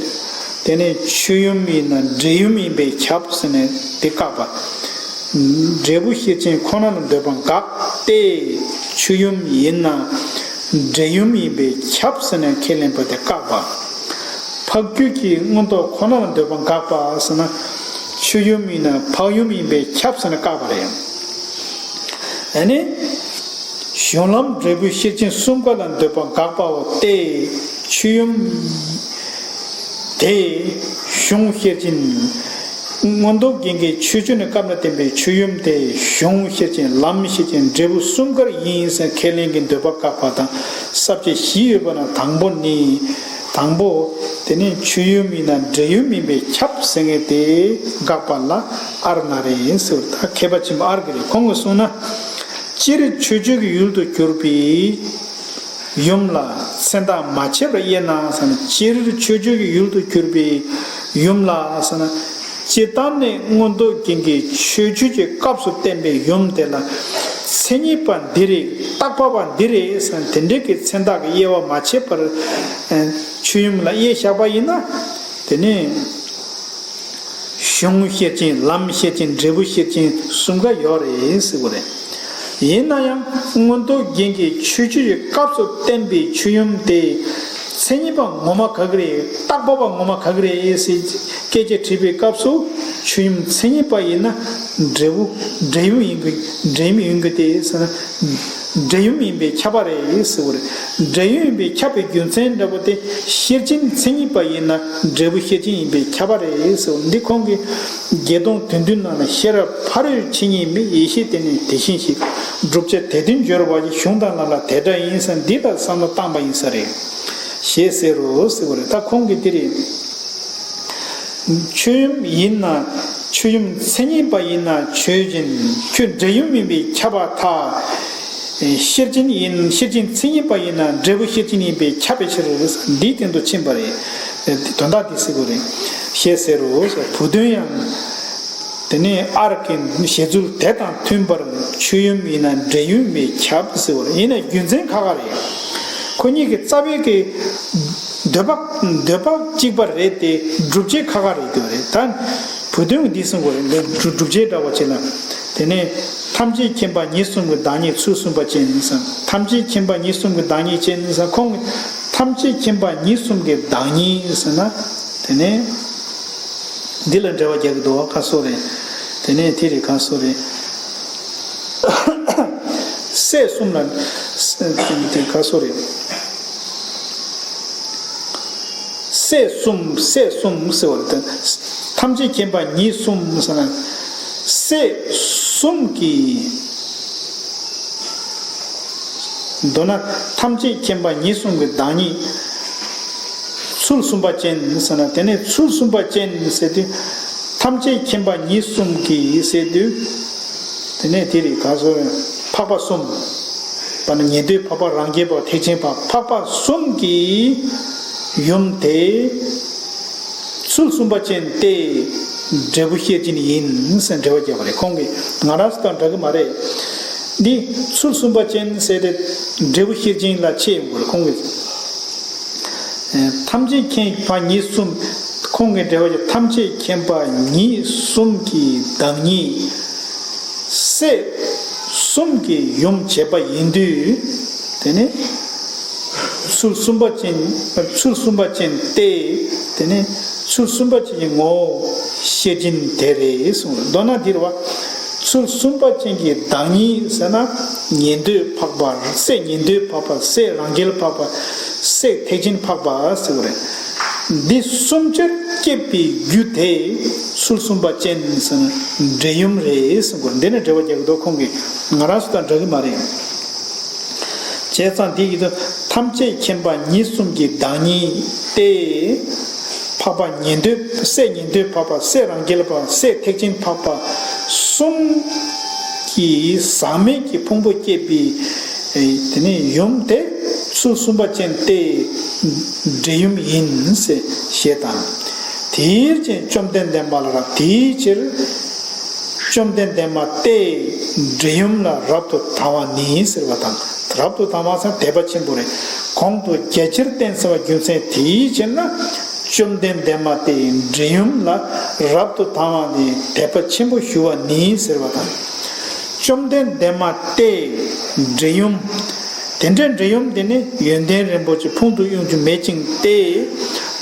དེ་ནས་ཆོས་ཡུམ་ཡིན་ན་འབྲས་ཡུམ་ཡིན་པས་ཁྱབ་ཟེར་ནས་དེ་བཀག་པ། འབྲས་བུ་ཤེར་ཕྱིན་ཁོ་ན་ལ་འདོད་པ་འགག་སྟེ། ཆོས་ཡུམ་ཡིན་ན་འབྲས་ཡུམ་ཡིན་པས་ཁྱབ་ཟེར་ནས་ཁས་ལེན་པ་དེ་བཀག་པ། འཕགས་རྒྱུད་ཀྱི་མངོན་རྟོགས་ཁོ་ན་ལ་འདོད་པ་འགག་པ་ཟེར་ན། ཆོས་ཡུམ་ཡིན་ན་འཕགས་ཡུམ་ཡིན་པས་ཁྱབ་ཟེར་ནས་བཀག་པ་རེད། ཨ་ནི། གཞུང་ལམ་འབྲས་བུ་ཤེར་ཕྱིན་གསུམ་ཀ་ལ་འདོད་པ་འགག་པའོ་སྟེ། ཆོས་ཡུམ་དེ་གཞུང་ཤེར་ཕྱིན། མངོན་རྟོགས་རྒྱན་གྱི་ཆོས་སྤྱོད་ནས་སྐབས་ལ་བསྟན་པའི་ཆོས་ཡུམ་དེ་གཞུང་ཤེར་ཕྱིན་ལམ་ཤེར་ཕྱིན་འབྲས་བུ་གསུམ་ཀར་ཡིན་ཟེར་ཁས་ལེན་གྱི་འདོད་པ་བཀག་པ་དང་ས་བཅད་བཞི་ཡོད་པ་ན་དང་པོ་ནི། དང་པོ། དེ་ནི་ཆོས་ཡུམ་ཡིན་ན་འབྲས་ཡུམ་ཡིན་པས་ཁྱབ་ཟེར་མཁན་དེ་འགག་པ་ལ་ཨར་ན་རེ་ཟེར། ད་མཁས་པ་ཆེན་པོ་ཨར་གྱི་རེད། ཁོང་གིས་གསུངས་ན། སྤྱིར་ཆོས་སྤྱོད་ཀྱི་ཡུལ་དུ་གྱུར་པའི་ཡུམ་ལ་མཚན་རྟགས་མ་ཕྱེ་བར་དབྱེ་ན་ཟེར་ན། སྤྱིར་ཆོས་སྤྱོད་ཀྱི་ཡུལ་དུ་གྱུར་པའི་ཡུམ་ལ་ཟེར་ན། སྤྱིར་བཏང་ནས་མངོན་རྟོགས་རྒྱན་གྱི་ཆོས་སྤྱོད་ཀྱི་སྐབས་སུ་བསྟན་པའི་ཡུམ་དེ་ལ་མཚན་ཉིད་པ་འདི་རེད། བཏགས་པ་པ་འདི་རེད་ཟེར་ན། དེ་འདྲའི་གི་མཚན་རྟགས་ཀྱི་དབྱེ་བ་མ་ཕྱེ་བར་ཆོས་ཡུམ་ལ་དབྱེ་བཞག་པ་ཡིན་ན། དེ་ནི། གཞུང་ཤེར་ཕྱིན་ལམ་ཤེར་ཕྱིན་འབྲས་བུ་ཤེར་ཕྱིན་གསུམ་ཀ་ཡོད་རེད་ཟེར་བ་རེད། ཡིན་ན་ཡང་མངོན་རྟོགས་རྒྱན་གྱི་ཆོས་སྤྱོད་ཀྱི་སྐབས་སུ་བསྟན་པའི་ཆོས་ཡུམ་དེ་མཚན་ཉིད་པ་ངོ་མ་ག་གི་རེད། བཏགས་པ་པ་ངོ་མ་ག་གི་རེད་ཟེར་སྐད་ཆ་དྲིས་པའི་སྐབས་སུ། ཆོས་ཡུམ་མཚན་ཉིད་པ་ཡིན་ན་འབྲས་བུ་འབྲས་ཡུམ་ཡིན་གི། འབྲས་ཡུམ་ཡིན་གི་སྟེ་ཟེར་ན། འབྲས་ཡུམ་ཡིན་པས་ཁྱབ་པ་རེད་ཟེར་བ་རེད། འབྲས་ཡུམ་ཡིན་པས་ཁྱབ་པའི་རྒྱུ་མཚན་འདྲ་པོ་དེ་ཤེར་ཕྱིན་མཚན་ཉིད་པ་ཡིན་ན་འབྲས་བུ་ཤེར་ཕྱིན་ཡིན་པས་ཁྱབ་པ་རེད་ཟེར་བ། འདི་ཁོང་གིས་བརྒྱད་སྟོང་དོན་བདུན་ནང་ན་ཤེས་རབ་ཕ་རོལ་ཕྱིན་ཉིད་མེད། ཡེ་ཤེས་དེ་ནི་དེ་བཞིན་གཤེགས། བསྒྲུབ་བྱ་དེ་དོན་སྦྱོར་བ་ཡི། གཞུང་དང་ལམ་ལ་དེ་འདྲ་ཡིན་ཟེར། འདི་ལ་བསམ་བློ་བཏང་པ་ཡིན་ས་རེད། ཞེས་ཟེར་རོ་ཟེར་བ་རེད། ད་ཁོང་གིས་དེ་རེད། ཆོས་ཡུམ་ཡིན་ན། ཆོས་ཡུམ་མཚན་ཉིད་པ་ཡིན་ན་ཆོས་ཅན། ཁྱོད་འབྲས་ཡུམ་ཡིན་པས་ཁྱབ་པར་ཐལ། ཤེར་ཕྱིན་ཡིན། ཤེར་ཕྱིན་མཚན་ཉིད་པ་ཡིན་ན་འབྲས་བུ་ཤེར་ཕྱིན་ཡིན་པས་ཁྱབ་པའི་ཕྱིར། འདིའི་སྟེང་དུ་ཕྱིན་པ་རེད། དོན་དག་འདི་གཟིགས་དགོས་རེད། ཞེས་ཟེར་རོ། བུ་སྟོན་ཡང་། དེ་ནས་ཨར་གྱི་བཞེད་ཚུལ་དེ་དང་མཐུན་པར་ཆོས་ཡུམ་ཡིན་ན་འབྲས་ཡུམ་པས་ཁྱབ་ཟེར་བ་རེད། ཡིན་ན་རྒྱུ་མཚན་ཁ་ཁ་རེད། ཁོ་གཉིས་ཀྱི་རྩ་བའི་གི་འདོད་པ་འདོད་པ་གཅིག་པ་རེད་དེ། སྒྲུབ་བྱེད་ཁ་ཁ་རེད་འདོད་རེད། ད་བུ་སྟོན་འདི་གསུང་དགོས་རེད། འདི་སྒྲུབ་བྱེད་འདྲ་བ་བྱེད་ན། དེ་ནས་ཐམས་ཅད་མཁྱེན་པ་ཉིད་གསུམ་གྱི་བདག་ཉིད་ཚུལ་གསུམ་པ་ཅན་ཟེར། ཐམས་ཅད་མཁྱེན་པ་ཉིད་གསུམ་གྱི་བདག་ཉིད་ཅན་ཟེར། ཁོང་གིས་ཐམས་ཅད་མཁྱེན་པ་ཉིད་གསུམ་གྱི་བདག་ཉིད་ཟེར་ན། དེ་ནས། འདི་ལ་འགྲེལ་བ་རྒྱག་གི་འདུག་བ། ཁ་སོ་རེད། དེ་ནས་དེ་རེད། ཁ་སོ་རེད། སྲས་གསུམ་ལ་དེ་ཁ་སོ་རེད། སྲས་གསུམ་སྲས་གསུམ་ཟེར་བ་དེ། ཐམས་ཅད་མཁྱེན་པ་ཉིད་གསུམ་ཟེར་ན། སྲས་གསུམ་གྱི། མདོར་ན་ཐམས་ཅད་མཁྱེན་པ་ཉིད་གསུམ་གྱི་བདག་ཉིད་ཚུལ་གསུམ་པ་ཅན་ཟེར་ན། དེ་ནས་ཚུལ་གསུམ་པ་ཅན་ཟེར་དུས། ཐམས་ཅད་མཁྱེན་པ་ཉིད་གསུམ་གྱི་ཟེར་དུས། དེ་ནས་དེ་རེད། ག་སོ་རེད། འཕགས་པ་གསུམ། པ་ན་ཉན་ཐོས་འཕགས་པ། རང་རྒྱལ་འཕགས་པ། ཐེག་ཆེན་འཕགས། འཕགས་པ་གསུམ་གྱི་ཡུམ་དེ་ཚུལ་གསུམ་པ་ཅན་ཏེ། འབྲས་བུ་ཤེར་ཕྱིན་ཡིན་ཟེར་འགྲེལ་བ་བརྒྱབ་པ་རེད། ཁོང་གིས། ང་རང་ཚོ་དང་འདྲ་གི་མ་རེད། འདི་ཚུལ་གསུམ་པ་ཅན་ཟེར་ཏེ་འབྲས་བུ་ཤེར་ཕྱིན་ལ་ཕྱེ་ཡོང་དགོས་རེད། ཁོང་གིས། ཐམས་ཅད་མཁྱེན་པ་ཉིད་གསུམ། ཁོང་གི་འགྲེལ་བ་གྱི་ཐམས་ཅད་མཁྱེན་པ་ཉིད་གསུམ་གྱི་བདག་ཉིད་སྲས་གསུམ་གྱི་ཡུམ་བྱས་པ་ཡིན་དུས། དེ་ནི་ཚུལ་གསུམ་པ་ཅན། ཚུལ་གསུམ་པ་ཅན་ཏེ། དེ་ནི་ཚུལ་གསུམ་པ་ཅན་གྱི་ངོ་བོ་ཤེར་ཕྱིན་དེ་རེད་གསུངས། མདོར་ན་འདིར་བ། ཚུལ་གསུམ་པ་ཅན་གྱི་བདག་ཉིད་ཟེར་ན། ཉན་ཐོས་འཕགས་པ། སྲས་ཉན་ཐོས་འཕགས་པ། སྲས་རང་རྒྱལ་འཕགས་པ། སྲས་ཐེག་ཆེན་འཕགས་པ་ཟེར་བ་རེད། འདི་གསུམ་ཆར་སྐྱེད་པའི་རྒྱུ་དེ་ཚུལ་གསུམ་པ་ཅན་ཟེར་ན་འབྲས་ཡུམ་རེད་གསུངས་པ་རེད། འདི་ནས་འགྲེལ་བ་རྒྱག་གི་འདུག། ཁོང་གིས་ང་རང་ཚོ་དང་འདྲ་གི་མ་རེད། བྱས་ཙང་འདི་ཡི་དོན། ཐམས་ཅད་མཁྱེན་པ་ཉིད་གསུམ་གྱི་བདག་ཉིད་ཏེ། འཕགས་པ་ཉན་ཐོས། སྲས་ཉན་ཐོས་འཕགས་པ། སྲས་རང་རྒྱལ་འཕགས་པ། སྲས་ཐེག་ཆེན་འཕགས་པ་གསུམ་གྱི་ཟག་མེད་ཀྱི་ཕུང་པོ་བསྐྱེད་པའི་དེ་ནས་ཡུམ་དེ་ཚུལ་གསུམ་པ་ཅན་ཏེ་འབྲས་ཡུམ་ཡིན་ཟེར་ཞེས་དང་། དེའི་ཕྱིར་བཅོམ་ལྡན་འདས་མ་ལ་རབ། དེའི་ཕྱིར་བཅོམ་ལྡན་འདས་མ་སྟེ་འབྲས་ཡུམ་ལ་རབ་ཏུ་དང་བ་ནི་ཟེར་བ་དང་། རབ་ཏུ་དང་བ་ཟེར་དད་པ་ཆེན་པོ་རེད། གོང་དུ་རྒྱ་ཆེར་བསྟན་ཟེར་བ་རྒྱུ་མཚན་དེའི་ཕྱིར་ན། བཅོམ་ལྡན་འདས་མ་སྟེ་འབྲས་ཡུམ་ལ་རབ་ཏུ་དང་བ་ནི་དད་པ་ཆེན་པོ་ཞུ་བ་ནི་ཟེར་བ་དང་། བཅོམ་ལྡན་འདས་མ་སྟེ་འབྲས་ཡུམ། དེ་འདྲའི་འབྲས་ཡུམ་དེ་ནི་ཡོན་ཏན་རིན་པོ་ཆེ་ཕུང་དུ་དབྱུང་རྒྱུ་མེད་ཅིང་སྟེ།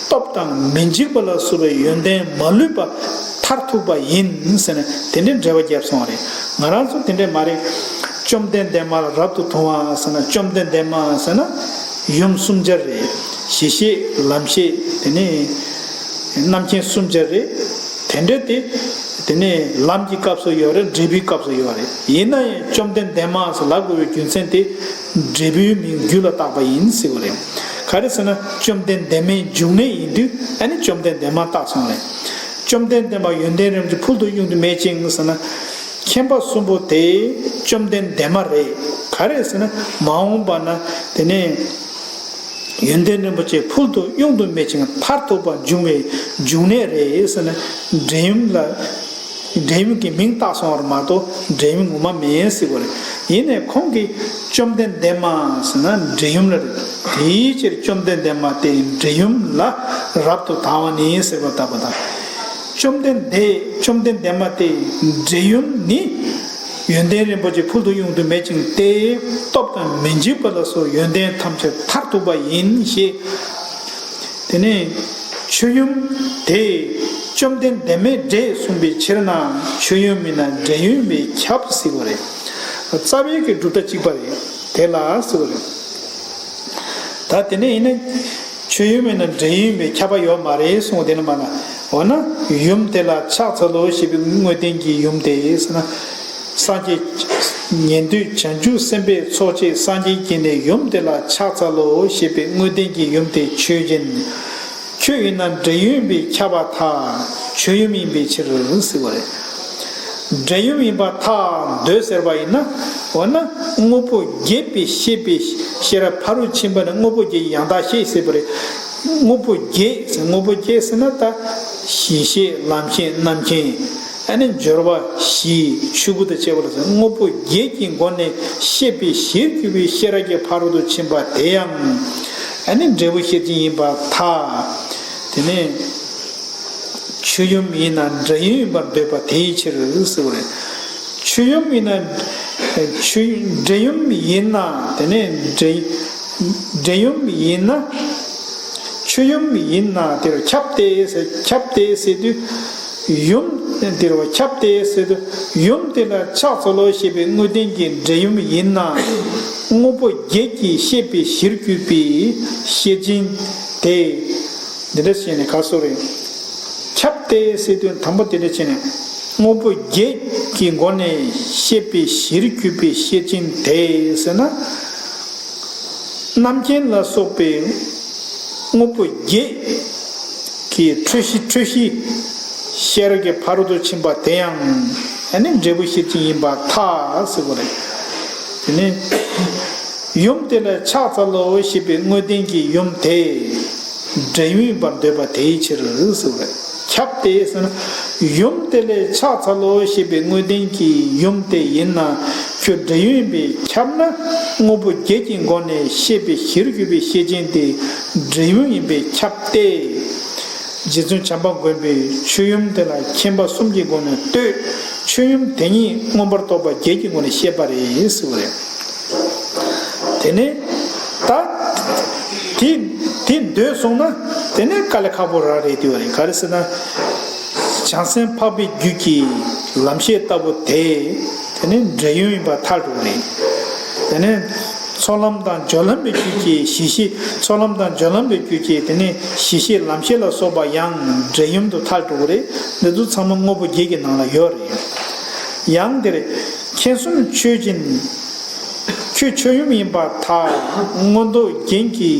སྟོབས་དང་མི་འཇིགས་པ་ལ་སོགས་པའི་ཡོན་ཏན་མ་ལུས་པ་མཐར་ཐུག་པ་ཡིན་ཟེར་ནས་དེ་འདྲའི་འགྲེལ་བ་བརྒྱབ་སོང་བ་རེད། ང་རང་ཚོ་དེ་འདྲའི་མ་རེད། བཅོམ་ལྡན་འདས་མ་ལ་རབ་ཏུ་དུང་བ་ཟེར་ན། བཅོམ་ལྡན་འདས་མ་ཟེར་ན་ཡུམ་གསུམ་ཆར་རེད། གཞི་ཤེས། ལམ་ཤེས། དེ་ནས་རྣམ་མཁྱེན་གསུམ་ཆར་རེད། དེ་འདྲ་དེ། དེ་ནས་ལམ་གྱི་སྐབས་སུ་ཡོད་རེད། འབྲས་བུའི་སྐབས་སུ་ཡོད་རེད། ཡིན་ན་ཡང་བཅོམ་ལྡན་འདས་མ་ཟེར་ལབ་དགོས་པའི་རྒྱུ་མཚན་དེ། འབྲས་བུའི་མིང་རྒྱུད་ལ་བཏགས་པ་ཡིན་ཟེར་བ་རེད། ག་རེ་ཟེར་ན་བཅོམ་ལྡན་འདས་མའི་འབྱུང་གནས་ཡིན་དུས་ཨ་ནི་བཅོམ་ལྡན་འདས་མ་བཏགས་སོང་རེད། བཅོམ་ལྡན་འདས་མ་ཡོན་ཏན་རིན་པོ་ཆེ་ཕུལ་དུ་དབྱུང་དུ་མེད་ཅིང་ཟེར་ན། མཁྱེན་པ་གསུམ་པོ་དེ་བཅོམ་ལྡན་འདས་མ་རེད། ག་རེ་ཟེར་ན་མ་འོངས་པ་ན་དེ་ནས། ཡོན་ཏན་རིན་པོ་ཆེ་ཕུལ་དུ་དབྱུང་དུ་མེད་ཅིང་མཐར་ཐུག་པ་འབྱུང་བའི་འབྱུང་གནས་རེད་ཟེར་ནས་འབྲས་ཡུམ་ལ། འབྲས་ཡུམ་གྱི་མིང་བཏགས་སོང་བར་མ་གཏོགས་འབྲས་ཡུམ་ངོ་མ་མིན་ཟེར་བ་རེད། ཡིན་ནའི་ཁོང་གིས་བཅོམ་ལྡན་འདས་མ་ཟེར་ན་འབྲས་ཡུམ་ལ་རེད། དེའི་ཕྱིར་བཅོམ་ལྡན་འདས་མ་སྟེ་འབྲས་ཡུམ་ལ་རབ་ཏུ་དང་བ་ནི་ཟེར་བ་ལྟ་བུ་དང་། བཅོམ་ལྡན་འདས། བཅོམ་ལྡན་འདས་མ་སྟེ་འབྲས་ཡུམ་ནི། ཡོན་ཏན་རིན་པོ་ཆེ་ཕུལ་དུ་དབྱུང་དུ་མེད་ཅིང་སྟེ། སྟོབས་དང་མི་འཇིགས་པ་ལ་སོགས་ཡོན་ཏན་ཐམས་ཅད་མཐར་ཐུག་པ་ཡིན་ཞེས། དེ་ནས་ཆོས་ཡུམ་དེ་བཅོམ་ལྡན་འདས་མའི་འབྲས་གསུངས་པའི་ཕྱིར་ན་ཆོས་ཡུམ་མིན་ན་འབྲས་ཡུམ་པས་ཁྱབ་ཟེར་བ་རེད། རྩ་བའི་གི་གྲུབ་མཐའ་གཅིག་པ་རེད། དེ་ལ་ཟེར་བ་རེད། ད་དེ་ནས་ཡིན་ན། ཆོས་ཡུམ་མིན་ན་འབྲས་ཡུམ་པས་ཁྱབ་པ་ཡོད་མ་རེད་གསུངས་པ་དེ་ནི་མ་ན། འོ་ན་ཡུམ་དེ་ལ་ཕྱག་འཚལ་ལོ་ཞེས་པའི་དངོས་བསྟན་གྱི་ཡུམ་དེ་ཟེར་ན། སངས་རྒྱས་ཉན་ཐོས་བྱང་ཆུབ་སེམས་དཔའི་ཚོགས་བཅས་སངས་རྒྱས་ཀྱིས་ནི་ཡུམ་དེ་ལ་ཕྱག་འཚལ་ལོ་ཞེས་པའི་དངོས་བསྟན་གྱི་ཡུམ་དེ་ཆོས་ཅན། ཁྱོད་ཡིན་ན་འབྲས་ཡུམ་པས་ཁྱབ་པར་ཐལ། ཆོས་ཡུམ་ཡིན་པའི་ཕྱིར་ཟེར་བ་རེད། འབྲས་ཡུམ་ཡིན་པར་ཐལ་འདོད་ཟེར་བ་ཡིན་ན། འོ་ན་དངོས་པོ་བརྒྱད་པའི་ཤེས་པའི་ཤེས་རབ་ཕ་རོལ་ཕྱིན་པ་ནི་དངོས་པོ་བརྒྱད་ཀྱི་ཡང་དག་ཤེས་ཟེར་བ་རེད། དངོས་པོ་བརྒྱད་ཟེར། དངོས་པོ་བརྒྱད་ཟེར་ན་ད་གཞི་ཤེས། ལམ་ཤེས། རྣམ་མཁྱེན། ཨ་ནི་སྦྱོར་བ་བཞི་ཆོས་སྐུ་དང་བཅས་པ་ལ་སོགས་དངོས་པོ་བརྒྱད་ཀྱི་སྒོ་ནས་བཤད་པའི་གཞིར་གྱུར་པའི་ཤེས་རབ་ཀྱི་ཕ་རོལ་ཏུ་ཕྱིན་པ་དེ་ཡང་ཨ་ནི་འབྲས་བུ་ཤེར་ཕྱིན་ཡིན་པར་ཐལ། དེ་ནས་ཆོས་ཡུམ་ཡིན་ན་འབྲས་ཡུམ་ཡིན་པར་འདོད་པ་དེའི་ཕྱིར་ཟེར་བ་རེད། ཆོས་ཡུམ་ཡིན་ན་ཆོས་འབྲས་ཡུམ་ཡིན་ན་དེ་ནས་འབྲས་འབྲས་ཡུམ་ཡིན་ན། ཆོས་ཡུམ་ཡིན་ན་དེར་ཁྱབ་སྟེ་ཟེར། ཁྱབ་སྟེ་ཟེར་དུས་ཡུམ་དེར་བ་ཁྱབ་སྟེ་ཟེར་དུས་ཡུམ་དེ་ལ་ཕྱག་འཚལ་ལོ་ཞེས་པའི་དངོས་བསྟན་གྱི་འབྲས་ཡུམ་ཡིན་ན། དངོས་པོ་བརྒྱད་ཀྱིས་བཤད་པའི་གཞིར་གྱུར་པའི་ཤེར་ཕྱིན་དེ། འདི་འདྲ་བྱས་ནས་ག་སོ་རེད། ཁྱབ་སྟེ་ཟེར་དུས་དང་པོ་དེ་འདྲ་བྱས་ནས་དངོས་པོ་བརྒྱད་ཀྱི་སྒོ་ནས་བཤད་པའི་གཞིར་གྱུར་པའི་ཤེར་ཕྱིན་དེ་ཟེར་ན། རྣམ་མཁྱེན་ལ་སོགས་པའི་དངོས་པོ་བརྒྱད་ཀྱི་འཁྲུལ་གཞི་འཁྲུལ་གཞི་ཤེས་རབ་ཀྱི་ཕ་རོལ་ཏུ་ཕྱིན་པ་དེ་ཡང་ཨ་ནི་འབྲས་བུ་ཤེར་ཕྱིན་ཡིན་པར་ཐལ་ཟེར་བ་རེད། དེ་ནས་ཡུམ་དེ་ལ་ཕྱག་འཚལ་ལོ་ཞེས་པའི་དངོས་བསྟན་གྱི་ཡུམ་དེ་འབྲས་ཡུམ་ཡིན་པར་འདོད་པ་དེའི་ཕྱིར་ཟེར་བ་རེད། ཁྱབ་སྟེ་ཟེར་ན། ཡུམ་དེ་ལས་ཕྱག་འཚལ་ལོ་ཞེས་པའི་དངོས་བསྟན་གྱི་ཡུམ་དེ་ཡིན་ན་ཁྱོད་འབྲས་ཡུམ་ཡིན་པས་ཁྱབ་ན། དངོས་པོ་བརྒྱད་ཀྱི་སྒོ་ནས་བཤད་པའི་གཞིར་གྱུར་པའི་ཤེར་ཕྱིན་དེ་འབྲས་ཡུམ་ཡིན་པས་ཁྱབ་སྟེ། རྗེ་བཙུན་བྱམས་པ་མགོན་པོས་ཆོས་ཡུམ་དེ་ལ་མཁྱེན་པ་གསུམ་གྱི་སྒོ་ནས་བསྟོད། ཆོས་ཡུམ་དེ་ཉིད་མངོན་པར་རྟོགས་པ་བརྒྱད་ཀྱི་སྒོ་ནས་བཤད་པ་རེད་ཟེར་བ་རེད། དེ་ནས་ད་དེ་དེ་འདོད་སོང་ན་དེ་ནས་དཀའ་ལས་ཁག་པོ་རང་རེད་དེ་བ་རེད། ག་རེ་ཟེར་ན། བྱང་སེམས་འཕགས་པའི་རྒྱུད་ཀྱི་ལམ་ཤེས་ལྟ་བུ་དེ་དེ་ནས་འབྲས་ཡུམ་ཡིན་པ་ཐལ་འགྲོ་གི་རེད། དེ་ནས་ཚོགས་ལམ་དང་སྦྱོར་ལམ་པའི་རྒྱུད་ཀྱི་གཞི་ཤེས། ཚོགས་ལམ་དང་སྦྱོར་ལམ་པའི་རྒྱུད་ཀྱི་དེ་ནས་གཞི་ཤེས་ལམ་ཤེས་ལ་སོགས་པ་ཡང་འབྲས་ཡུམ་དུ་ཐལ་འགྲོ་གི་རེད། འདི་ཚོ་ཚང་མ་དངོས་པོ་བརྒྱད་ཀྱི་ནང་ལ་ཡོད་རེད། ཡང་འདིར་མཁྱེན་གསུམ་ཆོས་ཅན། ཁྱོད་ཆོས་ཡུམ་ཡིན་པར་ཐལ། མངོན་རྟོགས་རྒྱན་གྱི་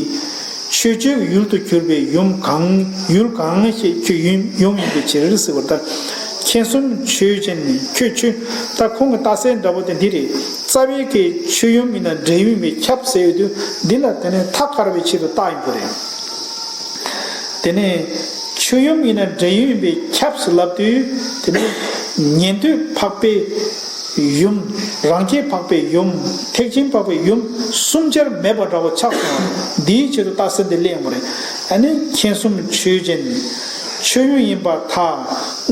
ཆོས་སྤྱོད་ཡུལ་དུ་གྱུར་པའི་ཡུམ་གང་ཡུལ་གང་ཞིག་ཁྱོད་ཡུམ་ཡུམ་ཡིན་པའི་ཕྱིར་ཟེར་བ་ལྟར། མཁྱེན་གསུམ་ཆོས་ཅན། ཁྱོད་ཆོས་ད་ཁོང་གི་རྟགས་གསལ་འདྲ་པོ་དེ་འདི་རེད། རྩ་བའི་གི་ཆོས་ཡུམ་ཡིན་ན་འབྲས་ཡུམ་ཡིན་པས་ཁྱབ་ཟེར་ཡོད་དུས་འདི་ལ་དེ་ནས་མཐའ་བཀར་བའི་ཆེད་དུ་རྟགས་ཡིན་པ་རེད། དེ་ནས་ཆོས་ཡུམ་ཡིན་ན་འབྲས་ཡུམ་ཡིན་པས་ཁྱབ་ཟེར་ལབ་དུས་དེ་ནས་ཉན་ཐོས་འཕགས་པའི་ཡུམ། རང་རྒྱལ་འཕགས་པའི་ཡུམ། ཐེག་ཆེན་འཕགས་པའི་ཡུམ་གསུམ་ཆར་མེད་པ་འདྲ་བོ་ཆགས་སོང་བ། འདིའི་ཆེད་དུ་རྟགས་གསལ་འདི་གླེང་བ་རེད། ཨ་ནི་མཁྱེན་གསུམ་ཆོས་ཅན། ཆོས་ཡུམ་ཡིན་པར་ཐལ།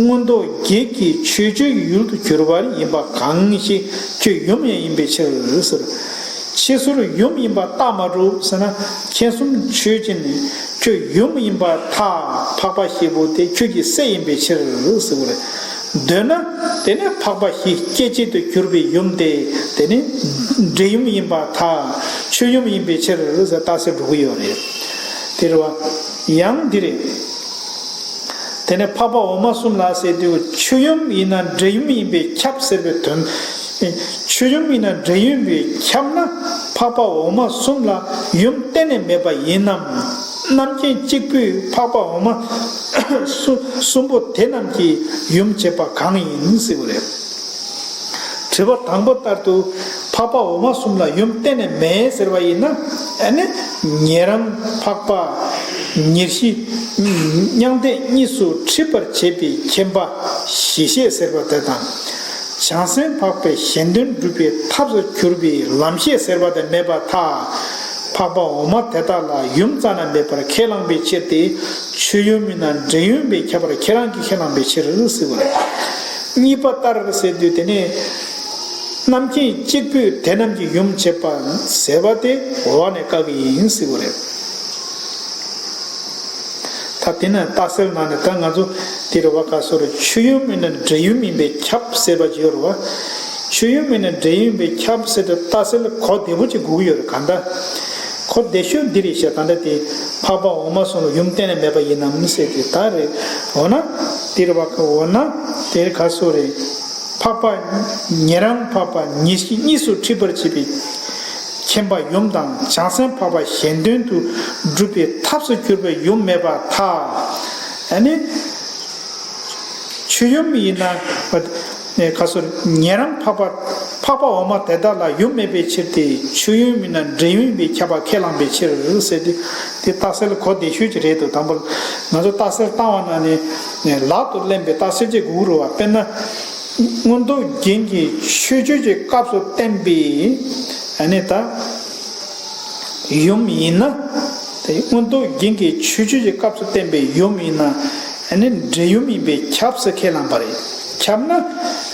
མངོན་རྟོགས་བརྒྱད་ཀྱི་ཆོས་སྤྱོད་ཀྱི་ཡུལ་དུ་གྱུར་པ་ཡིན་པ་གང་ཞིག་ཁྱོད་ཡུམ་ཡང་ཡིན་པའི་ཕྱིར་ཟེར། ཕྱིས་སུ་ཡུམ་ཡིན་པ་རྟགས་མ་གྲུབ་ཟེར་ན། མཁྱེན་གསུམ་ཆོས་ཅན། ཁྱོད་ཡུམ་ཡིན་པར་ཐལ། འཕགས་པ་ཞེས་པོ་དེ་ཁྱོད་ཀྱི་སྲས་ཡིན་པའི་ཕྱིར་ཟེར་བ་རེད། འདོད་ན་དེ་ནས་འཕགས་པ་བཞི་སྐྱེ་མཆེད་དུ་གྱུར་པའི་ཡུམ་དེ་དེ་ནི་འབྲས་ཡུམ་ཡིན་པར་ཐལ། ཆོས་ཡུམ་ཡིན་པའི་ཕྱིར་ཟེར་རྟགས་གསལ་འགྲོ་གི་ཡོད་རེད། དེ་རེད་བ། ཡང་འདི་རེད། དེ་ནས་འཕགས་པ་འོག་མ་གསུམ་ལ་ཟེར་དུས་ཆོས་ཡུམ་ཡིན་ན་འབྲས་ཡུམ་ཡིན་པས་ཁྱབ་ཟེར་བའི་དོན། ཆོས་ཡུམ་ཡིན་ན་འབྲས་ཡུམ་པས་ཁྱབ་ན་འཕགས་པ་འོག་མ་གསུམ་ལ་ཡུམ་གཏན་ནས་མེད་པ་ཡིན་ནམ། རྣམ་མཁྱེན་གཅིག་པུས་འཕགས་པ་འོག་མ་གསུམ་པོ་དེ་རྣམས་ཀྱི་ཡུམ་བྱེད་པ་གང་ཡིན་ཟེར་བ་རེད། དྲི་བ་དང་པོ་ལྟར་དུ་འཕགས་པ་འོག་མ་གསུམ་ལ་ཡུམ་གཏན་ནས་མེད་ཟེར་བ་ཡིན་ན། ཨ་ནི་ཉན་རང་འཕགས་པ། ཉེར་ཞི། མྱང་འདས་གཉིས་སུ་འཁྲུལ་པར་བྱེད་པའི་མཁྱེན་པ་གཞི་ཤེས་ཟེར་བ་དེ་དང་། བྱང་སེམས་འཕགས་པའི་གཞན་དོན་སྒྲུབ་པའི་ཐབས་སུ་གྱུར་པའི་ལམ་ཤེས་ཟེར་བ་དེ་མེད་པར་ཐལ། འཕགས་པ་འོག་མ་དེ་དག་ལ་ཡུམ་རྩ་ན་མེད་པར་ཁས་བླངས་པའི་ཕྱིར་ཏེ། ཆོས་ཡུམ་ཡིན་ན་འབྲས་ཡུམ་པས་ཁྱབ་པར་ཁྱེད་རང་གིས་ཁས་བླངས་པའི་ཕྱིར་ཟེར་བ་རེད། གཉིས་པ་ལྟར་ཟེར་དུས་དེ་ནས་རྣམ་མཁྱེན་གཅིག་པུས་དེ་རྣམས་ཀྱི་ཡུམ་བྱེད་པ་ཟེར་བ་དེ་འོག་ནས་བཀག་གི་ཡིན་ཟེར་བ་རེད། ད་དེ་ན་རྟགས་གསལ་ནང་ནས་ད་ང་ཚོ་དེ་རེད་བ། ག་སོ་རེད། ཆོས་ཡུམ་ཡིན་ན་འབྲས་ཡུམ་ཡིན་པས་ཁྱབ་ཟེར་བ་ཅིག་ཡོད་རེད་བ། ཆོས་ཡུམ་ཡིན་ན་འབྲས་ཡུམ་པས་ཁྱབ་ཟེར་ཏེ་རྟགས་གསལ་གོ་བདེ་པོ་ཅིག་དགོས་ཀྱི་ཡོད་རེད། གང་ལྟར་གོ་བདེ་ཤོས་འདི་རེད་ཤག་ད་ལྟ་དེ་འཕགས་པ་འོག་མ་གསུམ་ལ་ཡུམ་གཏན་ནས་མེད་པ་ཡིན་ནམ་ཟེར་ཏེ་ད་རེད། འོ་ན་དེ་རེད་བ། འོ་ན་དེ་ག་སོ་རེད། འཕགས་པ་ཉན་རང་འཕགས་པ་ཉེར་ཞི་གཉིས་སུ་འཁྲུལ་པར་བྱེད་པའི་མཁྱེན་པ་ཡུམ་དང་། བྱང་སེམས་འཕགས་པ་གཞན་དོན་དུ་སྒྲུབ་པའི་ཐབས་སུ་གྱུར་པའི་ཡུམ་མེད་པར་ཐལ། ཨ་ནི་ཆོས་ཡུམ་ཡིན་ན་ག་སོ་ཉན་རང་འཕགས་པ་ འཕགས་པ་འོག་མ་དེ་དག་ལ་ཡུམ་མེད་པའི་ཕྱིར་ཏེ། མཆོད་ཡུལ་མིན་ན་འདྲེན་ཡུལ་ཡིན་པས་ཁྱབ་པ་ཁས་བླངས་པའི་ཕྱིར་ཟེར་ཏེ། དེ་རྟགས་གསལ་གོ་བདེ་ཤོས་ཅིག་རེད་འདུག་དང་པོ་ང་ཚོ་རྟགས་གསལ་བཏང་བ་ན་ནི་ལག་ཏུ་ལེན་པའི་རྟགས་གསལ་བྱེད་དགོས་རུང་བ། དཔེར་ན། མངོན་རྟོགས་རྒྱན་གྱི་མཆོད་བརྗོད་ཀྱི་སྐབས་སུ་བསྟན་པའི་ཨ་ནི་ད་ཡུམ་ཡིན་ན། དེ་མངོན་རྟོགས་རྒྱན་གྱི་མཆོད་བརྗོད་ཀྱི་སྐབས་སུ་བསྟན་པའི་ཡུམ་ཡིན་ན། ཨ་ནི་འདྲེན་ཡུམ་ཡིན་པས་ཁྱབ་ཟེར་ཁས་བླངས་པ་རེད། ཁྱབ་ན་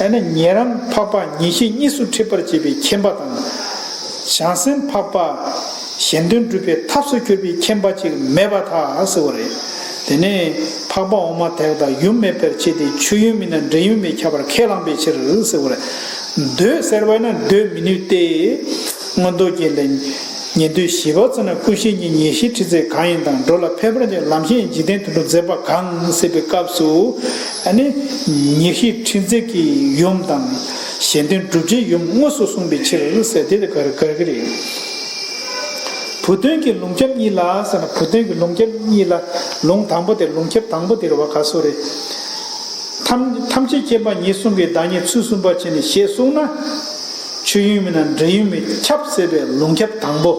ཨ་ནི་ཉན་རང་འཕགས་པ་ཉེར་ཞི་གཉིས་སུ་འཁྲིད་པར་བྱེད་པའི་མཁྱེན་པ་དང་། བྱང་སེམས་འཕགས་པ་གཞན་དོན་སྒྲུབ་པའི་ཐབས་སུ་གྱུར་པའི་མཁྱེན་པ་ཅིག་མེད་པར་ཐལ་ཟེར་བ་རེད། དེ་ནས་འཕགས་པ་འོག་མ་དེ་དག་ཡུམ་མེད་པར་བྱས་ཏེ། མཆོད་ཡུལ་མིན་ན་འདྲེན་ཡུལ་མེད་ཁྱབ་པར་ཁས་བླངས་པའི་ཕྱིར་ཟེར་བ་རེད། འདོད་ཟེར་བས་ན་འདོད་མི་ནུས་ཏེ། མངོན་རྟོགས་རྒྱན་ལས། ཉན་ཐོས་བཞི་པ་ཚོ་ན་ཀུན་ཤེས་ཀྱི་ཉེར་ཞིའི་འཕྲིན་ཚེགས་གང་ཡིན་དང་། འགྲོ་ལ་ཕན་པར་བྱེད་ལམ་ཤེས་འཇིག་རྟེན་དོན་སྒྲུབ་མཛད་པ་གང་ཟེར་བའི་སྐབས་སུ། ཨ་ནི་ཉེར་ཞིའི་འཕྲིན་ཚེགས་ཀྱི་ཡུམ་དང་། གཞན་དོན་སྒྲུབ་བྱེད་ཡུམ་དངོས་སུ་གསུངས་པའི་ཕྱིར་ཟེར་དེ་དེ་ག་རེ་ག་རེ་རེད། བུ་སྟོན་གྱི་ལུང་ཁྱབ་གཉིས་ལ་ཟེར་ན། བུ་སྟོན་གྱི་ལུང་ཁྱབ་གཉིས་ལ། ལུང་དང་པོ་དེ་ལུང་ཁྱབ་དང་པོ་དེ་རེད་བ། ག་སོ་རེད། ཐམས་ཐམས་ཅད་མཁྱེན་པ་ཉིད་གསུམ་གྱི་བདག་ཉིད་ཚུལ་གསུམ་པ་ཅན་ཞེས་གསུངས་ན། མཆོད་ཡུལ་མིན་ན་འདྲེན་ཡུལ་མེད་ཁྱབ་ཟེར་བའི་ལུང་ཁྱབ་དང་པོ།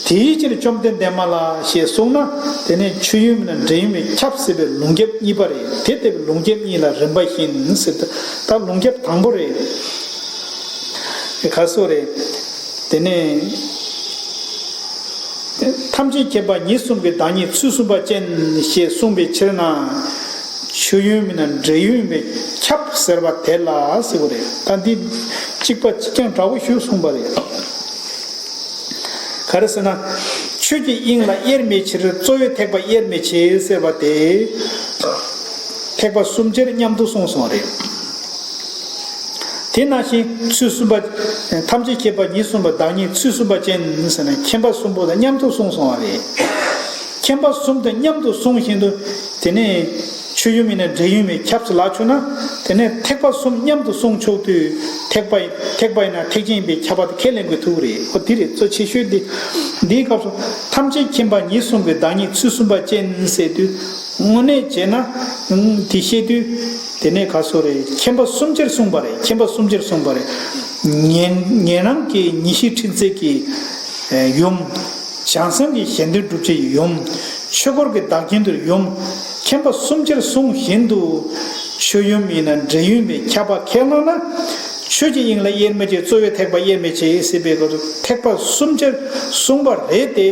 དེའི་ཕྱིར་བཅོམ་ལྡན་འདས་མ་ལ་ཞེས་གསུངས་ན། དེ་ནས་མཆོད་ཡུལ་མིན་ན་འདྲེན་ཡུལ་མེད་ཁྱབ་ཟེར་བའི་ལུང་ཁྱབ་གཉིས་པ་རེད། དེ་ལྟ་བུའི་ལུང་ཁྱབ་གཉིས་ལ་རིམ་པ་བཞིན་ཟེར་ཏེ། ད་ལུང་ཁྱབ་དང་པོ་རེད། ག་སོ་རེད། དེ་ནས། ཐམས་ཅད་མཁྱེན་པ་ཉིད་གསུམ་གྱི་བདག་ཉིད་ཚུལ་གསུམ་པ་ཅན་ཞེས་གསུངས་པའི་ཕྱིར་ན། མཆོད་ཡུལ་མིན་ན་འདྲེན་ཡུལ་མེད་ཁྱབ་ཟེར་བ་དེ་ལ་ཟེར་བ་རེད། ད་འདི་གཅིག་པ་གཅིག་རྐྱང་འདྲ་བོ་ཞིག་གསུངས་པ་རེད། ག་རེ་ཟེར་ན། ཆོས་ཀྱི་དབྱིངས་ལ་དབྱེར་མེད་ཕྱིར་གཙོ་བོའི་ཐེག་པ་དབྱེར་མེད་བྱེད་ཟེར་བ་དེ། ཐེག་པ་གསུམ་ཆར་མཉམ་དུ་གསུངས་སོང་བ་རེད། དེ་ནང་བཞིན་ཚུལ་གསུམ་པ། ཐམས་ཅད་མཁྱེན་པ་ཉིད་གསུམ་པ་བདག་ཉིད་ཚུལ་གསུམ་པ་ཅན་ཟེར་ནས་མཁྱེན་པ་གསུམ་པོ་དང་མཉམ་དུ་གསུངས་སོང་བ་རེད། མཁྱེན་པ་གསུམ་དང་མཉམ་དུ་གསུངས་བཞིན་དུ། དེ་ནས་མཆོད་ཡུལ་མིན་ན་འདྲེན་ཡུལ་མེད་ཁྱབ་ཟེར་ལབ་ཆོག་ན། དེ་ནས་ཐེག་པ་གསུམ་མཉམ་དུ་གསུངས་ཆོག་དུས། ཐེག་པ་ཐེག་པ་ཡིན་ན་ཐེག་ཆེན་ཡིན་པས་ཁྱབ་པ་དེ་ཁས་ལེན་དགོས་ཐུག་རེད། ཨོ་དེ་རེད་གཙོ་ཆེ་ཤོས་འདི། འདིའི་སྐབས་སུ་ཐམས་ཅད་མཁྱེན་པ་ཉིད་གསུམ་གྱི་བདག་ཉིད་ཚུལ་གསུམ་པ་ཅན་ཟེར་དུས། དངོས་གནས་བྱས་ན། དེ་བཤད་དུས། དེ་ནས་ག་སོ་རེད། མཁྱེན་པ་གསུམ་ཆར་གསུངས་པ་རེད། མཁྱེན་པ་གསུམ་ཆར་གསུངས་པ་རེད། ཉན་ཉན་རང་གི་ཉེར་ཞིའི་འཕྲིན་ཚེགས་ཀྱི་ཡུམ། བྱང་སེམས་ཀྱི་གཞན་དོན་སྒྲུབ་བྱེད་ཡུམ། ཆོས་འཁོར་གྱི་བདག་རྐྱེན་དུ་ཡུམ། མཁྱེན་པ་གསུམ་ཆར་གསུངས་བཞིན་དུ། མཆོད་ཡུལ་མིན་ན་འདྲེན་ཡུལ་མེད་ཁྱབ་པ་ཁས་བླངས་ན། ཆོས་ཀྱི་དབྱིངས་ལ་དབྱེར་མེད་ཅེས་གཙོ་བོའི་ཐེག་པ་དབྱེར་མེད་ཅེས་ཟེར་བའི་སྐབས་སུ་ཐེག་པ་གསུམ་ཆར་གསུངས་པ་རེད་དེ།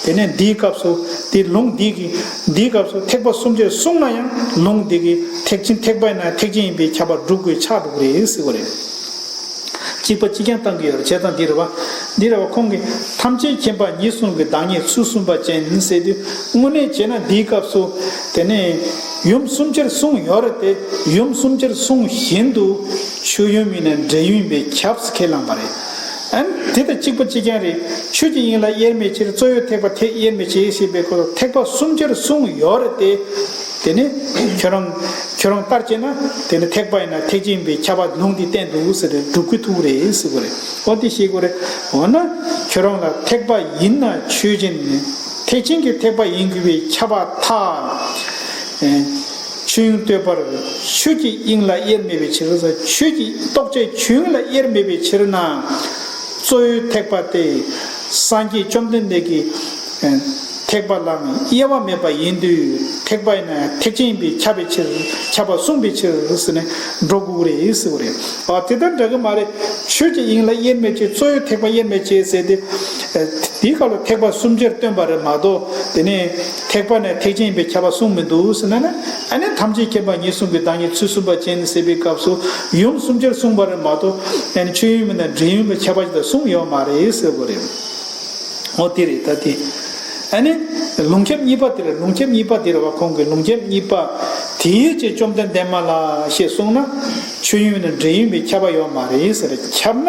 དེ་ནས་འདིའི་སྐབས་སུ་དེ་ལུང་འདི་གི་འདིའི་སྐབས་སུ་ཐེག་པ་གསུམ་ཆར་གསུངས་ན་ཡང་ལུང་འདི་གི་ཐེག་ཆེན་ཐེག་པ་ཡིན་ན་ཐེག་ཆེན་ཡིན་པས་ཁྱབ་པ་སྒྲུབ་དགོས་ཆགས་འགྲོ་གི་རེད་ཟེར་བ་རེད། གཅིག་པ་གཅིག་རྐྱང་བཏང་གི་ཡོད་རེད། བྱས་ཙང་འདི་རེད་བ། འདི་རེད་བ། ཁོང་གིས་ཐམས་ཅད་མཁྱེན་པ་ཉིད་གསུམ་གྱི་བདག་ཉིད་ཚུལ་གསུམ་པ་ཅན་ཟེར་དུས། དངོས་གནས་བྱས་ན་འདིའི་སྐབས་སུ། དེ་ནས་ཡུམ་གསུམ་ཆར་གསུངས་ཡོད་རེད་དེ། ཡུམ་གསུམ་ཆར་གསུངས་བཞིན་དུ། མཆོད་ཡུལ་མིན་ན་འདྲེན་ཡུལ་ཡིན་པས་ཁྱབ་ཟེར་ཁས་བླངས་པ་རེད། ཨ་ནི་དེ་དང་གཅིག་པ་གཅིག་རྐྱང་རེད། ཆོས་ཀྱི་དབྱིངས་ལ་དབྱེར་མེད་ཕྱིར་གཙོ་བོའི་ཐེག་པ་ཐེག་དབྱེར་མེད་ཅེས་ཟེར་བའི་སྐོར་ཐེག་པ་གསུམ་ཆར་གསུངས་ཡོད་རེད་དེ། དེ་ནི་ཁྱོད་རང་ཁྱོད་རང་ལྟར་བྱས་ན་དེ་ནི་ཐེག་པ་ཡིན་ན་ཐེག་ཆེན་ཡིན་པས་ཁྱབ་པ་ལུང་འདིས་བསྟན་འདུག་ཟེར་ཏེ་སྒྲུབ་དགོས་ཐུག་རེད་ཟེར་དགོས་རེད། འོ་དེ་ཤེས་དགོས་རེད། འོ་ན་ཁྱོད་རང་ལ་ཐེག་པ་ཡིན་ན་ཆོས་ཅན། ཐེག་ཆེན་གྱི་ཐེག་པ་ཡིན་དགོས་པས་ཁྱབ་པར་ཐལ། ཨེ། ཆོས་དབྱིངས་རྟོགས་པར་ཆོས་ཀྱི་དབྱིངས་ལ་དབྱེར་མེད་པའི་ཕྱིར། ཆོས་ཀྱི་རྟོགས་བྱའི་ཆོས་དབྱིངས་ལ་དབྱེར་མེད་པའི་ཕྱིར་ན། གཙོ་བོའི་ཐེག་པ་སྟེ། སངས་རྒྱས་བཅོམ་ལྡན་འདས་ཀྱི་ཐེག་པ་ལའང་དབྱེ་བ་མེད་པ་ཡིན་དུས། ཐེག་པ་ཡིན་ན་ཐེག་ཆེན་ཡིན་པས་ཁྱབ་པའི་ཕྱིར། ཁྱབ་པ་གསུངས་པའི་ཕྱིར་ཟེར་ནས་འགྲོ་དགོས་རེད་ཟེར་བ་རེད། ཨ་དེ་ལྟར་འདྲ་གི་མ་རེད། ཆོས་ཀྱི་དབྱིངས་ལ་དབྱེར་མེད་ཅེས། གཙོ་བོའི་ཐེག་པ་དབྱེར་མེད་ཅེས་ཟེར་ཏེ། དེའི་སྐབས་ལ་ཐེག་པ་གསུམ་ཆར་སྟོན་པ་རེད་མ་གཏོགས། དེ་ནས་ཐེག་པ་ནས་ཐེག་ཆེན་ཡིན་པས་ཁྱབ་པ་གསུངས་མི་འདུག་ཟེར་ན་ནི། ཨ་ནི་ཐམས་ཅད་མཁྱེན་པ་ཉིད་གསུམ་གྱི་བདག་ཉིད་ཚུལ་གསུམ་པ་ཅན་ཟེར་བའི་སྐབས་སུ་ཡུམ་གསུམ་ཆར་གསུངས་པ་རེད་མ་གཏོགས། ཨ་ནི་མཆོད་ཡུལ་མིན་ན་འདྲེན་ཡུལ་མེད་ཁྱབ་པ་ཅིག་དང་གསུངས་ཡོད་མ་རེད་ཟེར་དགོས་རེད། འོ་དེ་རེད་ད་དེ། ཨ་ནི་ལུང་ཁྱབ་གཉིས་པ་དེ་རེད། ལུང་ཁྱབ་གཉིས་པ་དེ་རེད་བ། ཁོང་གི་ལུང་ཁྱབ་གཉིས་པ། དེའི་ཕྱིར་བཅོམ་ལྡན་འདས་མ་ལ་ཞེས་གསུངས་ན། མཆོད་ཡུལ་མིན་ན་འདྲེན་ཡུལ་མེད་ཁྱབ་པ་ཡོད་མ་རེད་ཟེར། ཁྱབ་ན་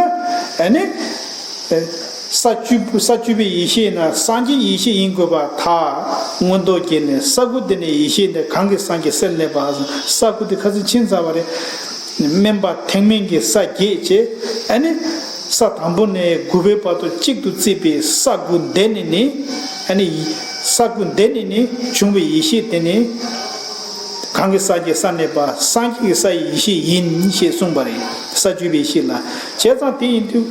ཨ་ནི། ས་བཅུ་ས་བཅུ་པའི་ཡེ་ཤེས་ན་སངས་རྒྱས་ཡེ་ཤེས་ཡིན་དགོས་པར་ཐལ། མངོན་རྟོགས་རྒྱན་ནས་ས་དགུ་འདི་ནས་ཡེ་ཤེས་འདི་གང་གི་སངས་རྒྱས་གསལ་གནས་པ། ས་དགུ་འདི་ཁ་སང་ཕྱིན་ཚར་བ་རེད། དམན་པ་ཐེག་དམན་གྱི་ས་བརྒྱད་བྱས། ཨ་ནི་ས་དང་པོ་ནས་དགུ་པའི་བར་དུ་གཅིག་ཏུ་བརྩིས་པའི་ས་དགུ་འདི་ནས་ནི། ཨ་ནི་ས་དགུ་འདི་ནས་ནི་བྱུང་བའི་ཡེ་ཤེས་དེ་ནི་གང་གི་སངས་རྒྱས་གསལ་གནས་པ། སངས་རྒྱས་ཀྱི་ས་ཡི་ཡེ་ཤེས་ཡིན་ཞེས་གསུངས་པ་རེད། ས་བཅུ་པའི་ཡེ་ཤེས་ལ། བྱས་ཙང་དེ་ཡིན་དུས།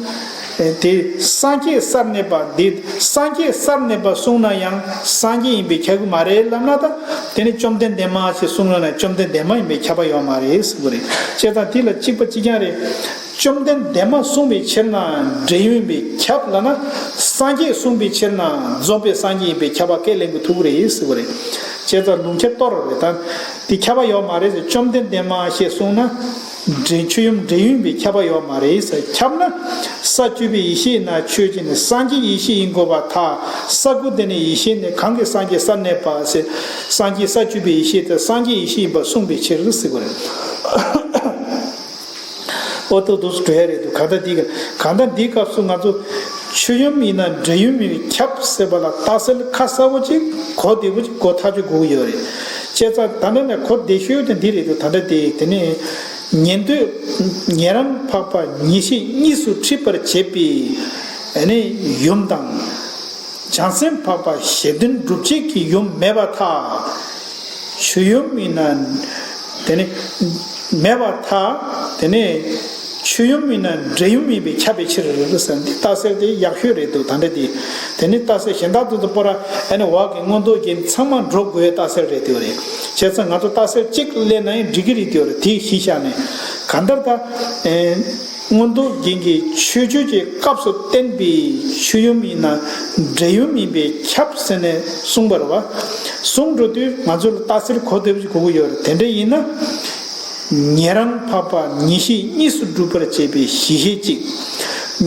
ཨེ་དེ་སངས་རྒྱས་སར་གནས་པ་འདི་སངས་རྒྱས་སར་གནས་པ་གསུངས་ན་ཡང་སངས་རྒྱས་ཡིན་པས་ཁྱབ་ཀྱི་མ་རེད་ལབ་ན་ད། དེ་ནི་བཅོམ་ལྡན་འདས་མ་ཞེས་གསུངས་ན་བཅོམ་ལྡན་འདས་མ་ཡིན་པས་ཁྱབ་པ་ཡོད་མ་རེད་ཟེར་གྱི་རེད། བྱས་ཙང་དེ་ལ་གཅིག་པ་གཅིག་རྐྱང་རེད། བཅོམ་ལྡན་འདས་མ་གསུངས་པའི་ཕྱིར་ན་འབྲས་ཡུམ་པས་ཁྱབ་ལབ་ན། སངས་རྒྱས་གསུངས་པའི་ཕྱིར་ན་རྫོགས་པའི་སངས་རྒྱས་ཡིན་པས་ཁྱབ་པ་ཁས་ལེན་གྱི་ཐུག་གི་རེད་ཟེར་གྱི་རེད། བྱས་ཙང་ལུང་ཁྱེར་གཏོར་རེད་ད། དེ་ཁྱབ་པ་ཡོད་མ་རེད་ཟེར། བཅོམ་ལྡན་འདས་མ་ཞེས་གསུངས་ན། འབྲས་ཆོས་ཡུམ་འབྲས་ཡུམ་པས་ཁྱབ་པ་ཡོད་མ་རེད་ཟེར། ཁྱབ་ན། ས་བཅུ་པའི་ཡེ་ཤེས་ན་ཆོས་ཅན། སངས་རྒྱས་ཡེ་ཤེས་ཡིན་དགོས་པར་ཐལ། ས་དགུ་དེ་ནས་ཡེ་ཤེས་ནི་གང་གིས་སངས་རྒྱས་སར་གནས་པ་ཟེར། སངས་རྒྱས་ས་བཅུ་པའི་ཡེ་ཤེས་དེ་སངས་རྒྱས་ཡེ་ཤེས་ཡིན་པར་གསུངས་པའི་ཕྱིར་ཟེར་གྱི་རེད། ཨོ་ཏོ་དུས་སུ་འགྲོ་ཡ་རེད་འདུག་གང་ལྟར་འདི་ག་གང་ལྟར་འདིའི་སྐབས་སུ་ང་ཚོ་ཆོས་ཡུམ་ཡིན་ན་འབྲས་ཡུམ་ཡིན་པས་ཁྱབ་ཟེར་བ་ལ་རྟགས་གསལ་ཁ་གསལ་པོ་ཅིག་གོ་བདེ་པོ་ཅིག་གོ་ཐག་ཆོད་དགོས་ཀྱི་ཡོད་རེད། བྱས་ཙང་ད་ལྟ་ནས་གོ་བདེ་ཤོས་དེ་འདི་རེད་འདུག་ད་ལྟ་དེ་དེ་ནས་ཉན་ཐོས་ཉན་རང་འཕགས་པ་ཉེར་ཞི་གཉིས་སུ་འཁྲིད་པར་བྱེད་པའི་ཨ་ནི་ཡུམ་དང་། བྱང་སེམས་འཕགས་པ་གཞི་དོན་སྒྲུབ་བྱེད་ཀྱི་ཡུམ་མེད་པར་ཐལ། ཆོས་ཡུམ་ཡིན་ན། དེ་ནི། མེད་པར་ཐལ། དེ་ནི། ཆོས་ཡུམ་ཡིན་ན་འབྲས་ཡུམ་ཡིན་པས་ཁྱབ་པའི་ཕྱིར་ཟེར། འདི་རྟགས་གསལ་དེ་ཡག་ཤོས་རེད་འདུག་ད་ལྟ་དེ། དེ་ནི་རྟགས་གསལ་གཞན་དག་ཏུ་ཏུ་པོ་ར་ཨ་ནི་འོག་གི་མངོན་རྟོགས་རྒྱན་ཚང་མ་འགྲོ་དགོས་རྟགས་གསལ་རེད་འདུག་རེད། བྱས་ཙང་ང་ཚོ་རྟགས་གསལ་གཅིག་ལེན་ན་ཡང་འགྲིག་གི་རེད་འདུག་རེད། དེ་གཞི་བཞག་ནས་གང་ལྟར་ད། མངོན་རྟོགས་རྒྱན་གྱི་མཆོད་བརྗོད་ཀྱི་སྐབས་སུ་བསྟན་པའི་ཆོས་ཡུམ་ཡིན་ན་འབྲས་ཡུམ་ཡིན་པས་ཁྱབ་ཟེར་ནས་གསུངས་པ་རེད་བ། གསུངས་འགྲོ་དུས་ང་ཚོ་ལ་རྟགས་གསལ་གོ་བདེ་པོ་ཞིག་དགོས་ཀྱི་ཡོད་རེད། དེ་འདྲ་ཡིན་ན། ཉན་རང་འཕགས་པ་ཉེར་ཞི་གཉིས་སུ་སྒྲུབ་པར་བྱེད་པའི་གཞི་ཤེས་གཅིག་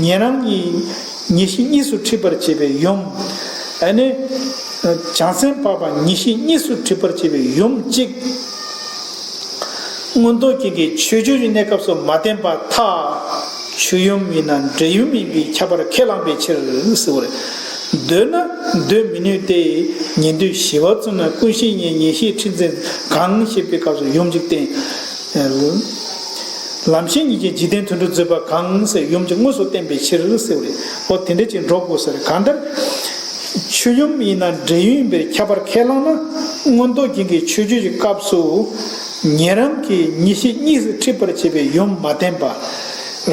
ཉན་རང་གཉིས་ཉེར་ཞི་གཉིས་སུ་འཁྲིད་པར་བྱེད་པའི་ཡུམ། ཨ་ནི། བྱང་སེམས་འཕགས་པ་ཉེར་ཞི་གཉིས་སུ་འཁྲིད་པར་བྱེད་པའི་ཡུམ་གཅིག་མངོན་རྟོགས་རྒྱན་གྱི་མཆོད་བརྗོད་ཀྱི་གནས་སྐབས་སུ་མ་བསྟན་པར་ཐལ། ཆོས་ཡུམ་ཡིན་ན་འབྲས་ཡུམ་ཡིན་པས་ཁྱབ་པར་ཁས་བླངས་པའི་ཕྱིར་ཟེར་བ་རེད། འདོད་ན་འདོད་མི་ནུས་ཏེ། ཉན་ཐོས་ཞི་བ་ཚུལ་ན་ཀུན་ཤེས་ཉིད། ཉེར་ཞི་ཁྲིད་འཛིན་གང་ཞེས་པའི་སྐབས་སུ་ཡུམ་གཅིག་བསྟན། ལམ་ཤེས་ཉིད་ཀྱི་འཇིག་རྟེན་དོན་གྲུབ་མཛད་པ་གང་ཟེར་ཡུམ་གྱི་དངོས་སུ་བསྟན་པའི་ཕྱིར་ཟེར་བ་རེད། འོ་དེ་འདྲ་ཅིག་འགྲོ་དགོས་ཟེར། གང་ལྟར། ཆོས་ཡུམ་ཡིན་ན་འབྲས་ཡུམ་ཡིན་པས་ཁྱབ་པར་ཁས་བླངས་ན། མངོན་རྟོགས་རྒྱན་གྱི་མཆོད་བརྗོད་ཀྱི་སྐབས་སུ། ཉན་རང་གི་ཉེར་ཞི་གཉིས་སུ་འཁྲིད་པར་བྱེད་པའི་ཡུམ་མ་བསྟན་པ།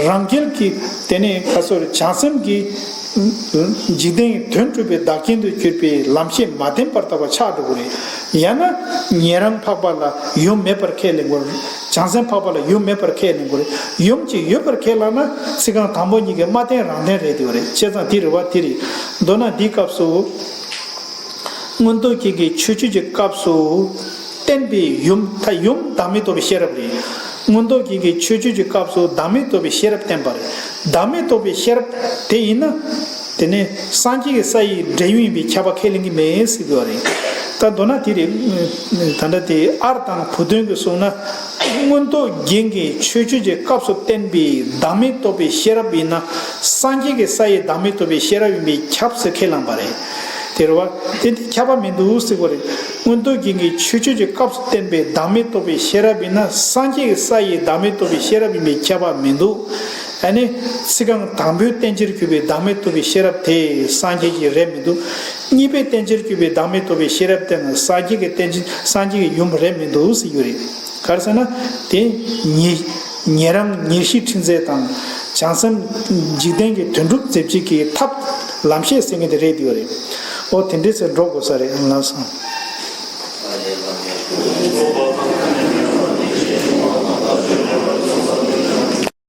རང་རྒྱལ་གྱི་དེ་ནས་ཁ་སོར་བྱང་སེམས་ཀྱི། འཇིག་རྟེན་དོན་གྲུབ་པའི་བདག་རྐྱེན་དུ་གྱུར་པའི་ལམ་ཤེས་མ་བསྟན་པར་ལྟ་བ་ཆགས་འགྲོ་གི་རེད། ཡང་ན་ཉན་རང་འཕགས་པ་ལ་ཡུམ་མེད་པར་ཁས་ལེན་དགོས། བྱང་སེམས་འཕགས་པ་ལ་ཡུམ་མེད་པར་ཁས་ལེན་དགོས་རེད། ཡུམ་གཅིག་ཡོད་པར་ཁས་བླངས་ན་ཚིག་རྐང་དང་པོ་གཉིས་ཀྱི་མ་བསྟན་རང་བསྟན་རེད་དེ་རེད། བྱས་ཙང་དེ་རེད་བ་དེ་རེད། མདོར་ན་འདིའི་སྐབས་སུ། མངོན་རྟོགས་རྒྱན་གྱི་མཆོད་བརྗོད་ཀྱི་སྐབས་སུ། བསྟན་པའི་ཡུམ་ད་ཡུམ་བདག་མེད་རྟོགས་པའི་ཤེས་རབ་རེད། མངོན་རྟོགས་རྒྱན་གྱི་མཆོད་བརྗོད་ཀྱི་སྐབས་སུ་བདག་མེད་རྟོགས་པའི་ཤེས་རབ་བསྟན་པ་རེད། བདག་མེད་རྟོགས་པའི་ཤེས་རབ་དེ་ཡིན་ན། དེ་ནས་སངས་རྒྱས་ཀྱི་ས་ཡི་འབྲས་ཡུམ་ཡིན་པས་ཁྱབ་པ་ཁས་ལེན་གྱི་མེད་ཟེར་དགོས་པ་རེད། ད་མདོར་ན་དེ་རེད། ད་ལྟ་དེ་ཨར་དང་བུ་སྟོན་གྱིས་གསུངས་ན། མངོན་རྟོགས་རྒྱན་གྱི་མཆོད་བརྗོད་ཀྱི་སྐབས་སུ་བསྟན་པའི་བདག་མེད་རྟོགས་པའི་ཤེས་རབ་ཡིན་ན། སངས་རྒྱས་ཀྱི་ས་ཡི་བདག་མེད་རྟོགས་པའི་ཤེས་རབ་ཡིན་པས་ཁྱབ་ཟེར་ཁས་བླངས་པ་རེད། དེ་རེད་བ། དེ་འདི་ཁྱབ་པ་མི་འདུག་ཟེར་དགོས་རེད། མངོན་རྟོགས་རྒྱན་གྱི་མཆོད་བརྗོད་ཀྱི་སྐབས་སུ་བསྟན་པའི་བདག་མེད་རྟོགས་པའི་ཤེས་རབ་ཡིན་ན་སངས་རྒྱས་ཀྱི་ས་ཡི་བདག་མེད་རྟོགས་པའི་ཤེས་རབ་ཡིན་པས་ཁྱབ་པ་མི་འདུག་ཨ་ནི། ཚིག་རྐང་དང་པོའི་བསྟན་བྱར་གྱུར་པའི་བདག་མེད་རྟོགས་པའི་ཤེས་རབ་དེ་སངས་རྒྱས་ཀྱི་རེད་མི་འདུག་གཉིས་པའི་བསྟན་བྱར་གྱུར་པའི་བདག་མེད་རྟོགས་པའི་ཤེས་རབ་དེ་ནི་སངས་རྒྱས་ཀྱི་བསྟན་བྱ་སངས་རྒྱས་ཀྱི་ཡུམ་རེད་མི་འདུག་ཟེར་རྒྱུ་རེད། ག་རེ་ཟེར་ན། དེ་ཉེ་ཉན་རང་ཉེར་ཞི་ཁྲིད་མཛད་དང་། བྱང་སེམས་འཇིག་རྟེན་གྱི་དོན་གྲུབ་མཛད་བྱེད་ཀྱི་ཐབས་ལམ་ཤེས་ཟེར་མཁན་དེ་རེད་འདུག་རེད། ཨོ་དེ་འདྲས་ཟེར་འགྲོ་དགོས་ས་རེད་ལགས་སོ།